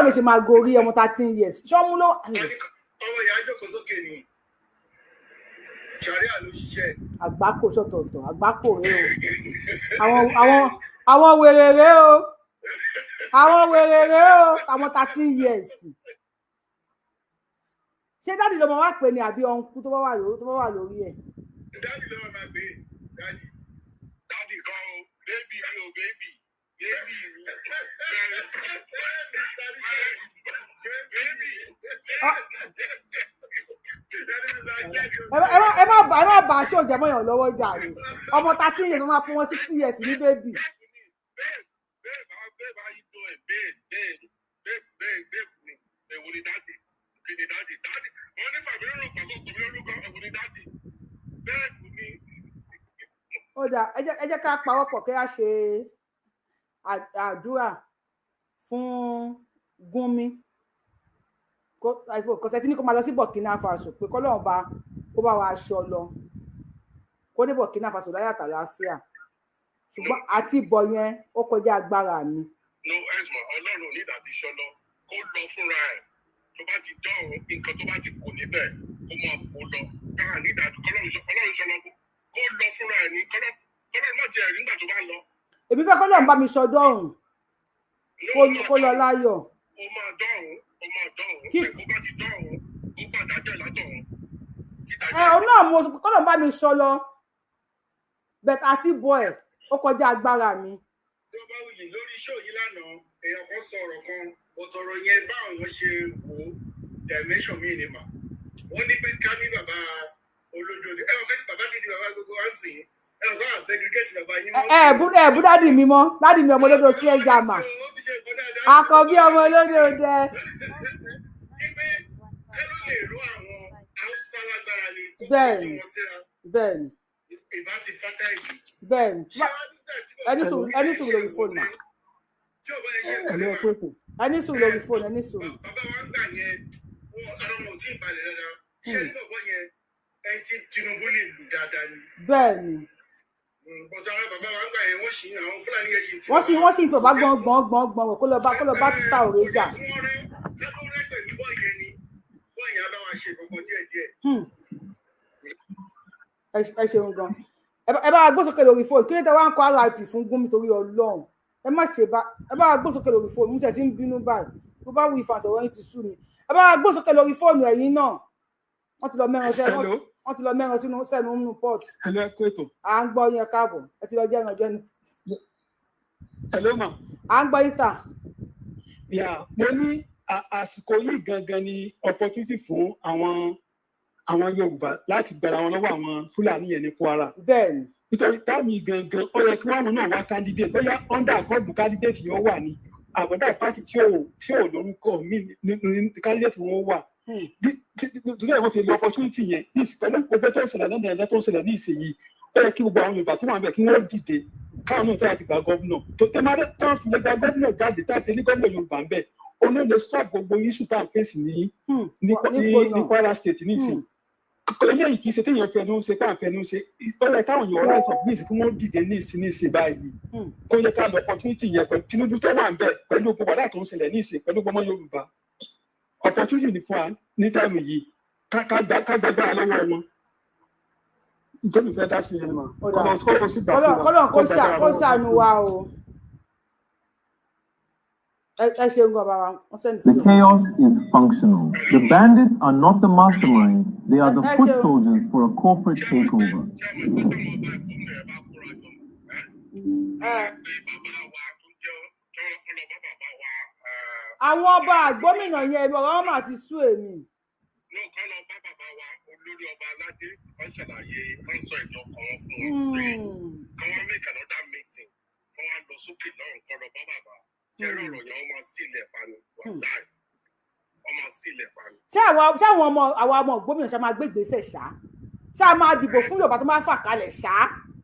ló ṣe máa gorí ọmọ 13 years ṣọ́mú ló? Ọmọ ìyá jókòó sókè ni, Sharia ló ṣiṣẹ́. Àgbákò sọ̀tọ̀ọ̀tọ̀, àgbákò rèé o, àwọn wèrè rèé o, àwọn wèrè rèé o, àwọn 13 years. Ṣé daddy ló máa wá pè ní àbí uncle tó bá wà lórí ẹ̀? Daddy ló máa pè é, daddy. Daddy kan o, baby mi o, baby, baby mi. Baby. Ẹ má bà aṣọ ìjẹmọ yàn lọ́wọ́ jàre. Ọmọ 13 years, wọ́n máa pín wọn 60 years ní baby. Babe, how you doing? Babe, babe, babe, babe, babe mi. Èwo ni daddy? Kí ni daddy? Daddy. Wọ́n ní fàmí lórúkọ, kò mí lórúkọ, èwo ni daddy? Babe mi. Ó dáa, ẹ jẹ́ ká pawọ́pọ̀ kí a ṣe àdúrà fún Gúnmi kọsẹ̀ tí ní kó máa lọ sí Burkina Faso, pé kọ́lọ́run bá kó bá wa aṣọ lọ, kó dé Burkina Faso láyọ̀ àtàlàáfíà. Ṣùgbọ́n àti ìbọ̀ yẹn, ó kọjá agbára mi. No, Esma, Ọlọ́run ní ìdá ti ṣọlọ, kó lọ fúnra ẹ̀. Tó bá ti dán nǹkan tó bá ti kò níbẹ̀, kó máa kó lọ. Káà ní ìdá Ọlọ́run ṣọlọ, kó lọ fúnra ẹ̀ ní kọ́lọ́run má tiẹ̀ rí nígbà tó bá ń lọ. Èmi fẹ́ kọ́lọ́run bá mi sọdọ́ ọ̀hún, kó lọ láyọ̀. Ó máa dọ̀hún, ó máa dọ̀hún. Pé kó bá ti dọ̀hún, kó gbàdájọ́ látọ̀hún. Ẹ òun náà mo kọ́lọ́run bá mi sọ lọ bẹ̀t àti bọ̀ ẹ̀, ó kọjá agbára mi. Tó bá wuyì lórí show yìí lánàá, èèyàn kan sọ ọ̀rọ̀ kan, ọ̀tọ̀rọ̀ yẹn báwọn ṣe wò ó, dimension mi ni mà. Wọ́n ní pé ká ní bàbá olódò ẹ wọ́n kẹ́ bàbá ti di bàbá gbogbo wa ń sìn ẹ wọ́n kọ́ segregate bàbá yín. Ẹ bú daddy mi mọ́, daddy mi ọmọ olódò sí ẹja mà, àkọ́bí ọmọ olódò dẹ. Ipe ká ló lè ró àwọn Haúsá lágbára ni kó Bẹ́ẹ̀ni. kó wọn síra. Bẹ́ẹ̀ni. Ìbá ti fátá ìjù. Bẹ́ẹ̀ni, ẹni sùn lórí fóònù mà. Ẹ̀lú ẹ̀kọ́ ètò. Ẹni sùn lórí fóònù, ẹni sùn. Bàbá wa ń gbà yẹn, wọn ara wọn ò tí ì balẹ̀ dáadáa. Ṣé ní bọ̀bọ̀ yẹn, ẹni tí Tinubu lè lù dáadáa ni. Bẹ́ẹ̀ni. Bọ̀dọ̀ ara bàbá wa ń gbà yẹn, wọ́n ṣì ń àwọn Fúlàní yẹn ṣì ń tì. Wọ́n sì ń tọ̀ bá gbọ́n gbọ́n gbọ́n gbọ́n, kó lọ bá títà òré jà. Lẹ́kọ̀ọ́ pẹ̀lú bọ́ yẹn ni bọ́ yẹn á bá wa ṣe kọ̀ọ̀kan díẹ̀díẹ̀. Ẹ ṣeun gan. Ẹ bá wa gbósókè lórí fóònù. Kí ló dé wá ń kọ RIP fún Gúnmi torí Ọlọ́run? Ẹ má ṣe bá ẹ bá wa gbósókè lórí fóònù. Mo tẹ̀ tí ń bínú báyìí, bó bá wù ìfàsọ̀rọ̀ yín ti sú mi. Ẹ bá wa gbósókè lórí fóònù. Ẹ̀yin náà, wọ́n ti lọ mẹ́ran sínú sẹ́nu nínú pot. Hello, ẹ kú ètò. À ń gbọ́ yín, káàbọ̀. Ẹ ti lọ jẹ́ ẹran jẹ́nu. Hello ma. À ń gbọ́ yín, sir. Yà, mo ní àsìkò yìí gangan ni opportunity fún àwọn Yorùbá láti gbára wọn lọ́wọ́ àwọn Fúlàní yẹn ní Kwara. Bẹ́ẹ̀ni. Nítorí táàmì gangan, ó yẹ kí wọ́n náà wá candidate, bóyá under accord candidate yẹn wà ní àbọ̀dá party tí ò lórúkọ mi ní candidate wọn wà. Torí ẹ̀ wọ́n fi lo opportunity yẹn ní ìsìn pẹ̀lú gbogbo tó ń ṣẹlẹ̀ lọ́nà ẹ̀dá tó ń ṣẹlẹ̀ ní ìsinyìí. Ó yẹ kí gbogbo àwọn Yorùbá tó wà níbẹ̀ kí wọ́n dìde, káwọn náà tó láti gba gómìnà tó tẹ́ máa tó fi lè gba gómìnà jáde, tá a fi ní gómìnà Yorùbá ń bẹ̀, olóòlè stop gbogbo issue tá à ń fèsì ní Kwara State ní ìsìn. Eléyìí kì í ṣe téèyàn fẹnu ṣe káà fẹnu ṣe. Ó yẹ káwọn èèyàn rise up ní ìsìn, kí wọ́n dìde ní ìsìn báyìí, kó yẹ ká lọ opportunity yẹn pẹ̀lú Tinubu tó wà ń bẹ̀, pẹ̀lú gbogbo wàhálà tó ń ṣẹlẹ̀ ní ìsìn, pẹ̀lú gbọmọ Yorùbá. Opportunity ní fún wa ní time yìí, ká gbàgbára lọ́wọ́ wọn. Ìjọba ìfẹ́ dá sí ẹni mà kọ́lọ́ sí gbà fún wa. Kọ́lọ́ kó ṣàánú wa o. Ẹ ṣeun gan, bàbá wọn sẹ́ni. The chaos is functional. The bandits are not the masterminds, they are the foot soldiers for a corporate takeover. Ẹ Àwọn ọba àgbómìnà yẹn, ọ̀rọ̀ wọn mà ti sú èmi. Náà kọ́ lọ bá bàbá wa olórí ọba aládé, kan ṣàlàyé, kan sọ ìlú ọkàn wọn fún wọn pé kán wá make another meeting, kán wá lọ sókè lọ́rùn, kán lọ bá bàbá kẹrẹ. Ọ̀rọ̀ yẹn, wọ́n máa sílẹ̀ pa ni. Wàláì, wọ́n máa sílẹ̀ pa ni. Ṣé àwọn ọmọ, àwa ọmọ gómìnà, ṣá máa gbé ìgbésẹ̀ ṣá? Ṣá máa dìbò fún Yorùbá tó máa fà kalẹ̀ ṣá?